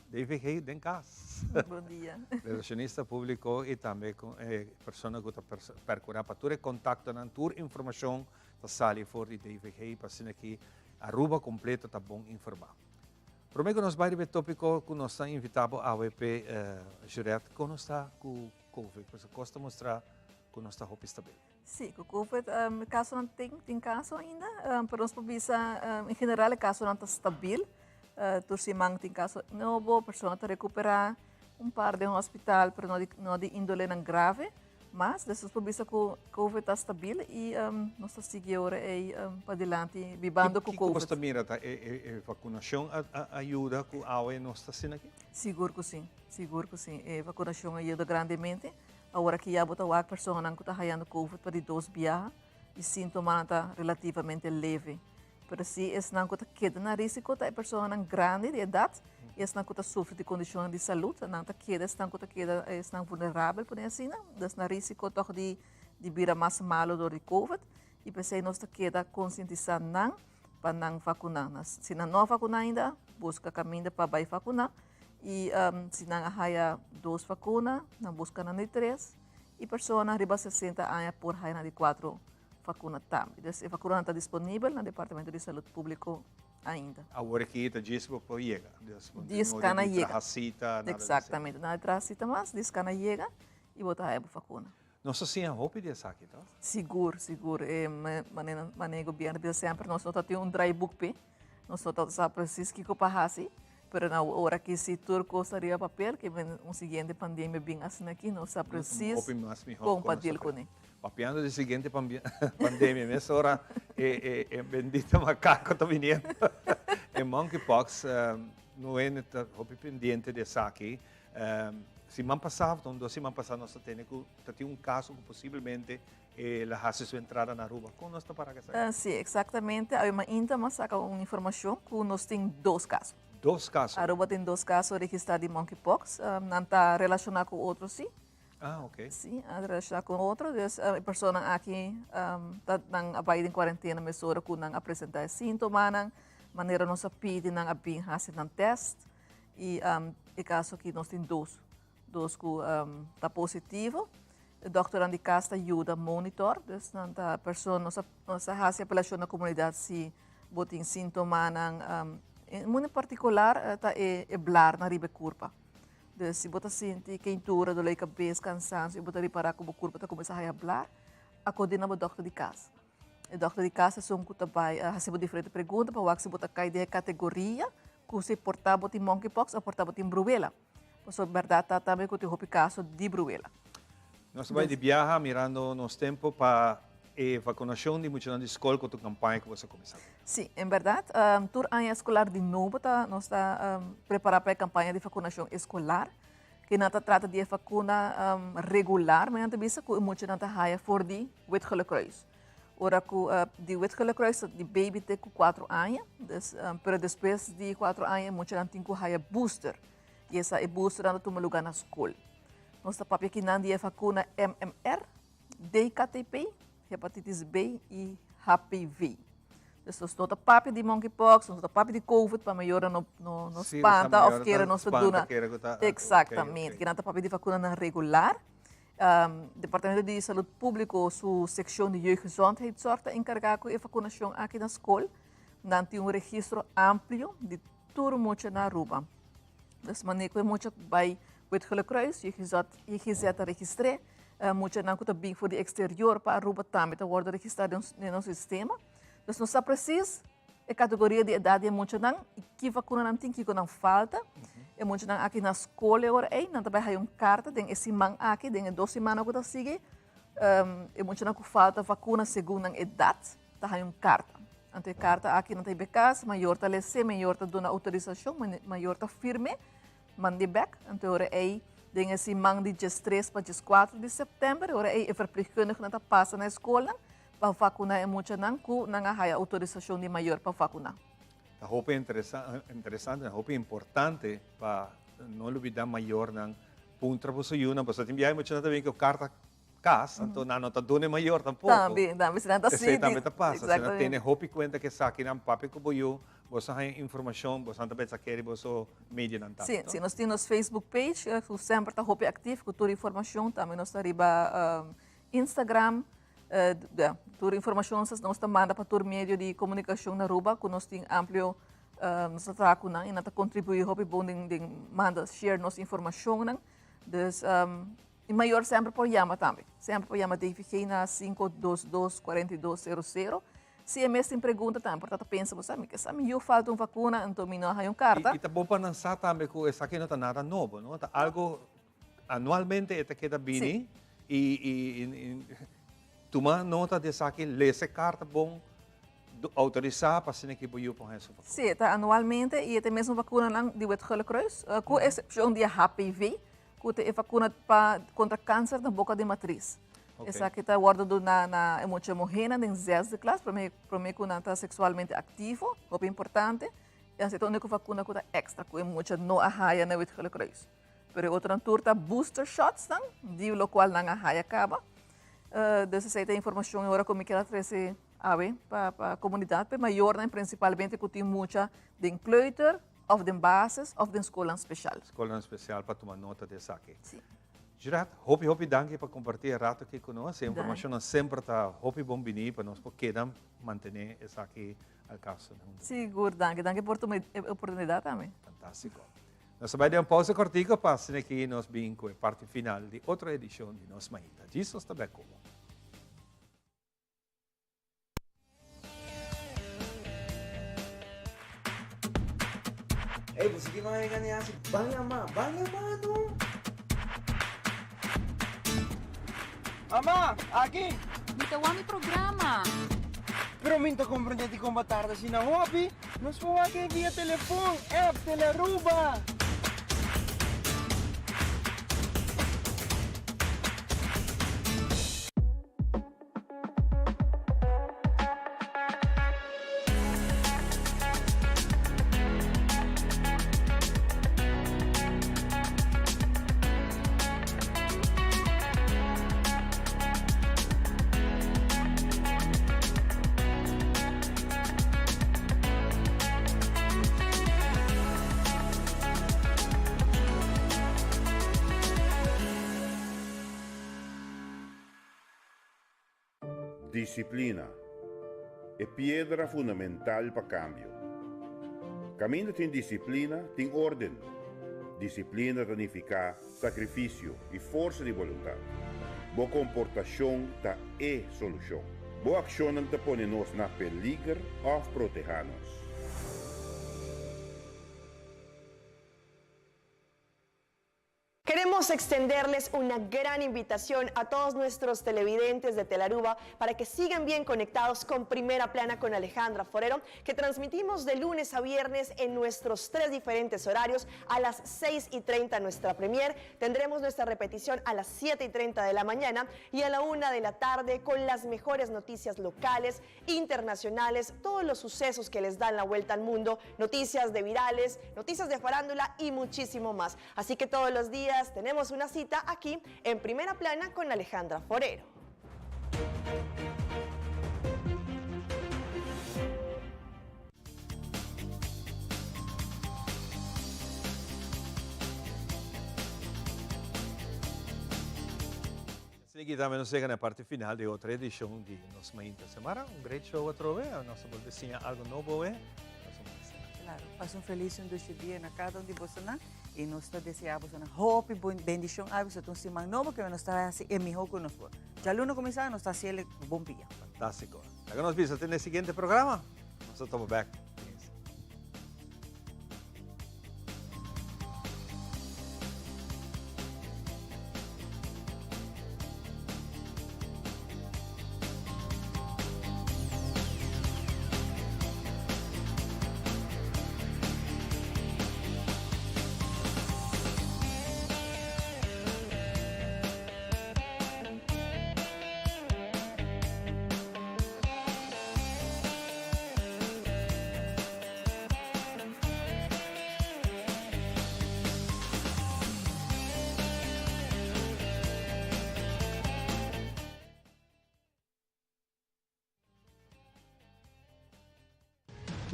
DVG den kas. Bon dia. Relacionista publico y tambe e persona cu ta percura pa tur e contactonan, tur informacion ta sali for di DVG pa asina ki Aruba completo ta bon informa. Prome cu nos bay riba e topico cu nos ta invita bo awe p'e Jurette, con nos ta cu Covid? Pasobra cos ta mustra cu nos ta hopi stabil. Sí, cu Covid e casonan tin, tin caso ainda, pero nos por bisa en general e casonan ta stabil. Tur siman tin caso nobo, persona ta recupera, un par den hospital, pero no di, no di indolenan grave mas. Dus nos por bisa cu Covid ta stabil y nos ta sigui ora ey padilanti bibando cu Kico Covid. bo ta mira ta e vacunacion a a yuda cu awe nos ta asina aki? Sigur cu si, sigur cu si. E vacunacion a yuda grandemente. Awor aki ya bo ta wak personanan ku ta hayando covid pa di dos biaha i síntomanan ta relativamente leve. Pero si esnan ku ta keda na risiko ta e personanan grandi di edat i esnan ku ta sufri di kondishonnan di salud, nan ta keda esnan ku ta keda esnan vulnerabel pone asina, dus na risiko tòg di di bira mas malu dor di covid i p'esei nos ta keda konsientisá nan pa nan vakuná. Si nan no a vakuná ainda, buska kaminda pa bai vakuná. I si nan a haya dos vakuna, nan buska nan di tres. I personanan riba 60 aña por haya nan di kuatro vakuna tambe. Dus e vakunanan ta disponibel na Departamento di Salud Públiko ainda. Awor aki ta djis bo por yega. Dus bo Djis no kana di yega. traha sita, nada di esei. Exactamente, nada di traha sita mas, djis kana yega i bo ta haya bo vakuna. Nos ta siña hopi di esaki, to? Sigur, sigur. E manera manera gobierno bisa semper nos no ta tin un draaiboek p'e. Nos no ta sa precies kiko pa hasi, pero na ora ki si tur kos ta riba papel, ke men un siguiente pandemia bin asina aki, nos sa precies Hopi mas mihó kon pa kon nos deal ta kuné. Papiando di siguiente pandemia, mesora e e e bendito macaco ta biniendo. E monkeypox, no hende ta hopi pendiente di esaki. Siman pasá, of dos siman pasá nos ta tene ku ta tin un kaso ku posiblemente el a hasi su entrada na Aruba. Kon nos ta para ku esaki? Sí, eksaktamente. Awe mainta mas saka un informashon ku nos tin dos kaso. Dos kaso? Aruba tin dos kaso registrá di monkeypox. Nan ta relashoná ku otro sí. Ah, oké. Sí, a relashoná ku otro. Dus e personanan aki ta nan a bai den kuarentena mesora ku nan a presentá e síntomanan. Manera nos a pidi nan a bin hasi nan tèst. I e kaso aki nos tin dos, dos ku ta positivo. E dòkternan di kas ta yuda monitor, dus nan ta persona, nos a nos a hasi apelashon na komunidat si bo tin síntomanan, en en partikular ta e e blarnan riba e kurpa. Dus si bo ta sinti keintura, doló di kabes, kansansio i bo ta ripará ku bo kurpa ta kuminsá haya blar, akord'é na bo dòkter di kas. E dòkter di kas esun ku ta bai hasi bo diferente pregunta pa wak si bo ta kai den e kategoria ku si por ta bo tin monkeypox òf por ta bo tin bruwela. Pasobra bèrdat ta tambe ku tin hopi kaso di bruwela. Nos ta bai di biaha mirando nos tempu pa e vakunashon di muchanan di skol ku ta un kampaña ku boso a kuminsá ku. Sí, en bèrdat tur aña eskolar di nobo ta nos ta prepará pa e kampaña di vakunashon eskolar. Kinan ta trata di e vakuna regular, men nan ta bisa ku e muchanan ta haya for di Wit Gele Kruis. Ora ku di Wit Gele Kruis ta di baby te ku kuatro aña, dus, pero despues di kuatro aña e muchanan tin ku haya booster. I esa e boosternan ta tuma luga na skol. Nos ta papia kinan di e vakuna MMR, DKTP, hepatitis B i HPV. Dus nos no ta papia di monkeypox, nos no ta papia di covid pa mayornan no no no Sí, spanta mayornan of kere ta nos ta spanta, duna. kere ku ta- ok, Exactamente. ok. Kinan ta papia di vacunanan regular. Departamento di Salud Publico su seccion di Jeugdgezondheidszorg ta encarga cu e vacunacion aki na school. Nan tin un registro amplio di tur mucha na Aruba. Dus manera cu e mucha bay Wit Gele Kruis, JGZ ta registr'é. Muchanan cu ta bin for di exterior pa Aruba tambe ta wordo registra den nos sistema. Dus nos sa precies e categoria di edad di e muchanan y ki vacuna nan tin, kico nan falta. E muchanan aki na scol e ora ey, nan ta bay haya un carta den e siman aki, den e dos simannan cu ta sigui. E muchanan cu falta vacuna segun nan edad ta haya un carta. Anto e carta aki nan ta hiba e cas, mayor ta lese, mayor ta duna autorisacion, mayor ta firme, mand'e bek. Anto e ora ey. Den e siman di 13 pa 14 di sèptèmber, e ora ei e verpleegkundigenan ta pasa na e skolnan pa vakuná e muchanan ku nan a haya outorisashon di mayor pa vakuná. Ta hopi interesante en hopi importante pa no lubidá mayornan puntra boso yunan, pasobra tin biaha e muchanan ta bini ku karta kas, anto nan no ta duna e mayor tampoko. Tambe, tambe, si nan ta Esei tambe ta pasa, si nan tene hopi kuenta ku esakinan papia ku bo yu, boso haña informashon, boso nan ta pensa keri boso medianan tambe. Si, si nos tin nos Facebook page ku semper ta hopi aktif ku tur informashon, tambe nos ta riba Instagram, tur informashon nos ta manda pa tur medio di komunikashon na Aruba ku nos tin amplio nos ta traha ku nan i nan ta kontribuí hopi bon den manda share nos informashonnan. Dus e mayor semper por yama tambe, semper por yama DVG na 522 4200 si e mes tin pregunta tambe por ta ta pensa bo sa mi ke sa mi yu falta un vakuna anto mi no a haña un karta. I ta bon pa nan sa tambe ku esaki no ta nada nobo no, ta algo Anualmente e ta keda bini y tuma nota di esaki, lesa e carta bon, autorisa pa asina ki bo yu por haña su vacuna. Sí, ta anualmente y e ta e mesmo vacunanan di Wit Gele Kruis, cu excepcion di e HPV, cu ta e vacuna pa contra cancer na boca di matriz. Esaki ta wordo duna na e mucha muhernan den zesde klas, prome cu nan ta sexualmente activo, hopi importante. Y esaki ta e unico vacuna cu ta extra cu e mucha no a haya na Wit Gele Kruis. Pero e otronan tur ta booster shots nan, di locual nan a haya caba. Dus esey ta informacion e ora cu mi kier a trece awe pa pa comunidad, pa e mayornan principalmente cu tin mucha den kleuter of den basis of den scolnan special. Scolnan special pa tuma nota di esaki. Si. Jurat, hopi hopi danki pa comparti e rato aki cu nos. E informacionnan semper ta hopi bon bini pa nos por keda mantene esaki al caso. Sigur, danki. Danki por tuma e oportunidad tambe. Fantastico. Nos ta bai den un pausa kortico pa asina aki nos bin ku e parti final di otro edishon di Nos Mainta. Djis nos ta bek komo. Ey, boso ki van a gane hasi? Ban lama, ban lama no! Mama, aki! Mi ta wak mi programa. Pero mi no ta comprende dikon bo tarda asina hopi. Nos por wak e via telefon, app, Telearuba. Disiplina, e piedra fundamental pa kambio. Kaminda tin disiplina, tin órden. Disiplina ta nifiká sakrifisio i forsa di boluntat. Bo komportashon ta e solushon. Bo akshonnan ta pone nos na peliger òf protehá nos. Queremos extenderles una gran invitación a todos nuestros televidentes de Telaruba para que sigan bien conectados con Primera Plana con Alejandra Forero, que transmitimos de lunes a viernes en nuestros tres diferentes horarios a las 6 y 30 nuestra premier. Tendremos nuestra repetición a las 7 y 30 de la mañana y a la 1 de la tarde con las mejores noticias locales, internacionales, todos los sucesos que les dan la vuelta al mundo, noticias de virales, noticias de farándula y muchísimo más. Así que todos los días tenemos una cita aquí en Primera Plana con Alejandra Forero. Asina ki tambe nos yega na e parti final di otro edishon di Nos Mainta Semana. Un great show atrobe. Nos a bolbe siña algo nobo awe. Nos a mester. Claro. Pasa un feliz y un dushi dia na cada un di bosonan. Y nos ta desea bosonan hopi bendicion awe. Boso ta un siman nobo ke nos ta haci e miho ku nos por. Djaluna kuminsá nos ta haci el bon pia. Fantástico. Laga nos bisa te na e siguiente programa. Nos ta topa bek.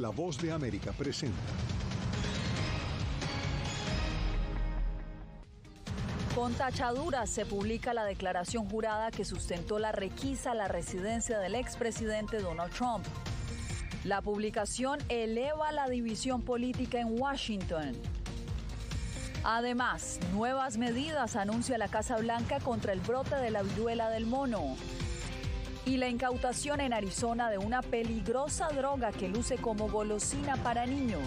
La Voz de América presenta. Con tachaduras se publica la declaración jurada que sustentó la requisa a la residencia del expresidente Donald Trump. La publicación eleva la división política en Washington. Además, nuevas medidas anuncia la Casa Blanca contra el brote de la viruela del mono. Y la incautación en Arizona de una peligrosa droga que luce como golosina para niños.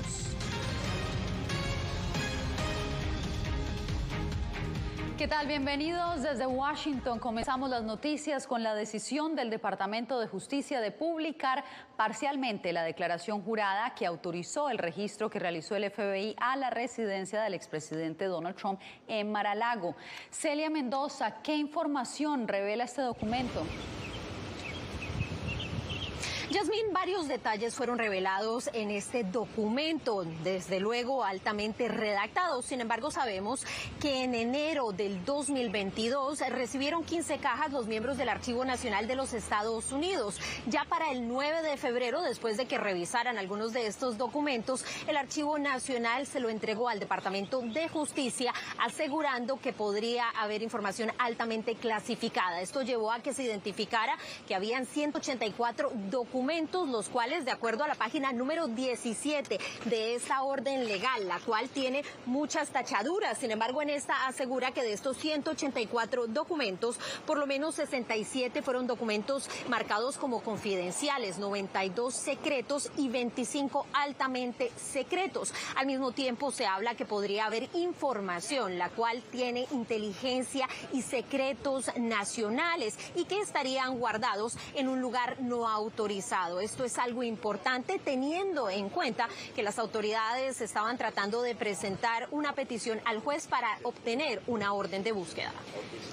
¿Qué tal? Bienvenidos desde Washington. Comenzamos las noticias con la decisión del Departamento de Justicia de publicar parcialmente la declaración jurada que autorizó el registro que realizó el FBI a la residencia del expresidente Donald Trump en Mar-a-Lago. Celia Mendoza, ¿qué información revela este documento? Yasmín, varios detalles fueron revelados en este documento, desde luego altamente redactado. Sin embargo, sabemos que en enero del 2022 recibieron 15 cajas los miembros del Archivo Nacional de los Estados Unidos. Ya para el 9 de febrero, después de que revisaran algunos de estos documentos, el Archivo Nacional se lo entregó al Departamento de Justicia, asegurando que podría haber información altamente clasificada. Esto llevó a que se identificara que habían 184 documentos, los cuales, de acuerdo a la página número 17 de esta orden legal, la cual tiene muchas tachaduras. Sin embargo, en esta asegura que de estos 184 documentos, por lo menos 67 fueron documentos marcados como confidenciales, 92 secretos y 25 altamente secretos. Al mismo tiempo, se habla que podría haber información, la cual tiene inteligencia y secretos nacionales y que estarían guardados en un lugar no autorizado. Esto es algo importante teniendo en cuenta que las autoridades estaban tratando de presentar una petición al juez para obtener una orden de búsqueda.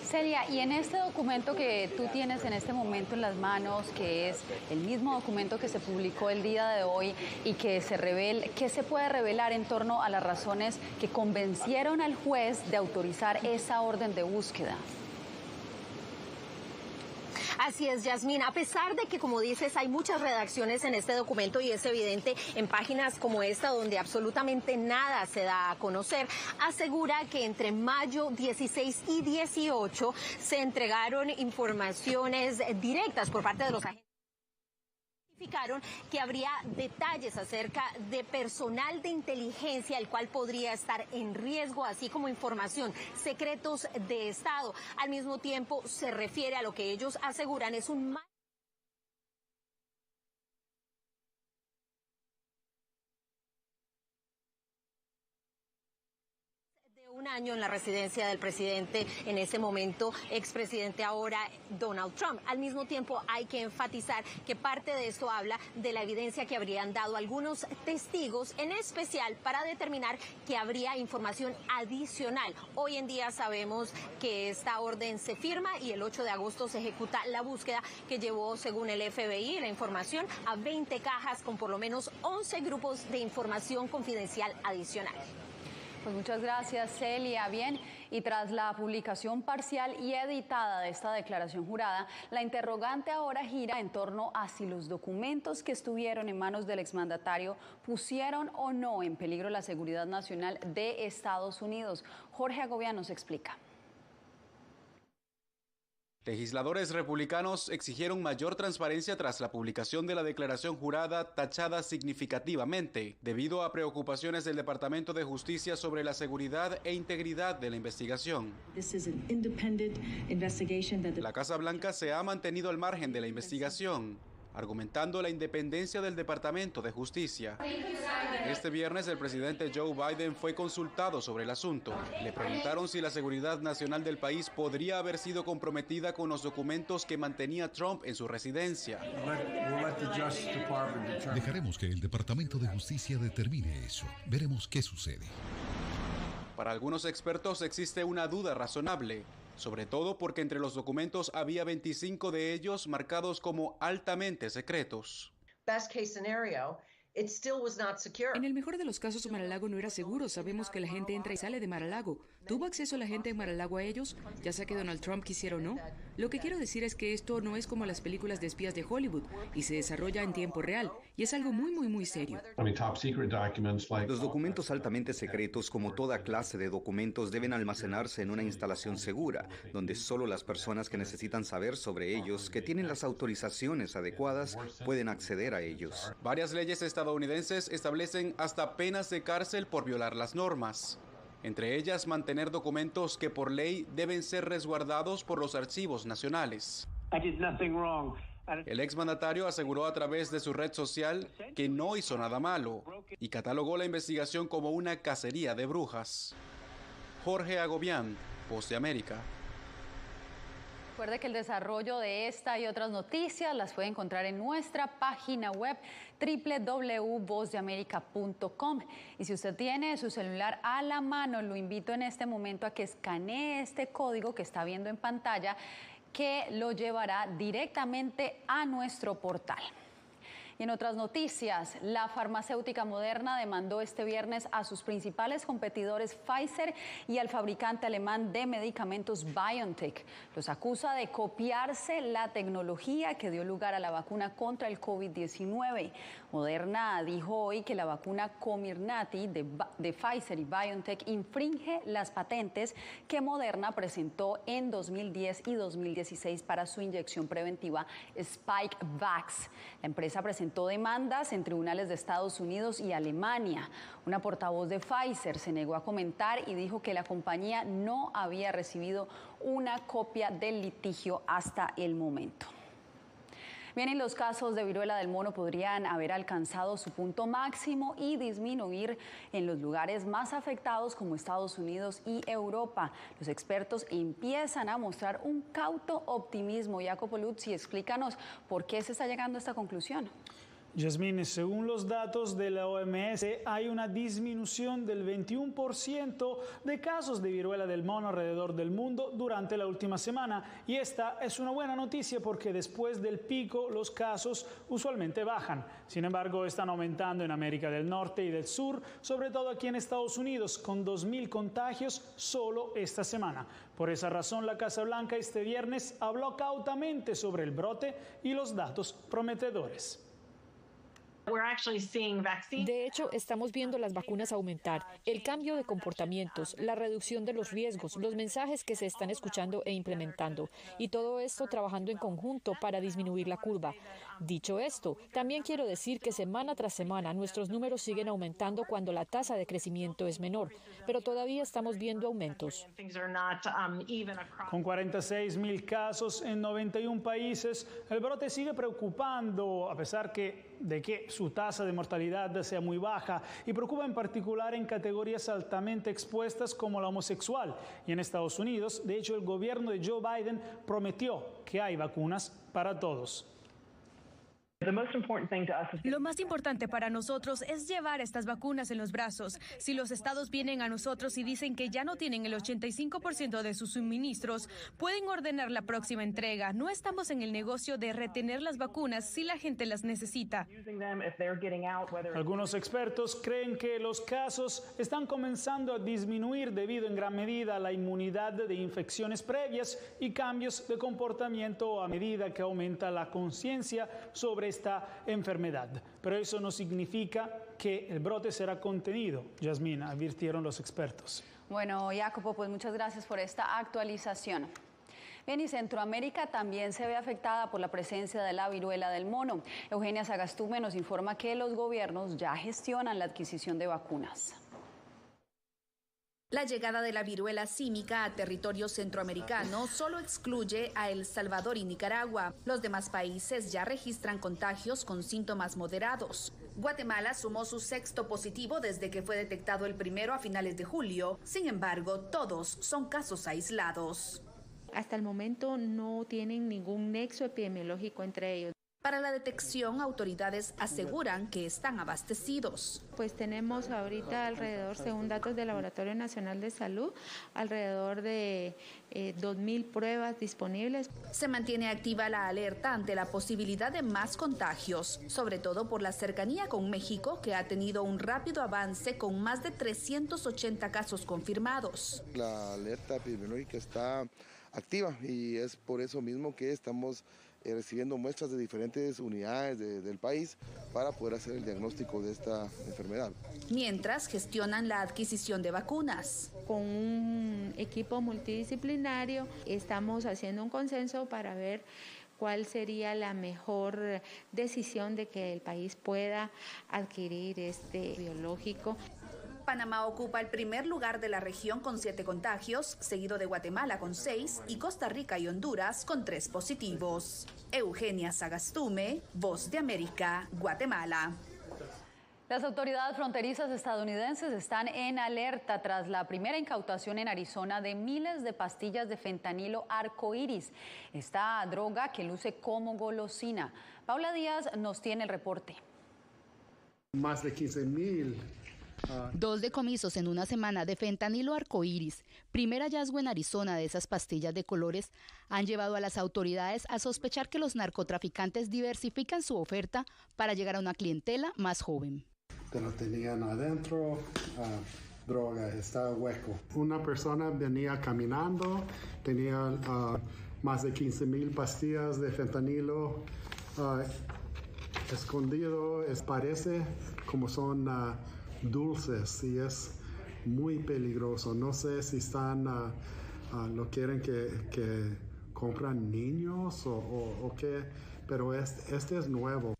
Celia, y en este documento que tú tienes en este momento en las manos, que es el mismo documento que se publicó el día de hoy y que se revela, ¿qué se puede revelar en torno a las razones que convencieron al juez de autorizar esa orden de búsqueda? Así es, Yasmín. A pesar de que, como dices, hay muchas redacciones en este documento y es evidente en páginas como esta, donde absolutamente nada se da a conocer, asegura que entre mayo 16 y 18 se entregaron informaciones directas por parte de los agentes. Identificaron que habría detalles acerca de personal de inteligencia, el cual podría estar en riesgo, así como información, secretos de Estado. Al mismo tiempo, se refiere a lo que ellos aseguran es un mal de un año en la residencia del presidente, en ese momento expresidente ahora Donald Trump. Al mismo tiempo hay que enfatizar que parte de esto habla de la evidencia que habrían dado algunos testigos, en especial para determinar que habría información adicional. Hoy en día sabemos que esta orden se firma y el 8 de agosto se ejecuta la búsqueda que llevó, según el FBI, la información a 20 cajas con por lo menos 11 grupos de información confidencial adicional. Pues muchas gracias, Celia. Bien, y tras la publicación parcial y editada de esta declaración jurada, la interrogante ahora gira en torno a si los documentos que estuvieron en manos del exmandatario pusieron o no en peligro la seguridad nacional de Estados Unidos. Jorge Agobián nos explica. Legisladores republicanos exigieron mayor transparencia tras la publicación de la declaración jurada tachada significativamente, debido a preocupaciones del Departamento de Justicia sobre la seguridad e integridad de la investigación. This is an independent investigation that the La Casa Blanca se ha mantenido al margen de la investigación, argumentando la independencia del Departamento de Justicia. Este viernes el presidente Joe Biden fue consultado sobre el asunto. Le preguntaron si la seguridad nacional del país podría haber sido comprometida con los documentos que mantenía Trump en su residencia. Dejaremos que el Departamento de Justicia determine eso. Veremos qué sucede. Para algunos expertos existe una duda razonable, sobre todo porque entre los documentos había 25 de ellos marcados como altamente secretos. Best case scenario, it still was not secure. En el mejor de los casos, Mar-a-Lago no era seguro. Sabemos que la gente entra y sale de Mar-a-Lago. ¿Tuvo acceso la gente en Mar-a-Lago a ellos, ya sea que Donald Trump quisiera o no? Lo que quiero decir es que esto no es como las películas de espías de Hollywood y se desarrolla en tiempo real y es algo muy, muy, muy serio. Los documentos altamente secretos, como toda clase de documentos, deben almacenarse en una instalación segura, donde solo las personas que necesitan saber sobre ellos, que tienen las autorizaciones adecuadas, pueden acceder a ellos. Varias leyes estadounidenses establecen hasta penas de cárcel por violar las normas. Entre ellas, mantener documentos que por ley deben ser resguardados por los archivos nacionales. El exmandatario aseguró a través de su red social que no hizo nada malo y catalogó la investigación como una cacería de brujas. Jorge Agobián, Voz de América. Recuerde que el desarrollo de esta y otras noticias las puede encontrar en nuestra página web www.vozdeamerica.com. Y si usted tiene su celular a la mano, lo invito en este momento a que escanee este código que está viendo en pantalla, que lo llevará directamente a nuestro portal. Y en otras noticias, la farmacéutica Moderna demandó este viernes a sus principales competidores Pfizer y al fabricante alemán de medicamentos BioNTech. Los acusa de copiarse la tecnología que dio lugar a la vacuna contra el COVID-19. Moderna dijo hoy que la vacuna Comirnaty de Pfizer y BioNTech infringe las patentes que Moderna presentó en 2010 y 2016 para su inyección preventiva Spikevax. La empresa presentó demandas en tribunales de Estados Unidos y Alemania. Una portavoz de Pfizer se negó a comentar y dijo que la compañía no había recibido una copia del litigio hasta el momento. Bien, y los casos de viruela del mono podrían haber alcanzado su punto máximo y disminuir en los lugares más afectados como Estados Unidos y Europa. Los expertos empiezan a mostrar un cauto optimismo. Jacopo Luzzi, explícanos por qué se está llegando a esta conclusión. Yasmín, según los datos de la OMS, hay una disminución del 21% de casos de viruela del mono alrededor del mundo durante la última semana. Y esta es una buena noticia porque después del pico los casos usualmente bajan. Sin embargo, están aumentando en América del Norte y del Sur, sobre todo aquí en Estados Unidos, con 2.000 contagios solo esta semana. Por esa razón, la Casa Blanca este viernes habló cautamente sobre el brote y los datos prometedores. De hecho, estamos viendo las vacunas aumentar, el cambio de comportamientos, la reducción de los riesgos, los mensajes que se están escuchando e implementando, y todo esto trabajando en conjunto para disminuir la curva. Dicho esto, también quiero decir que semana tras semana nuestros números siguen aumentando cuando la tasa de crecimiento es menor, pero todavía estamos viendo aumentos. Con 46.000 casos en 91 países, el brote sigue preocupando, a pesar de que su tasa de mortalidad sea muy baja, y preocupa en particular en categorías altamente expuestas como la homosexual. Y en Estados Unidos, de hecho, el gobierno de Joe Biden prometió que hay vacunas para todos. Lo más importante para nosotros es llevar estas vacunas en los brazos. Si los estados vienen a nosotros y dicen que ya no tienen el 85% de sus suministros, pueden ordenar la próxima entrega. No estamos en el negocio de retener las vacunas si la gente las necesita. Algunos expertos creen que los casos están comenzando a disminuir debido en gran medida a la inmunidad de infecciones previas y cambios de comportamiento a medida que aumenta la conciencia sobre esta enfermedad. Pero eso no significa que el brote será contenido, Yasmina, advirtieron los expertos. Bueno, Jacopo, pues muchas gracias por esta actualización. Bien, y Centroamérica también se ve afectada por la presencia de la viruela del mono. Eugenia Sagastume nos informa que los gobiernos ya gestionan la adquisición de vacunas. La llegada de la viruela símica a territorio centroamericano solo excluye a El Salvador y Nicaragua. Los demás países ya registran contagios con síntomas moderados. Guatemala sumó su sexto positivo desde que fue detectado el primero a finales de julio. Sin embargo, todos son casos aislados. Hasta el momento no tienen ningún nexo epidemiológico entre ellos. Para la detección, autoridades aseguran que están abastecidos. Pues tenemos ahorita alrededor, según datos del Laboratorio Nacional de Salud, alrededor de 2.000 eh, pruebas disponibles. Se mantiene activa la alerta ante la posibilidad de más contagios, sobre todo por la cercanía con México, que ha tenido un rápido avance con más de 380 casos confirmados. La alerta epidemiológica está activa y es por eso mismo que estamos eh, recibiendo muestras de diferentes unidades del país para poder hacer el diagnóstico de esta enfermedad. Mientras gestionan la adquisición de vacunas. Con un equipo multidisciplinario estamos haciendo un consenso para ver cuál sería la mejor decisión de que el país pueda adquirir este biológico. Panamá ocupa el primer lugar de la región con siete contagios, seguido de Guatemala con seis y Costa Rica y Honduras con tres positivos. Eugenia Sagastume, Voz de América, Guatemala. Las autoridades fronterizas estadounidenses están en alerta tras la primera incautación en Arizona de miles de pastillas de fentanilo arcoíris, esta droga que luce como golosina. Paula Díaz nos tiene el reporte. Más de 15 mil Dos decomisos en una semana de fentanilo arcoíris, primer hallazgo en Arizona de esas pastillas de colores, han llevado a las autoridades a sospechar que los narcotraficantes diversifican su oferta para llegar a una clientela más joven. Pero tenían adentro ah, droga, estaba hueco. Una persona venía caminando, tenía ah, más de 15 mil pastillas de fentanilo ah, escondido, es, parece como son dulces y es muy peligroso. No sé si están, ah, ah, lo quieren que, compran niños o, qué, pero este, este es nuevo.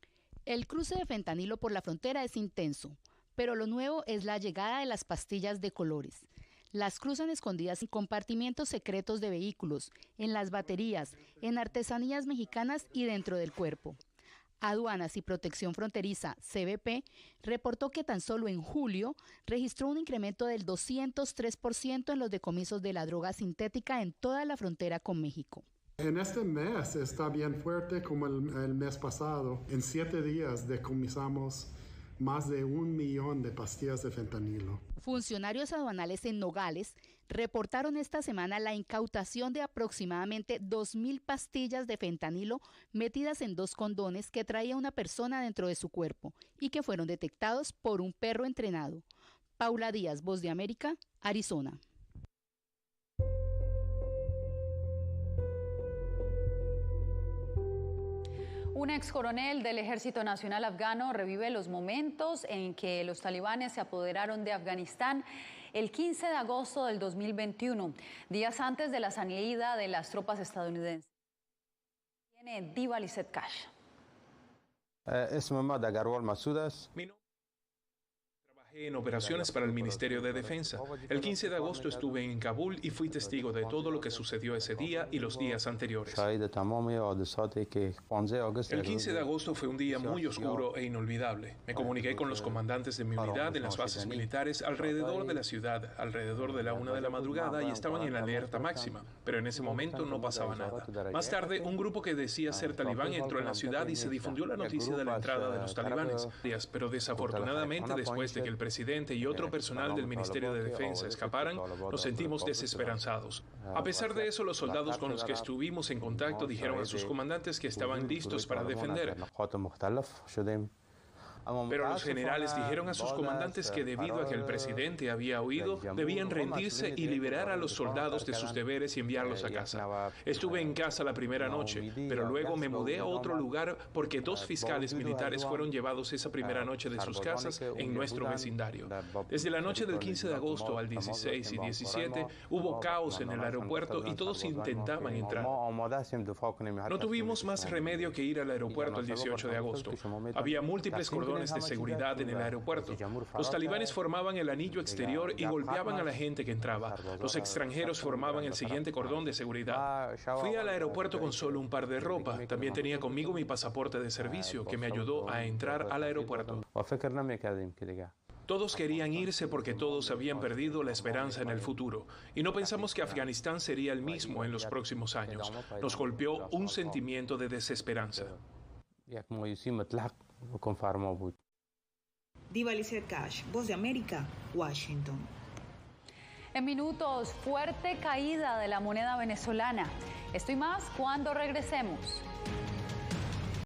El cruce de fentanilo por la frontera es intenso, pero lo nuevo es la llegada de las pastillas de colores. Las cruzan escondidas en compartimientos secretos de vehículos, en las baterías, en artesanías mexicanas y dentro del cuerpo. Aduanas y Protección Fronteriza, CBP, reportó que tan solo en julio registró un incremento del 203% en los decomisos de la droga sintética en toda la frontera con México. En este mes está bien fuerte como el, mes pasado. En siete días decomisamos más de un millón de pastillas de fentanilo. Funcionarios aduanales en Nogales reportaron esta semana la incautación de aproximadamente 2.000 pastillas de fentanilo metidas en dos condones que traía una persona dentro de su cuerpo y que fueron detectados por un perro entrenado. Paula Díaz, Voz de América, Arizona. Un ex coronel del Ejército Nacional Afgano revive los momentos en que los talibanes se apoderaron de Afganistán el 15 de agosto del 2021, días antes de la salida de las tropas estadounidenses. Tiene Diva Lizette Cash. Eh, En operaciones para el Ministerio de Defensa. El 15 de agosto estuve en Kabul y fui testigo de todo lo que sucedió ese día y los días anteriores. El 15 de agosto fue un día muy oscuro e inolvidable. Me comuniqué con los comandantes de mi unidad en las bases militares alrededor de la ciudad, alrededor de la una de la madrugada y estaban en alerta máxima, pero en ese momento no pasaba nada. Más tarde, un grupo que decía ser talibán entró en la ciudad y se difundió la noticia de la entrada de los talibanes. Pero desafortunadamente, después de que el presidente y otro personal del Ministerio de Defensa escaparan, nos sentimos desesperanzados. A pesar de eso, los soldados con los que estuvimos en contacto dijeron a sus comandantes que estaban listos para defender. Pero los generales dijeron a sus comandantes que debido a que el presidente había huido, debían rendirse y liberar a los soldados de sus deberes y enviarlos a casa. Estuve en casa la primera noche, pero luego me mudé a otro lugar porque dos fiscales militares fueron llevados esa primera noche de sus casas en nuestro vecindario. Desde la noche del 15 de agosto al 16 y 17 hubo caos en el aeropuerto y todos intentaban entrar. No tuvimos más remedio que ir al aeropuerto el 18 de agosto. Había múltiples cordones de seguridad en el aeropuerto. Los talibanes formaban el anillo exterior y golpeaban a la gente que entraba. Los extranjeros formaban el siguiente cordón de seguridad. Fui al aeropuerto con solo un par de ropa. También tenía conmigo mi pasaporte de servicio que me ayudó a entrar al aeropuerto. Todos querían irse porque todos habían perdido la esperanza en el futuro y no pensamos que Afganistán sería el mismo en los próximos años. Nos golpeó un sentimiento de desesperanza. Diva Lizeth Cash, Voz de América, Washington. En minutos, fuerte caída de la moneda venezolana. Esto y más cuando regresemos.